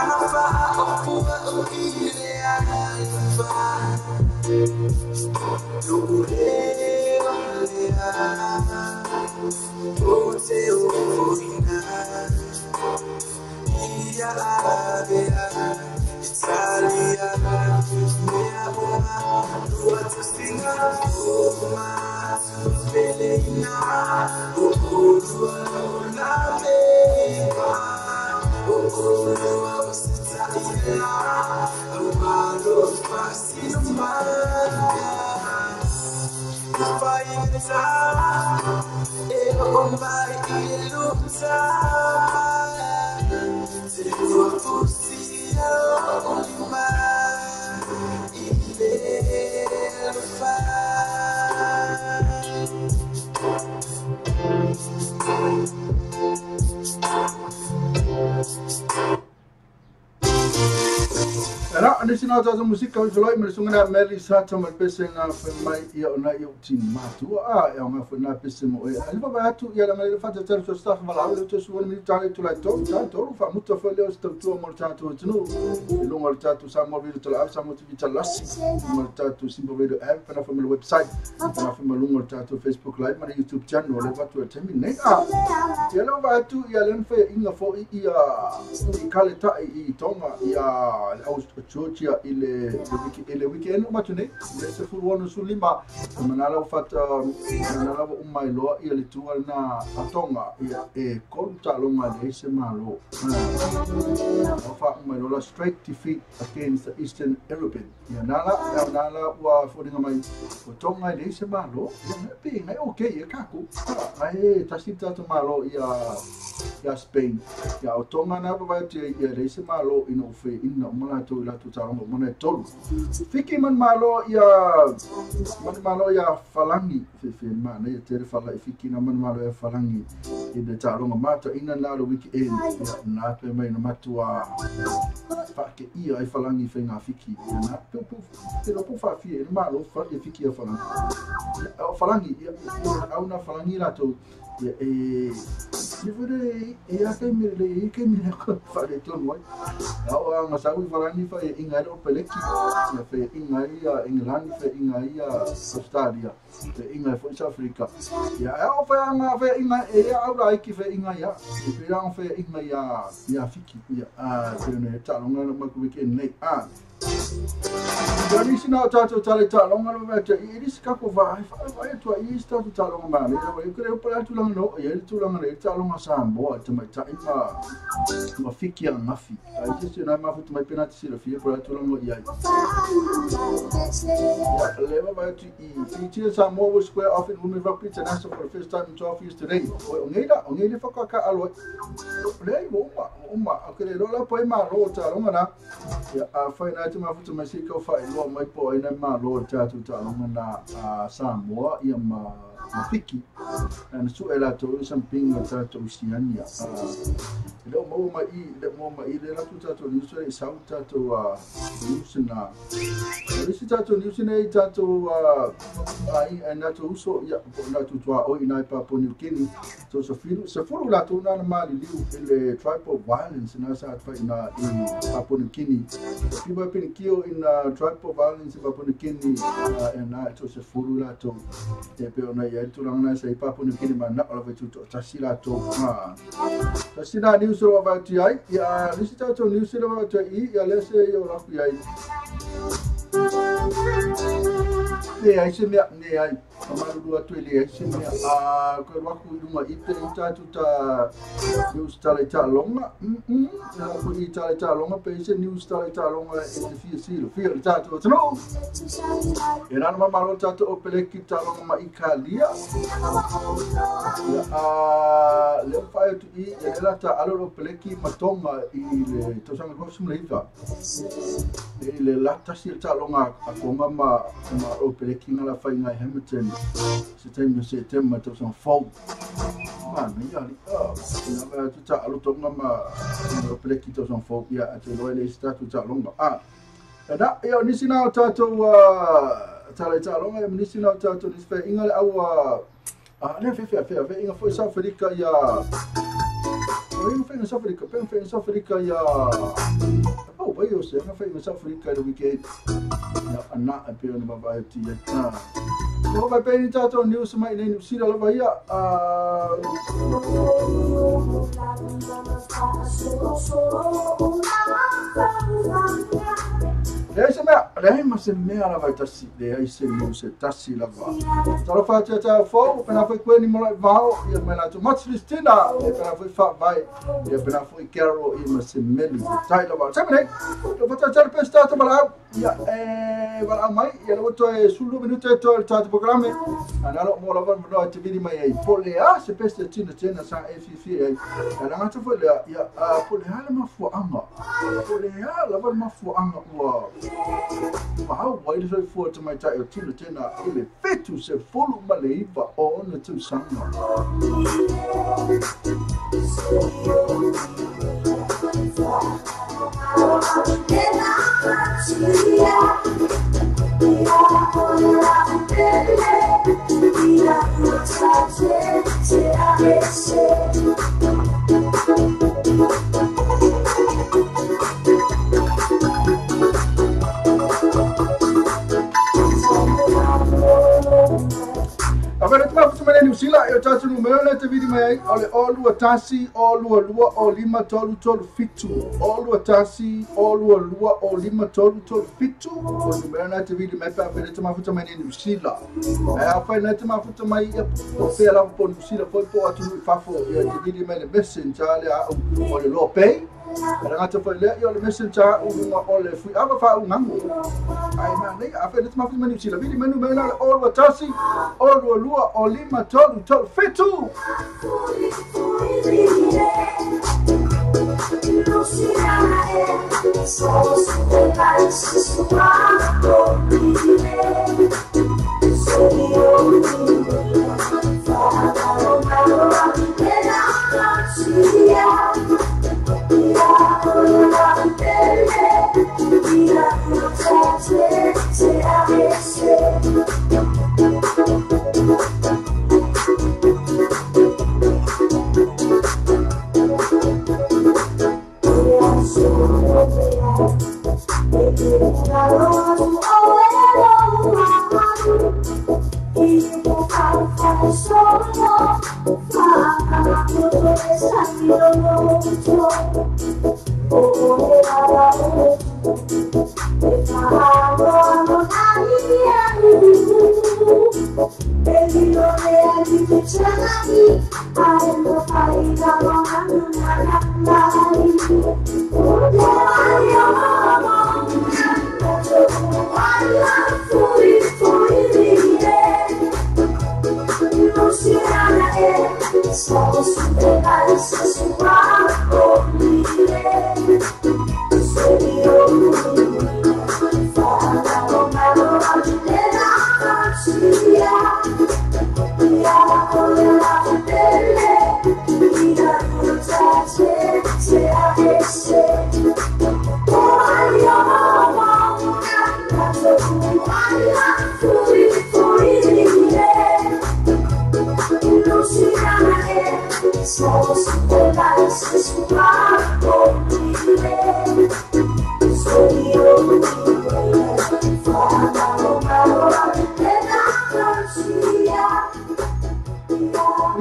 Nisi na musika i feloi me sunga meli sa ma pese nga mai ia ona i o tin matua a e nga fo na pese mo e ali baba atu ia la ngai fa te so staff ma la le to su ni ta tu la to ta to fa muta fo le sto tu mo ta tu tunu lunga ta tu sa mo video to la sa mo tu ta lasi mo ta tu simple video app na fa mo website na fa mo lunga ta tu Facebook live ma YouTube channel le va tu te mi ne a ia la va atu ia le fa inga fo ia i kale ta i tonga ia au Georgia ile weekend uma tune le se fu wono sulima manala fata manala uma iloa ia le tua na atonga ia e konta longa le se malo fa uma iloa straight defeat against the Eastern European ia nala ua foninga mai o tonga le se malo ia pe ngai okay ia kaku ai tasita to malo ia Spain ia o tonga na va te ia le se malo ino fe ina umala to la tu tarongo mona tolu fiki man malo ia falangi fe mana ia tere fala fiki na man malo ia falangi i le tarongo mata ina na lo weekend na pe mai na matua fa ke ia ai falangi fe nga fiki na pe pe lo fa fi e malo fa e fiki ia falangi o falangi ia au na falangi la to e ni e a ke mi le ke mi ko fa le ton wai au a ngasa falangi fa e inga o peleki ia fe inga ia England fe inga ia Australia fe inga fo South Africa ia au fa nga fe inga e au la ki fe inga ia e pe la fe inga ia ia fiki ia a te ne ta longa no ma weekend nei a Nisi na tato tale ta longa no meta i isi ka ko va vai tu i sta tu ta longa ma le o kre o pa tu longa no e tu longa le ta longa Samoa te mai ta ima ma fiki a ngafi ai se na ma fu mai penati se fia pa tu longa ia le va tu i Fiji Samoa will square off in women rugby international for the first time in 12 years today o ngeila o ngeila fa ka alo le o ma o kre lo la po ma ro ta longa na ia a fa na te ma fu mai se ka fa lo mai po ina ma lo ta tu ta longa na Samoa ia ma fiki and su ela to something ta to Oceania le mo ma i le mo ma i le la tu ta to ni so e sau ta to news na le si ta to news nei ta to ai na to uso ia na tu tua o ina pa po New Guinea to so filu se furu la to na ma li le tribal violence na sa fa ina i Papua New Guinea people have been killed in tribal violence in Papua New Guinea and na to se furu la to te pe ona ia tulaga na sa i Papua New Guinea ma na o la tu to tasila to tasila news o va ti ai ia lisi ta to news o va ti i ia lese ia o la ku ai le ai se mea ne ai amaruru atu le ai se mea a ko waku lunga i te ta tu ta news tale ta longa la ku i tale ta longa pe se news tale ta longa e te fia silo fia ta tu no e na ma malo ta to opeleki ta longa ma ikalia a le fa tu i e la ta alo opeleki matonga i le to sanga ko sum leifa e le la ta sil ta longa a konga ma opeleki nga la fa inga Hamilton se taimi se tema to son fau ma me ya li na va tu ta alo tonga ma opeleki to son fau ia te lo le sta tu ta longa a da ia nisi na ta to ta le ta longa nisi na ta to nisi fa inga le au a ne fe fe fe inga fo South Africa ia O ia faiga South Africa, pe faiga South Africa ia. Oh, vai o se na faiga South Africa le weekend. Ia ana e pe ona vava e ti e. O vai pe ni tātou news mai nei New Zealand lava ia. Leai se mea, leai ma se mea lava e tasi, leai se news e tasi lava. Talofa atu ia te au fou, pena foi koe ni mola i vao, ia mai lātou Mats Listina, ia pena foi Whaavai, ia pena foi Carol, ia ma se meli, tai lava. Sai nei, o fata tele pe sta ta malau, ia e wala mai, ia le to e sulu minuta e to le tātou programe, ana lo mo lava mo te vili mai ai, po le a se peste tina tina sa e fi fi ai. Ana ngata foi le ia po le a le mafuaanga. Po le a lava le mafuaanga ua Wahau wai le soifua tamaitai o tino tena i le 79 o ona tausaga. Awhera te mafuta mai nei New Zealand, e o tātou numero nei te viri mai ai, o le 0 1 0 2 0 5 3 3 7, 0 1 0 2 0 5 3 3 7, o numero nei te viri mai pe awhera te mafuta mai nei New Zealand. E awhai nei te mafuta mai ia po whea lava po New Zealand, foi po atu nui fafo, ia te viri mai le messenger le au o le loa pay. Ana ngata foi le ia o le messenger o lunga o le fui ava wha ungango. Ai ma nei, a whai le te mafuta mai New Zealand, viri mai numero le 0 1 0 2 0 5 3 3 7.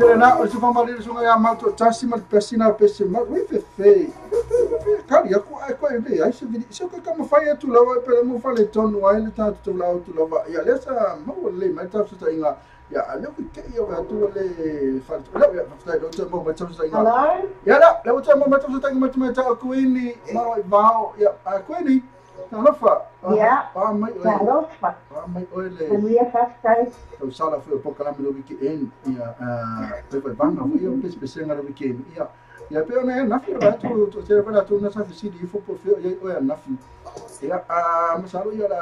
Ia na o se whamarere sunga ia mātou tasi ma le pesina pese ma ui fefe kari aku ai koe le ai se vili se ka ka mawhai atu lawa e pere mo whale tonu ai le tātou tau lau atu lawa ia lea sa maua le mai tātou ta inga ia a leo ke ia wa atu le whale leo ia whai leo tau mau mai tātou ta inga. Hello? Ia la leo tau mau mai tātou ta inga mai tātou kuini maro i vao ia a kuini talofa. Ia. Pa mai oe. Talofa. Pa mai oe le. Manuia whaftai. Tau sala fui o pokalame le weekend ia pe vai vanga fui o pese pesenga le weekend ia ia pe ona nafi la tu tu te va tu na sa fi di fo po fi ia o nafi ia a masalo ia la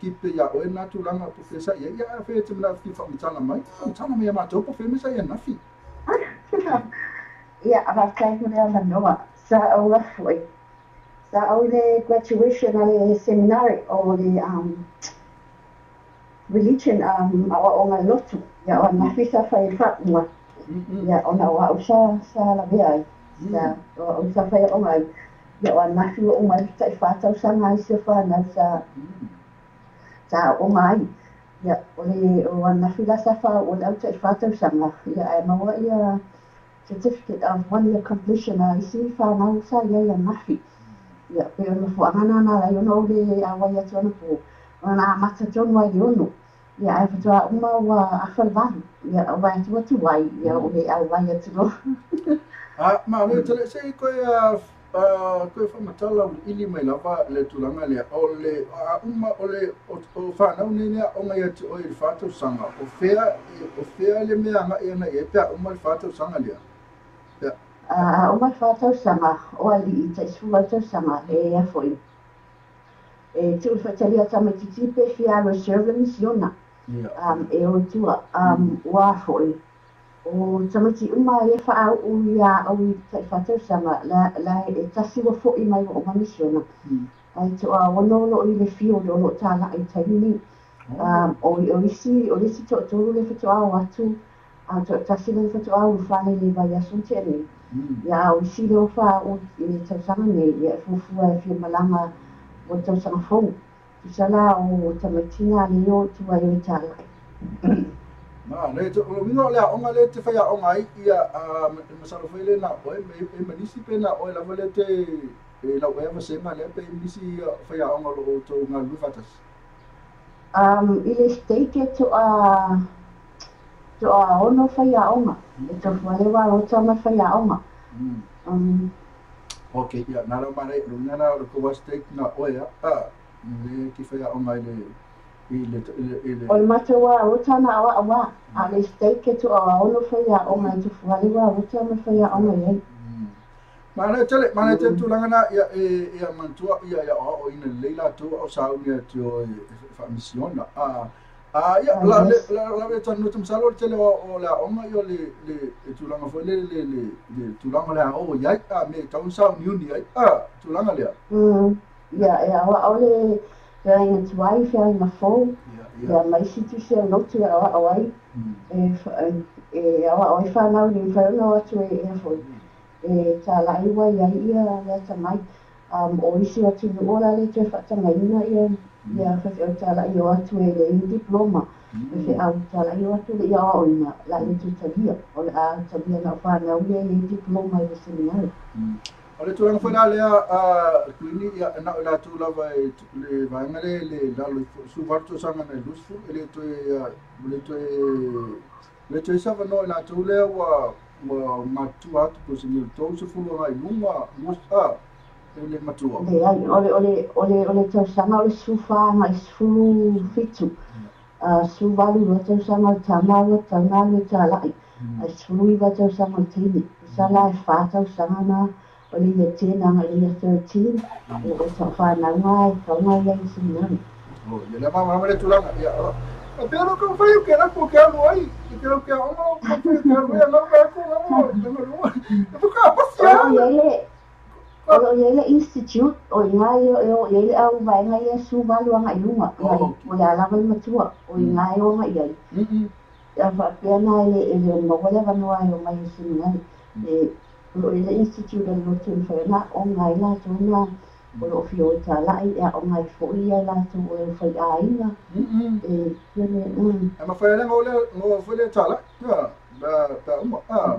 kipe ia o na tu langa po fe sa ia ia fe te mena fi fa mtana mai mtana mai ma to po fe me sa ia nafi Ia a whaftai mo le manoa sa o la foi. Sa au le graduation a le seminary o le religion o ngā lotu. Ia o nafi sa whai whatunga. Ia ona o au sa la vea ai. Sa o sa faiaoga ai. Ia o anafi ua uma ai le 14 tausaga a isi o fanau sa sa aooga ai. Ia o le o anafi la sa faaoo e le au 14 tausaga, ia ae maua ia certificate of one year completion a isi fanau sa iai anafi. Ia pei o le mafuaaga lena na ala ai ona ou le auai atu anapo ona na amata tonu ai i le 6. Ia ae faatoa uma ua 7:30. Ia o vae atu ua tuai, ia ua le auai atu loa. A ma le tele se koe a koe faamatala ili mai lava le tulaga lea o le a uma o le o fanau nei lea aoga ia te oe i le 4 tausaga, o fea le mea agai ana i ai pe a uma le 4 tausaga lea pea? A uma le 4 tausaga o alii tai 18 tausaga e afo'i e tuu le faitalia tamaititi pe fia alu e serve le misiona e o i tua ua afo'i o tamaiti uma ia faauu ia au i tai 4 tausaga la, la e tasi ua fo'i mai ua uma misiona ae toa 6 o loo i le field o loo tala'i i taimi nei. O isi o le isi toatolu le faatoa o atu a toatasi le faatoa ulufale i le vaiaso na tea nei. Ia a o isi lea ua faauu i le tausaga nei, ia e fuafua e fia malaga mo le tausaga fou. Tusa la o tamaiti na le o i tua e o i tala'i. Ma le to lo winga o le aoga le te faiaoga ai ia masalo foi le na oe e manisi pe na oe lava le te e lau ea vasega lea pe nisi faiaoga o lo o outou galulue faatasi. I le stake e toa 6 faiaoga e tofu ale ua rota ma faiaoga. Ok, ia na lau manai lo na lo ko stake na oe a le ki faiaoga i le i le i le O le matou rota na aoaoa a le stake e toa 6 faiaoga e tofu ale ua rota ma faiaoga i ai. Mana tele tulaga na ia e ia mantua ia ia o ina lelei latou au sauni atu o e faamisiona a ia la le la la le tanu tu masalo le tele o le aoga ia le tulaga foi le tulaga le ao iai a me tau sauniuni ai a tulaga lea. Ia e aoao le feagaiga tuai, feagaiga fou, ia ma isi tusi o lotu e aoao ai e e aoao ai fanau i le mafai ona o atu e afo'i e tala'i ua iai ia le atamai. O isi o atunuu o le a le toe faatagaina ia ia faifeau tala'i o atu e leai diploma. Faifeau tala'i o atu e le'i aoaoina la le toe talia o le a talia na o fanau lea e iai diploma i le seminari. O le tulaga foi la lea a Kuini, ia na o latou lava e le vaega le le lalo i 18 tausaga na i 20 e le toe savanoa i latou lea ua matutua atu po o se mea 30 agai i luga a e le matua. Leai, o le tausaga o le 14 agai 17, 18 lua tausaga o le tama ua tatau ona alu e tala'i, ae 19 tausaga o le teine. Tusa la e 4 tausaga na o le year 10 agai i le year 13 o taufanauga e tatau ona iai i le seminari. O ia le malamalama le tulaga ia a pea lo ka fai o ke la ko ke alu ai ke lo ke aoga o ka fai ke alu ai ngau ka ko ngau ngau e fo ka pasi O loo iai le o loo iai le institute o iga e o iai le au vaega ia 18 agai i luga o le a lava le matua o iga e o agai ai. A faapea na e le o maua le avanoa e omai i seminari e o loo iai le institute a le lotu e mafai ona aoga ai latou na o loo fia o e tala'i e aoga ai fo'i ia latou o e faiaiga e le. E mafai le ngo le ngo foi le tala'i ia ba uma a.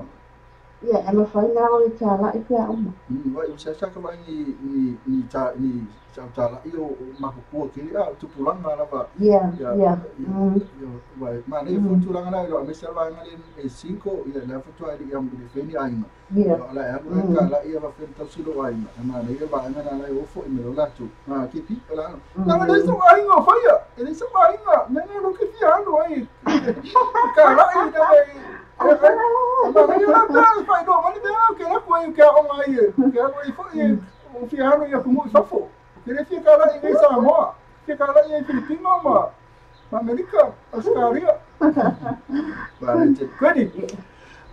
Ia e mafai na o e tala'i pe a uma. Vai sa sa ka vai ni ni ni ta ni sa tala'i o makukua kiri a tupulaga lava. Ia ia. Vai ma nei fu tulaga la lo me sa vai ngale e 5 ia la fu tu ai ia le feni aiga. La e alu e ka la ia va fen tau silo aiga e ma nei va nga na la o fo i me lo latu ma ki pi la na le so aiga o faia e le so aiga me ne lo ki fi alu ai ka la i na vai ma nei la ta fai do mani be ke la ko e ke o ngai e ke alu i fo i o fi alu ia kumu i fafo ke le fi ka la i ngai Samoa fi ka la i Filipino ma Amerika, Australia. Ba le te kwedi.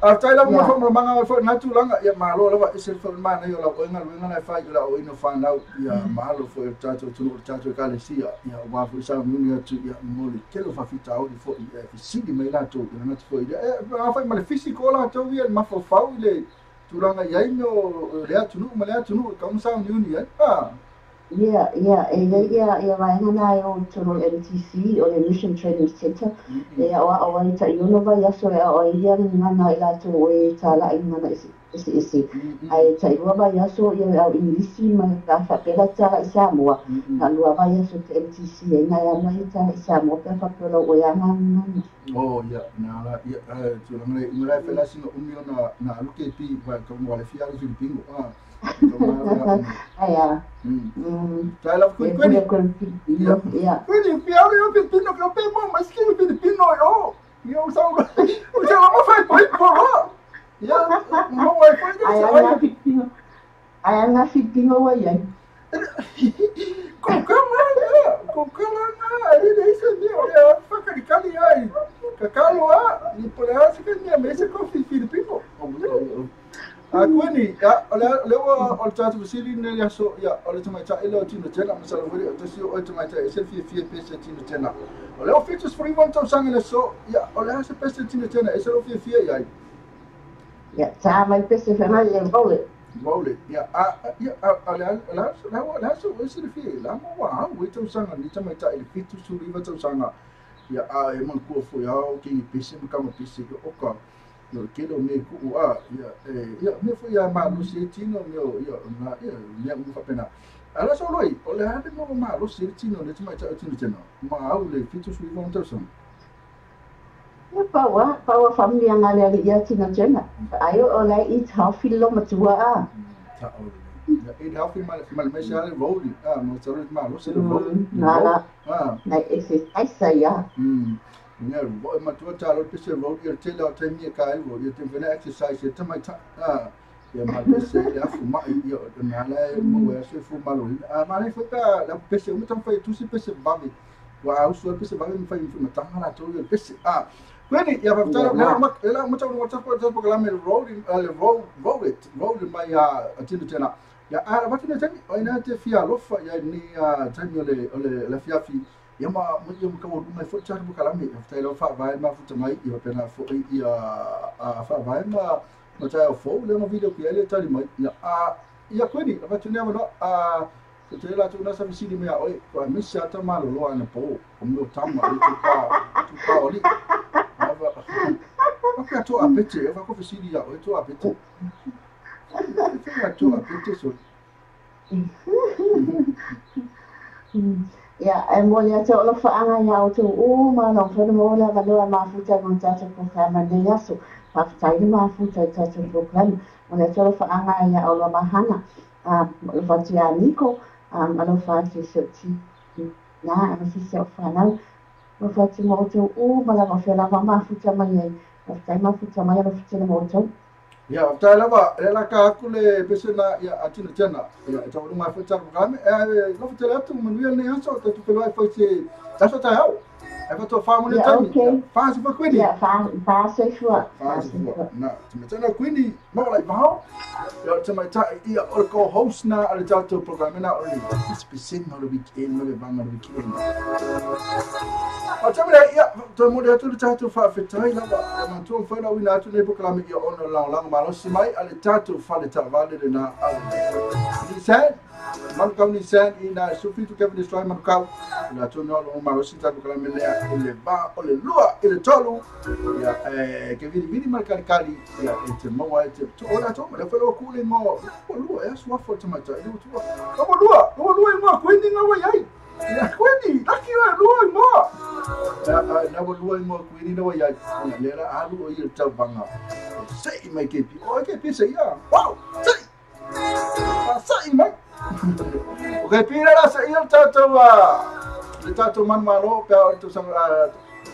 A tai la mo fo manga fo na tulaga ia malo lava e se fo mana ia la oinga luinga na fai la o ino whanau ia malo fo e tatou tunu o tatou ekalesia ia wa fo sa muni atu ia moli tele fa fita o fo ia fisili mai latou ia na fo ia e a fai ma le fisiko latou ia le mafofau i le Tulaga i ai mea o le atunuu ma le atunuu e tau ma sauniuni ai. A. Ia, ia, e i ai ia, ia vaega na e o i totonu o le MTC, o le Mission Training Centre, e aoao ai tai ono vaiaso e aoao ai ia gagana i latou o e talai i gagana eseese, ae tai lua vaiaso ia le au Igilisi ma a faapea la talai Samoa, na o le lua vaiaso te MTC ai na e alu ai e talai Samoa pe a faapea o lau oe lava gagana. Oh ia, na la ia tulaga le uma la fela sina umi ona na alu ke pi va ka mo le fia alu Filipino a. Ai a. Tai la kui kui. Ia. Kui fi alu Filipino ka pe mo mas ki Filipino yo. Ia o sa o sa ma fai poi po. Ia mo wai fai Ai a Filipino. Ai a Filipino wai ai. Ko ka ma ko ka la na e le se mi o le fa ka kali ai. Kakalo a ni po le ase ka ni me se ko fi Filipino. A kwani a o le o o tatu sili ne ya so ya o le tamaita ile o tino tena masala wuri o tasi o tamaita e se fia fia pese tino tena. O le o features for one tau le so ya o le ase pese tino tena e se o fia fia ya. Ya ta mai pese fa mai le roll it. Roll it. Ya a ya a le la la la so e se fia la mo wa we tau sanga ni tamaita ile fitu su riva tau sanga. Ya a e man ku fo ya o ki pese mo kama pese o ka. Yo ke lo me ku a ya ya me fo ya ma lo se tino me ya na ya me mu fa pena ala so loi o le ha mo ma lo se tino le tuma ta tino tino ma au le fitu su ivon ta so ya pa wa family nga le ya tino tena ayo o le i ta filo matua a ta o le i ta fi mal mal me sha le roll a mo sa ma lo se le roll na na na exercise ya Nga ro ma tu ta lo pese ro ia te la te mi ka ro ia te vena exercise te mai ta ia ma pese ia fu ma ia na la mo ia se fu ma lo a ma le fu ka la pese mo tam fai tu se pese ba mi wa au su pese ba mi fai ma ta na to ia pese a kwani ia va ta la ma la mo ta mo ta ko la me roll le roll roll it roll mai ya tino tena ya a va tino tena o ina te fia lo fa ya ni a taimi le le fia fi ia ma mo ia mo ka mai fo tsa mo kalame ia tai lo fa vai ma futa mai ia pena fo ia a fa vai ma ma tai fo le no video ki ele tali mai ia a ia kwani va tu ne ma a te la tu na sa visili me oi ko mi sa ta ma lo ana po o mo tama i tu ka oli va ka to apete va ko visili ia oi to apete to apete so Ya, e mo le atu o lo whaanga ia o tō o mana o whana mo le wanoa mafuta mo tātou programa nei aso. Whawhitaina mafuta i tātou programa. Mo le atu o lo whaanga ia o lo mahana. O lo whati a Niko, o lo whati se ti nā, ano si se o whanau. O lo whati mo o tō o mana o whenava mafuta mai ai. Whawhitai mafuta mai ano whitena mo o tō. Ia, whawhitai lava, e la ka aku le pesena ia a tino tena. Ia, e tau runga whai programe, e lo whai atu manuia nei aso, te tupe loa whai te taso tai hau. E whai wha mone taimi. Wha se wha kuini. Ia, wha se fua. Wha se fua. Na, te metena kuini, mawalai vahau. Ia, te mai tai, ia, o le co-host na, a le tātou programe na, o le pesena o le weekend, o le vanga o le weekend. O te mea, ia, te mone atu le tātou whaafetai lava, e mantua whaina uina atu nei programe ia ono lang lang malosi mai, a le tātou whale tāvale le na a Nissan, Manukau Nissan i nā Sufi tu Kevin Destroy Manukau, i nā tōnu alo o malosi tātou kalame lea i le vā o le lua i le tolu, ia e ke viri viri mar kali kali, ia e te maua e te o la tō, le whelo kule ngō, o lua e asu afo te maita, e lua, o lua, o lua i ngā kuini ngā wai ai, ia kuini, laki oe lua i ngā. Na wa lua i ngā kuini ngā wai ai, ia lera alu o i le tauvanga, sei mai kepi, o e kepi se ia, wow, sei, sei mai. O kai pira la se ia tātou le tātou manumalo pea o tau sanga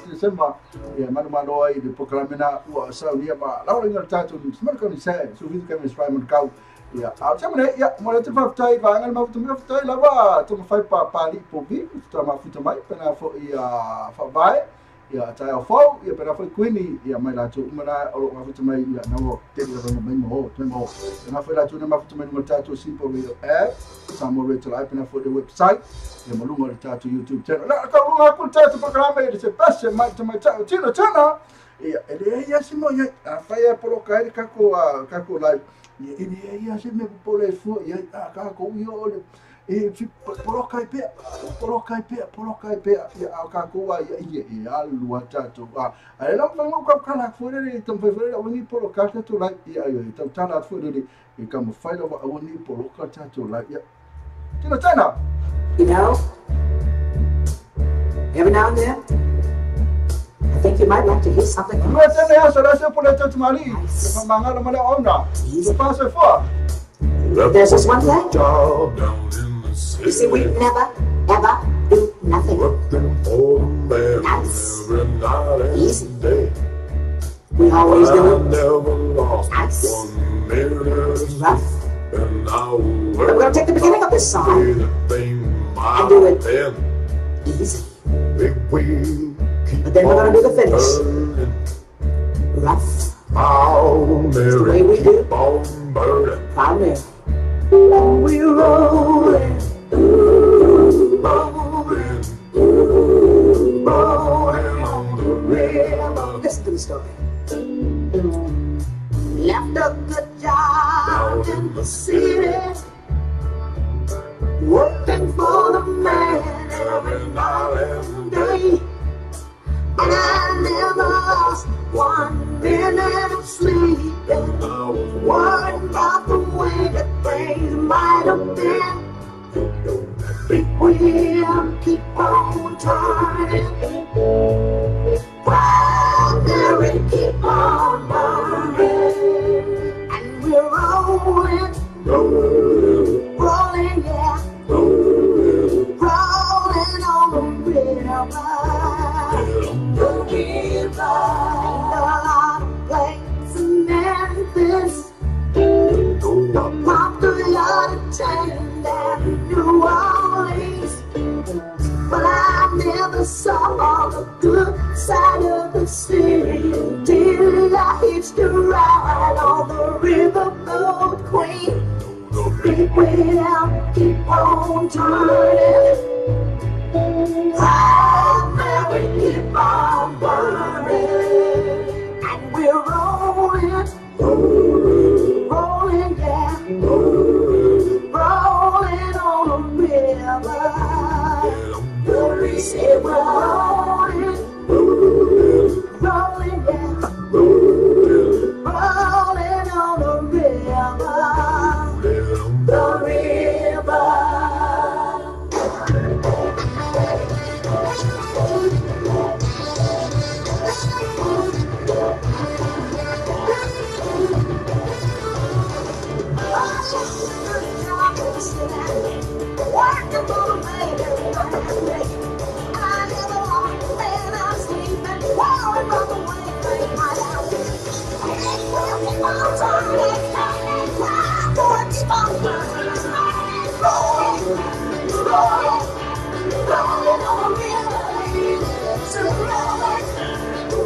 December ia manumalo ai le programena ua saunia ma laura le tātou ni smarka ni se su vitu kemi spai manukau ia a tsamane ia mo le te whaftai vanga le mafuta mai whaftai lava to mawhai pa pali po vi ta mafuta mai pena fo ia whavae ia tai o fau ia pena fo kuini ia mai lātou umana o lo mafuta mai ia na o te lava mai mo te mo pena fo lātou na mafuta mai no tātou Simple Radio app Samoa Radio Live pena fo the website ia malunga le tātou YouTube channel la ka lunga ku tātou programa e se pese mai te mai tātou tino tana Ia, e leai lava se mea o i ai. Afai lava e poloka ai le tatou live, ia e leai lava se mea e popole ai fua i ai. A tatou ia o le e poloka ai pea, poloka ai pea, poloka ai pea. Ia, a o tatou lava ia, ia e alu lava tatou. A e lau mafai ona tautala atu foi lele, taumafai foi lele aua ne i poloka le tatou live. Ia, ia, e tautala atu foi lele, e taumafai lava aua ne i poloka le tatou live. Ia, tino tena! You know, every now and then, I think you might like to hear something Lua tene aso le aso pole tau tamali. Le whamangala ma le auna. Le whaso fua. There's just one thing. You see, we never, ever do nothing. Nice. Easy. We always do it nice. Rough. But we're going to take the beginning of this song and do it easy. But then we're going to do the finish. Rough. It's the way we do. Proud Mary. We're rolling, ooh, rolling, ooh, rolling on the river. Listen to the story. Left a good job in the city, working for the man every night and day. But I never lost 1 minute of sleep, worrying about the way that things might have been. Big wheel keep on turning, Proud Mary keep on burning, and we're rolling, rolling, yeah, rolling on the river. The river. Ain't a lot of place in Memphis, popped a lot of chain and New Orleans, but I never saw the good side of the city until I hitched a ride on the riverboat queen. Big wheel keep on turning, Proud Mary keep on burning, and we're rolling, rolling, yeah, rolling on the river. Say we're rolling, rolling, yeah, rolling on the river, the river. Working for the man every night and day. I never lost a man I'm sleeping, worrying about the way things might have been. It will keep on turning, turning, boy, keep on turning, rolling, rolling, rolling on the river. So rolling,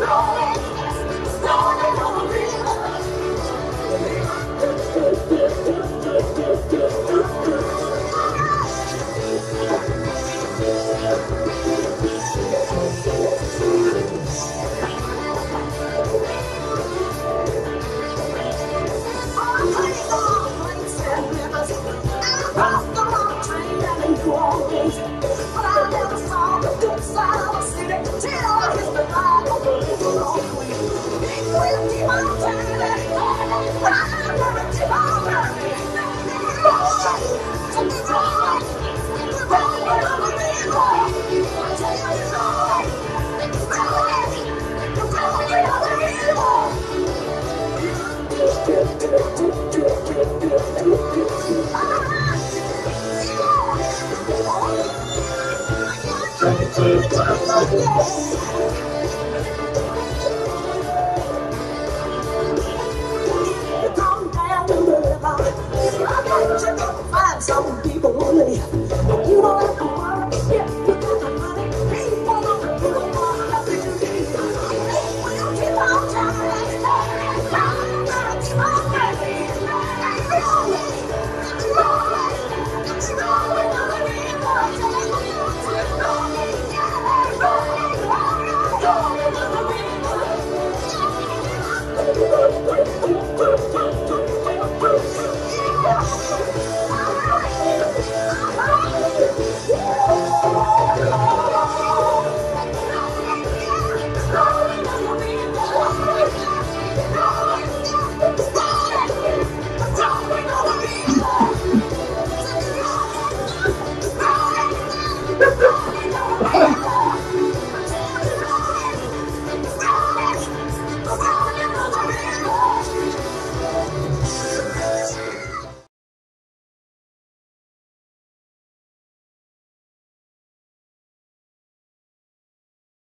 rolling, rolling on the river. But I never saw the good side of the city till I hit the ride on the river queen. Big wheel keep on turning, turning, keep on turning. Rolling, rolling, rolling on the river. Tell you rolling, rolling, rolling on the river. Yeah.